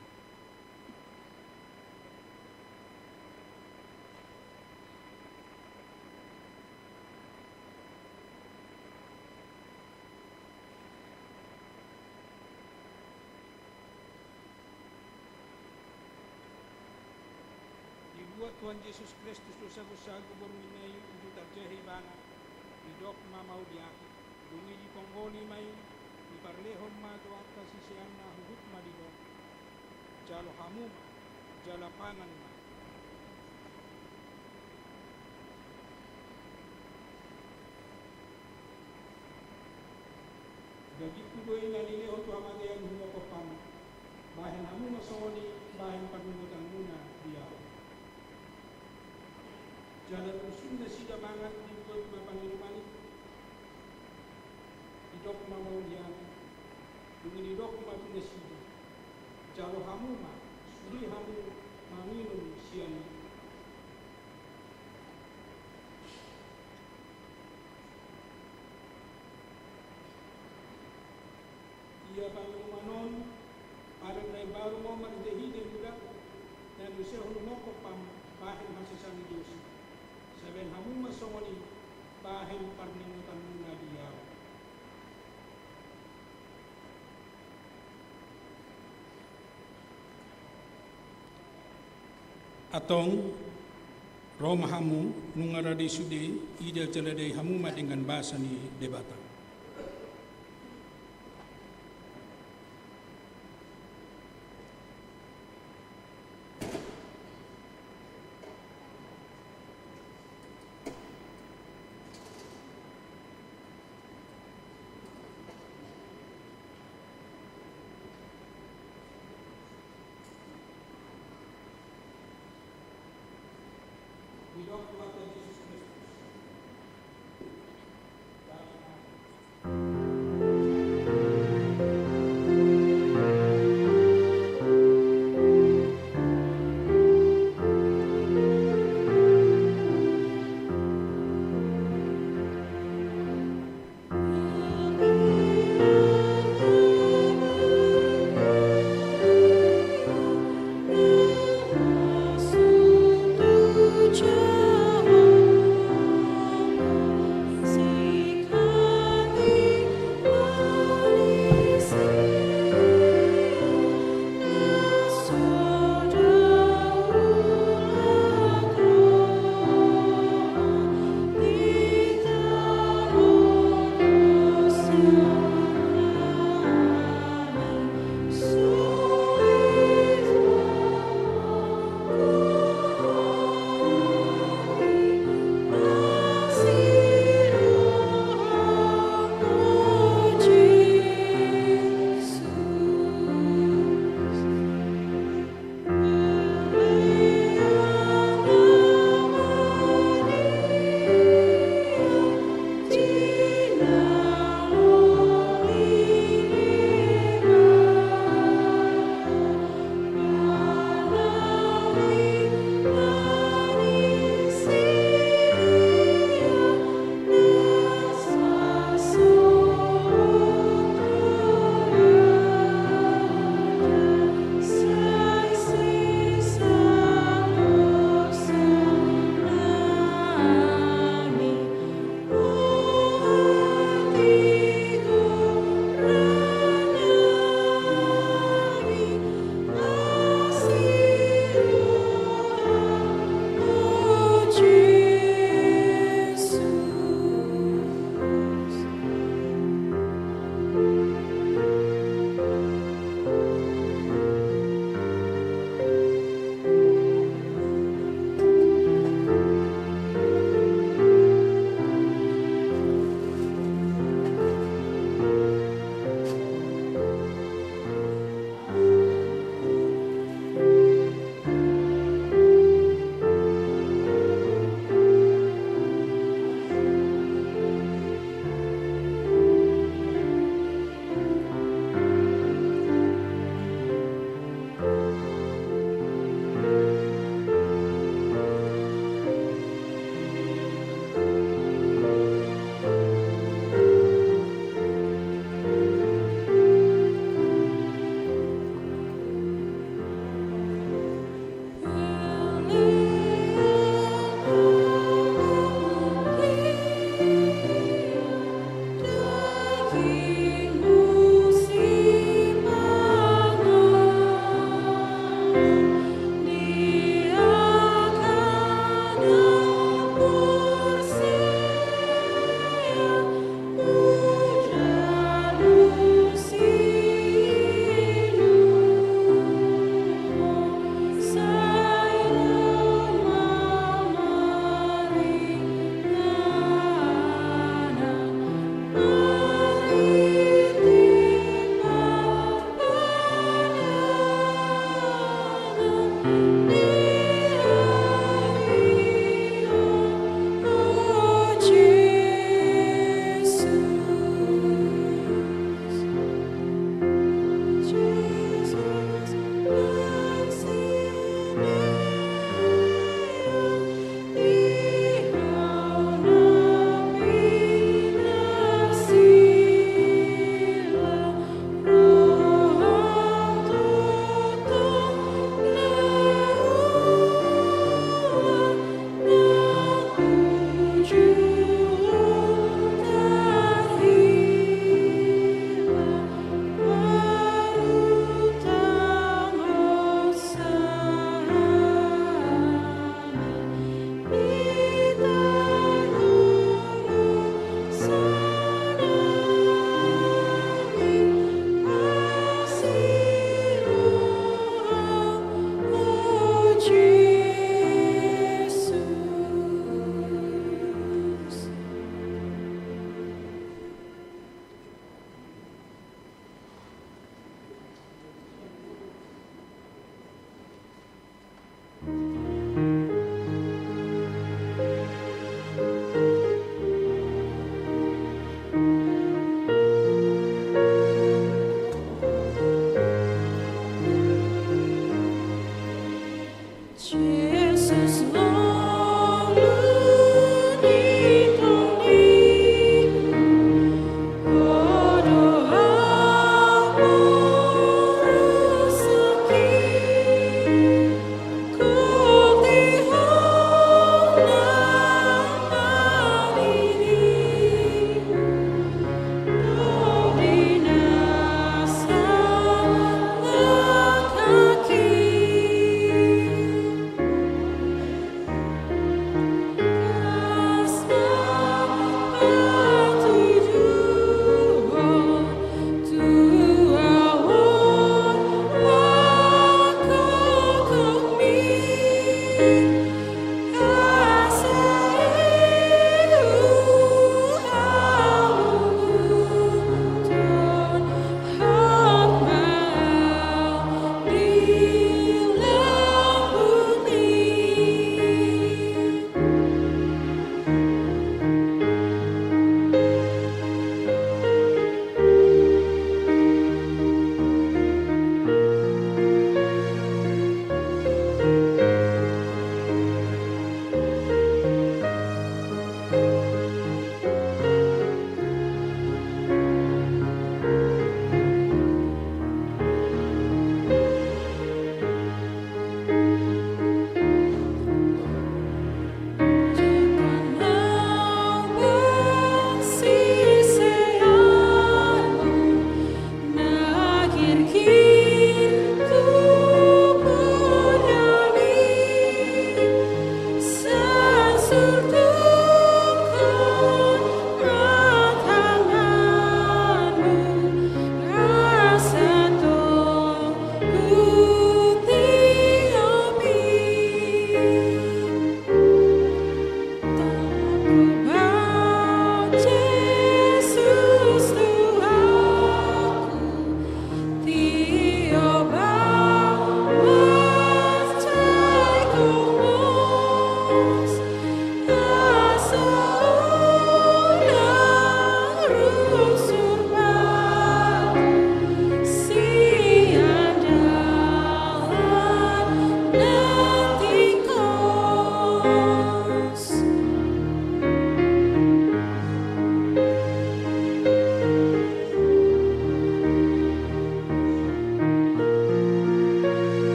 Dibuat Tuhan Jesus Kristus do sagu-sagu borngin i, uju tarjahe ibana, didok ma mauliate, dung i diponggoli ma i, diparlehon ma tu angka siseanna, huhut ma didok: Jalo hamu ma, jala pangan ma. Dagingku do i na nilehon tu hamatean humongkop hamu. Bahen hamu ma songon i, bahen parnungotanmuna di ahu. Jala dung sun nasida mangan, dibuat ma panginuman i, didok ma mauliate, dung i didok ma tu nasida: Jalo hamu ma, sude hamu manginum sian i. Ia panginuman on, adat na imbaru ma Marhite hita muda, na muse hulumokkop pam bahen hasesaan ni dosa. Sai bahen hamu ma songon i bahen parningotanmuna di ahu. Antong, ro ma hamu, nunga rade sude, ida jala dai hamu ma denggan basa ni Debata. Didok Tuhanta Jesus Kristus.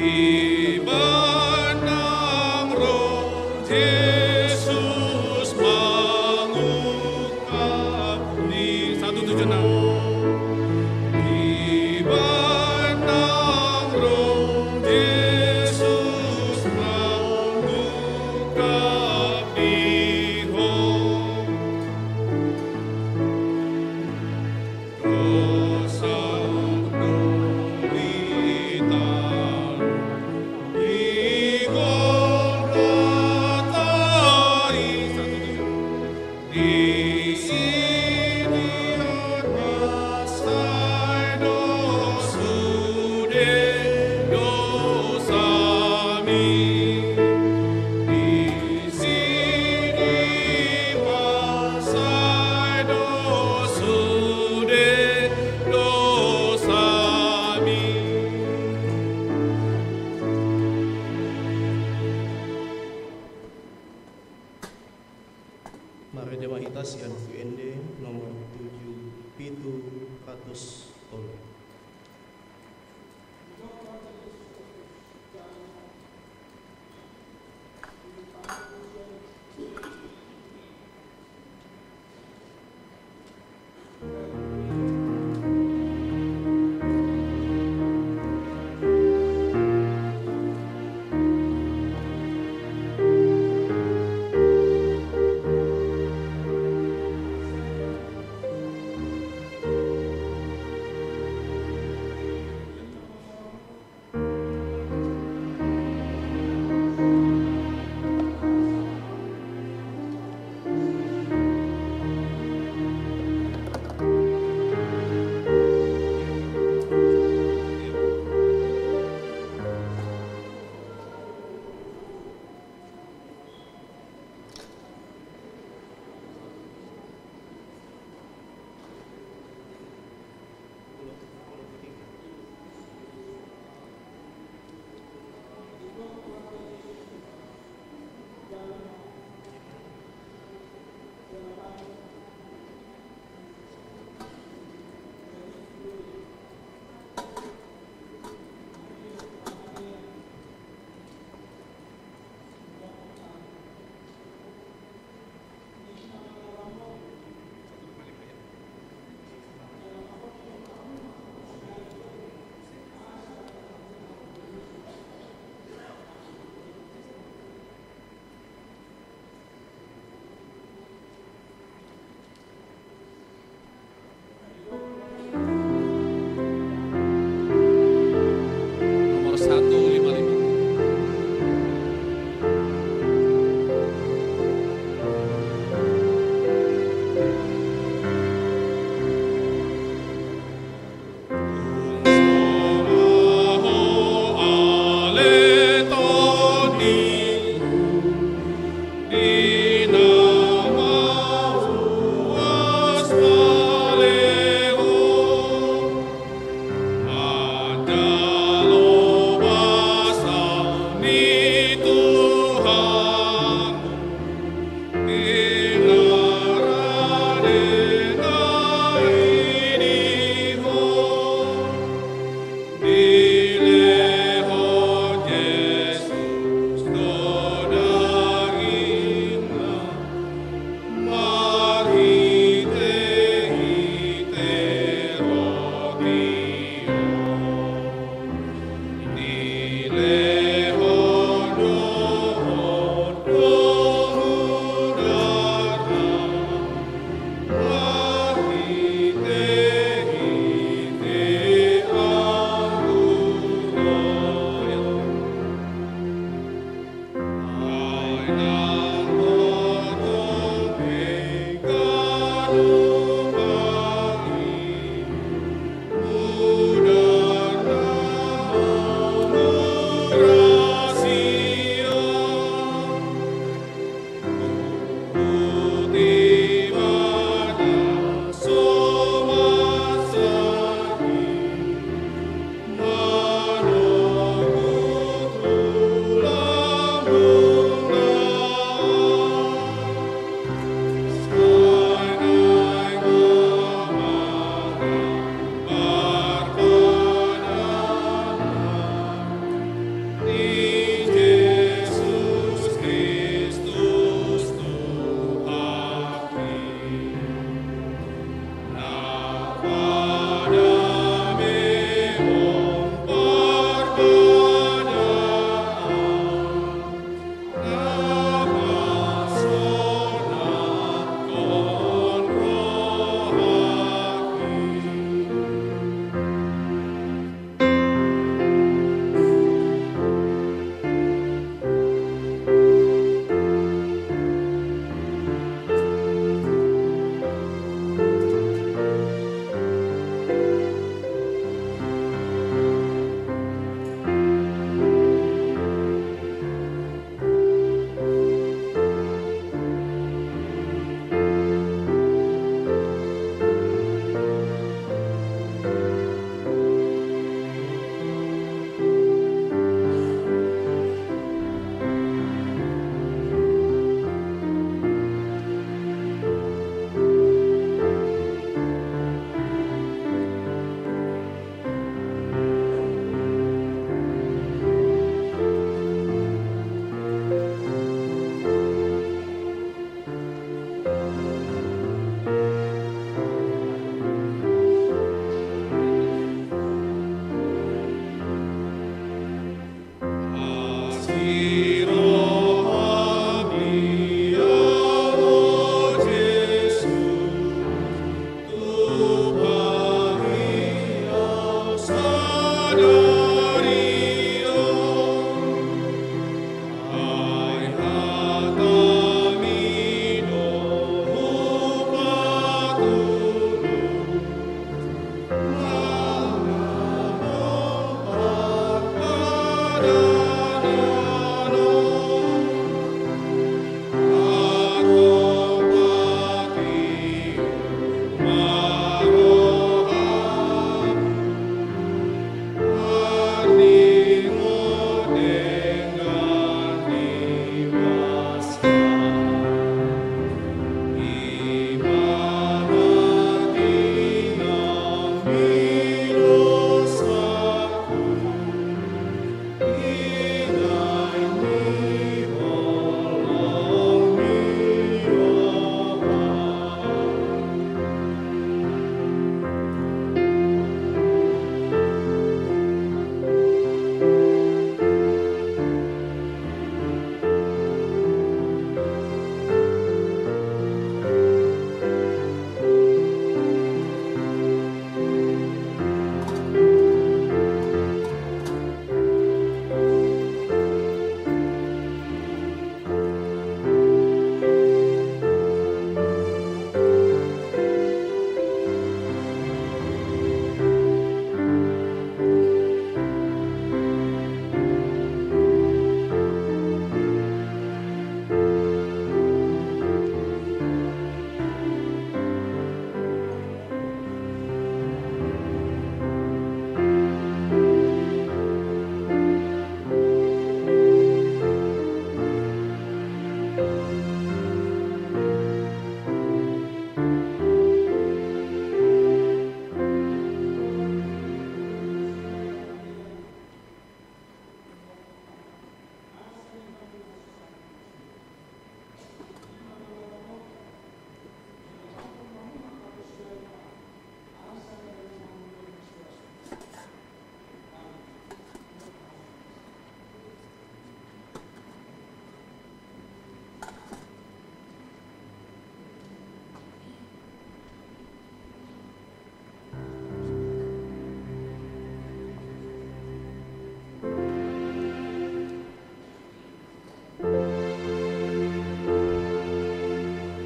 Ibana ro Jesus mangungkap di, satu tujuh enam. Ibana ro Jesus mangungkap di ho. Marende ma hita sian Buku Ende nomor tujuh, pitu ratus tolu. Nomor satu lima lima.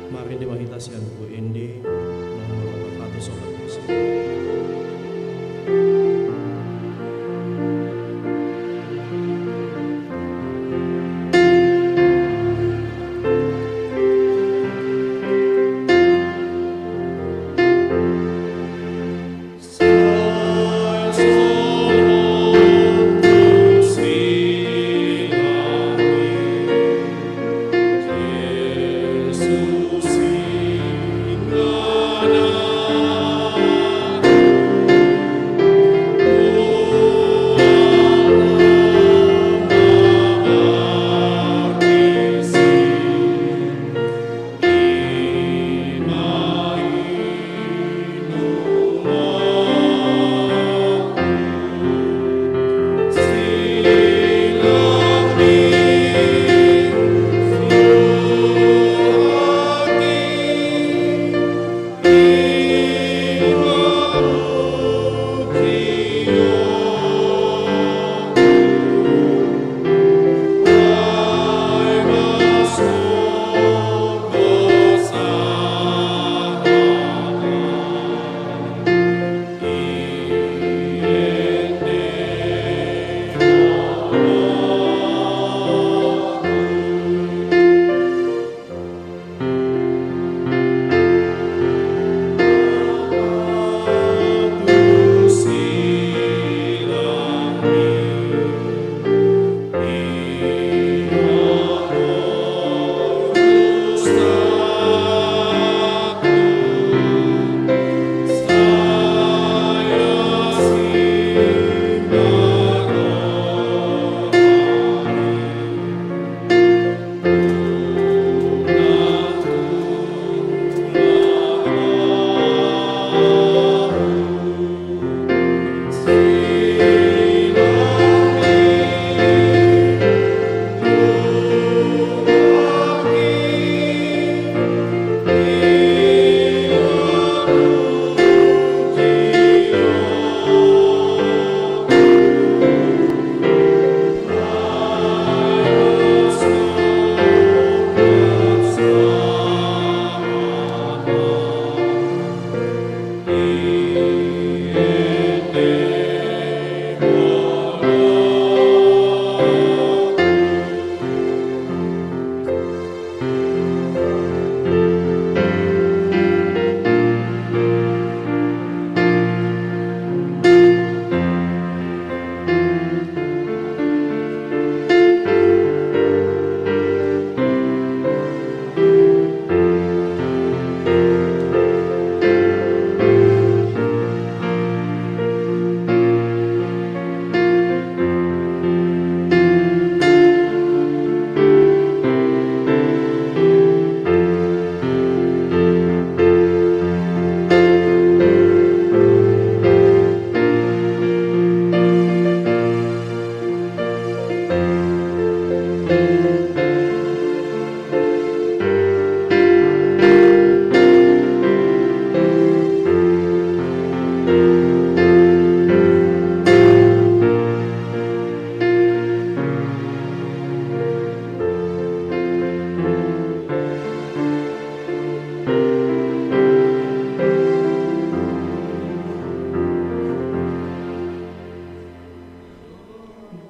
Marende ma hita sian Buku Ende nomor empat ratus empat puluh sembilan.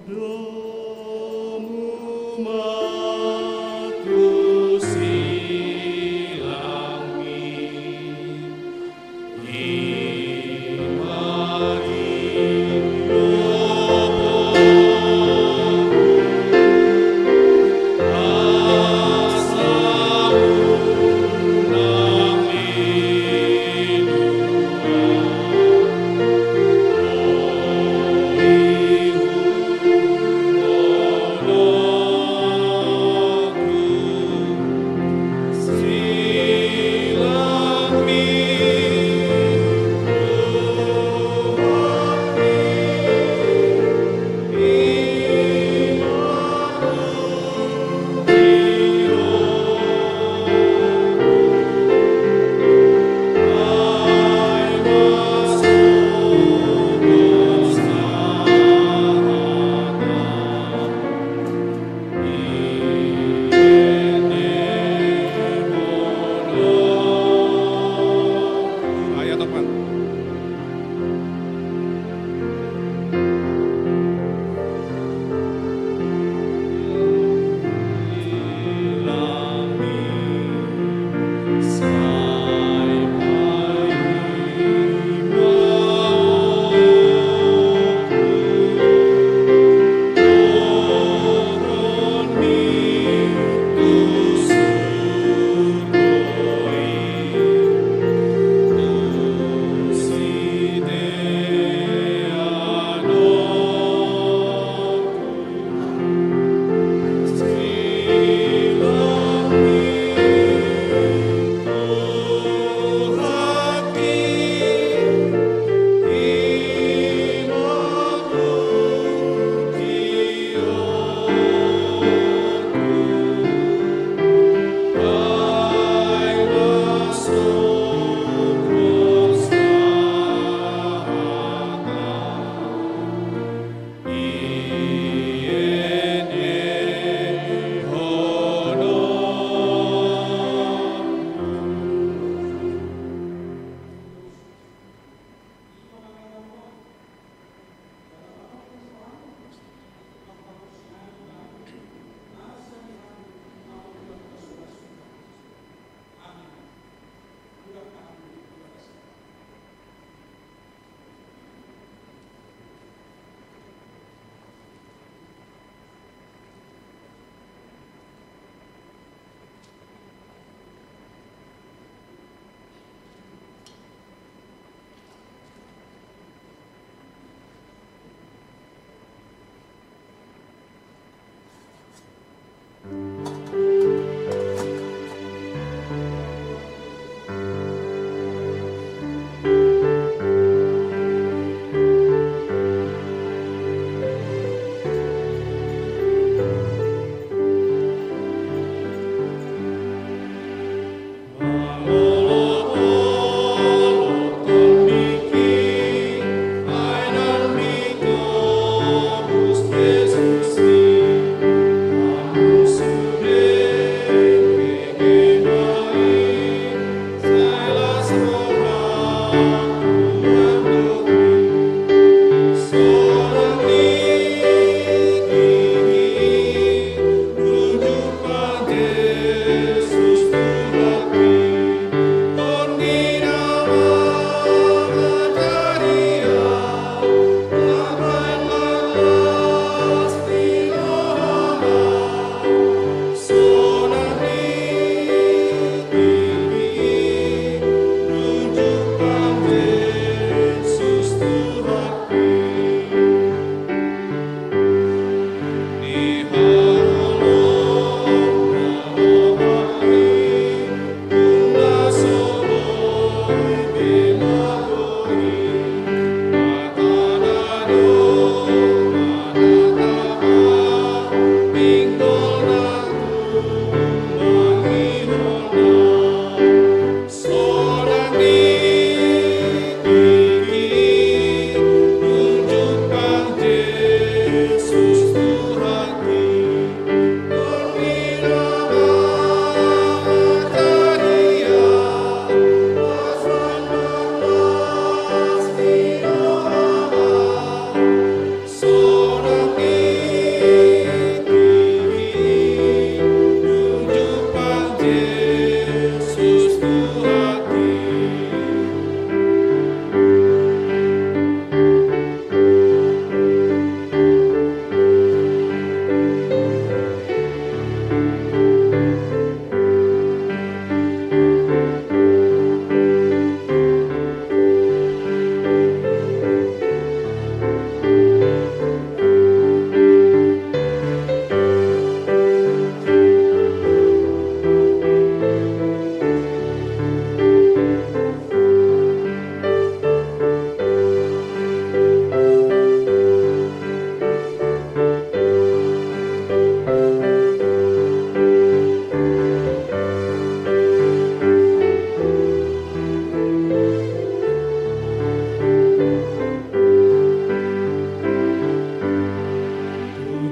Rohamu ma tu silangmi.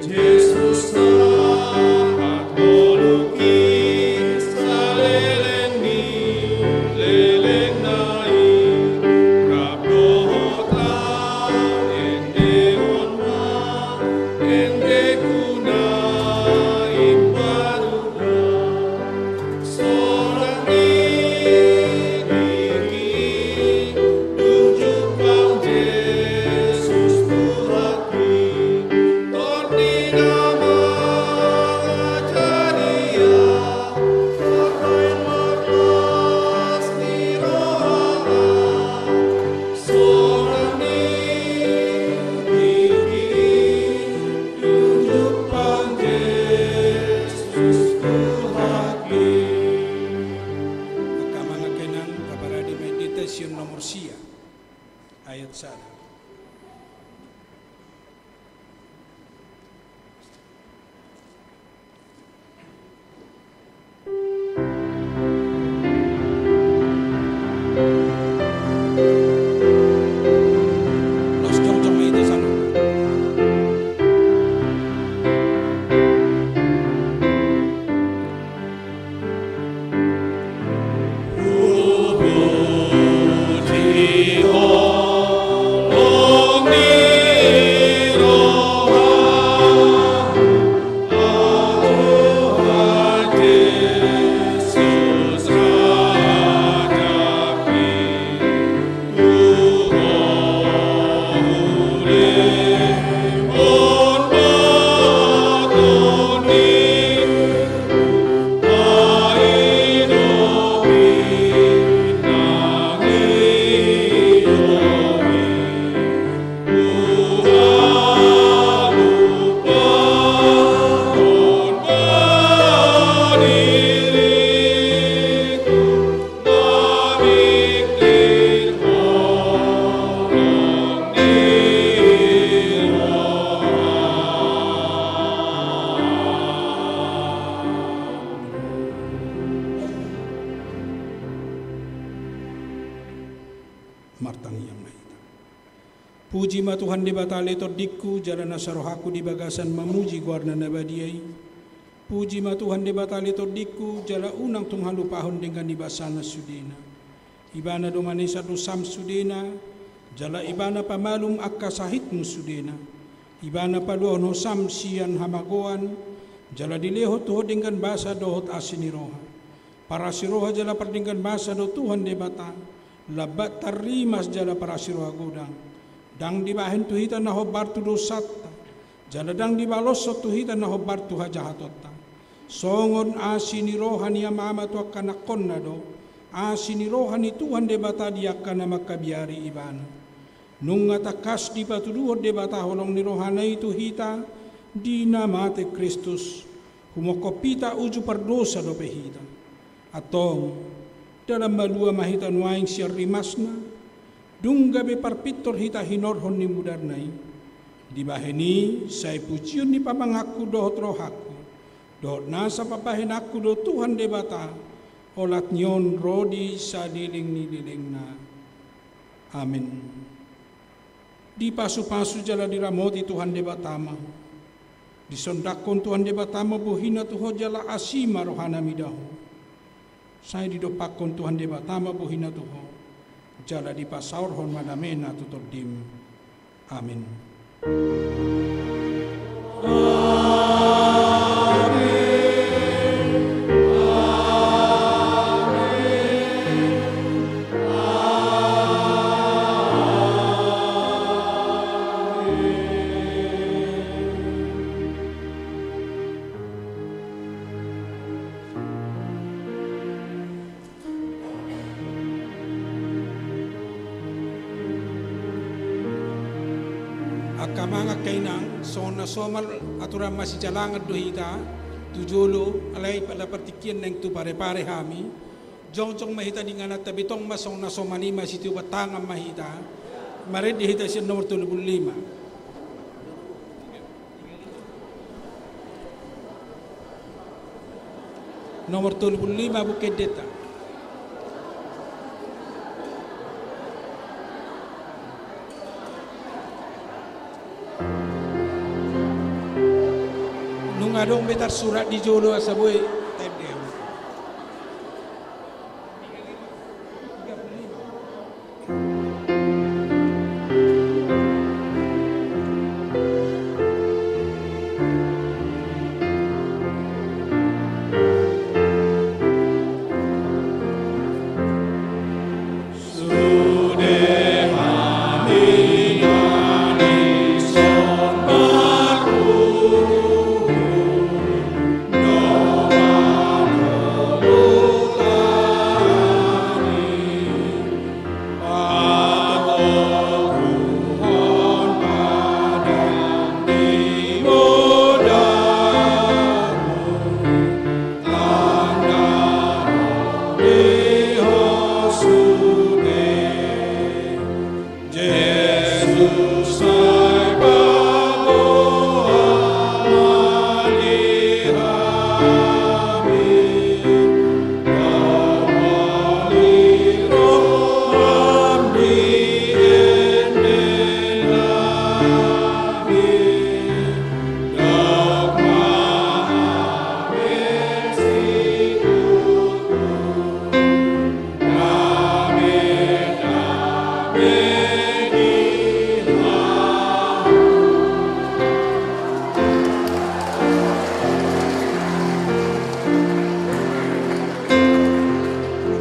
Jesus sahat ngolu i saleleng ni lelengna i, rap dohot lau endehon ma endengku na imbaru. Sonang i diki i, dung jumpang Jesus Tuhanki, Tondi na mangajari au, marbahen marlas ni roha au. Sonang i diki i, dung jumpang Jesus Tuhanki. Angka amang, angka inang, taparade ma endenta sian nomor sia, ayat sada. Los jongjong ma hita saluhutna. Martangiang ma hita. Puji ma Tuhan Debata ale Tondingku, jala nasa rohangku di bagasan mamuji goarna na badia i. Puji ma Tuhan Debata ale Tondingku, jala unang tung halupahon denggan ni basana sudena. Ibana do manesan dosam sudena, jala Ibana pamalum angka sahitmu sudena. Ibana paluahon ho sam sian hamagoan, jala dilehon tu ho denggan basa dohot asi ni roha. Parasi roha jala pardenggan basa do Tuhan Debata, lambat tarrimas jala parasi roha godang. Ndang dibahen tu hita na hombar tu dosanta, jala ndang dibaloshon tu hita na hombar tu hajahatonta. Songon asi ni roha ni amama tu angka anakkonna do asi ni roha ni Tuhan Debata di angka na mangkabiari Ibana. Nunga tangkas dipatuduhon Debata holong ni rohana i tu hita di na mate Kristus, humophop hita uju pardosa dope hita. Antong, dalan malua ma hita nuaeng sian rimasna, dung gabe parpintor hita hinorhon ni mudarna i. Dibahen i sai pujion ni pamanganku dohot rohangku, dohot nasa pambahenanku do Tuhan Debata, olat ni on ro di saleleng ni lelengna. Amen. Dipasupasu jala diramoti Tuhan Debata ma. Disondangkon Tuhan Debata ma bohina tu ho jala asi ma rohana mida ho. Sai didompakkon Tuhan Debata ma bohina tu ho, jala dipasaorhon ma damena tu tondim. Amen. Angka amang, angka inang, songon na somal, aturan masijalangan do hita tu jolo, alai pala partingkian naeng tu Parepare hami. Jongjong ma hita di ingananta, betong ma songon na somal i, masitiopan tangan ma hita. Marende hita sian nomor tolu pulu lima. Nomor tolu pulu lima, buka endenta. Adong be tarsurat di jolo asa boi.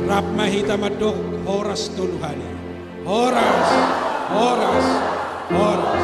Rap ma hita mandok horas tolu hali. Horas, horas, horas.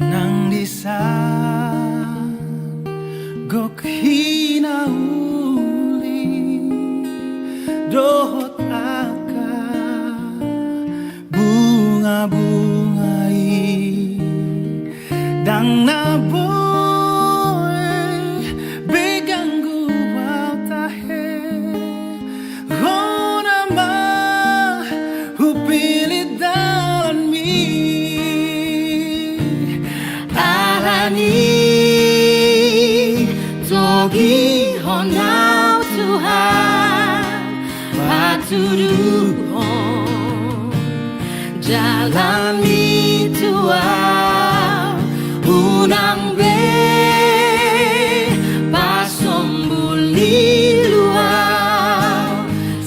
Nang di san gok hinauli dohot angka bungabunga i, ndang na boi be ganggu au tahe. Hona ma hupillit dalanmi, alani togihon au Tuhan, patuduhon jalanmi tu au, unang be pasombuli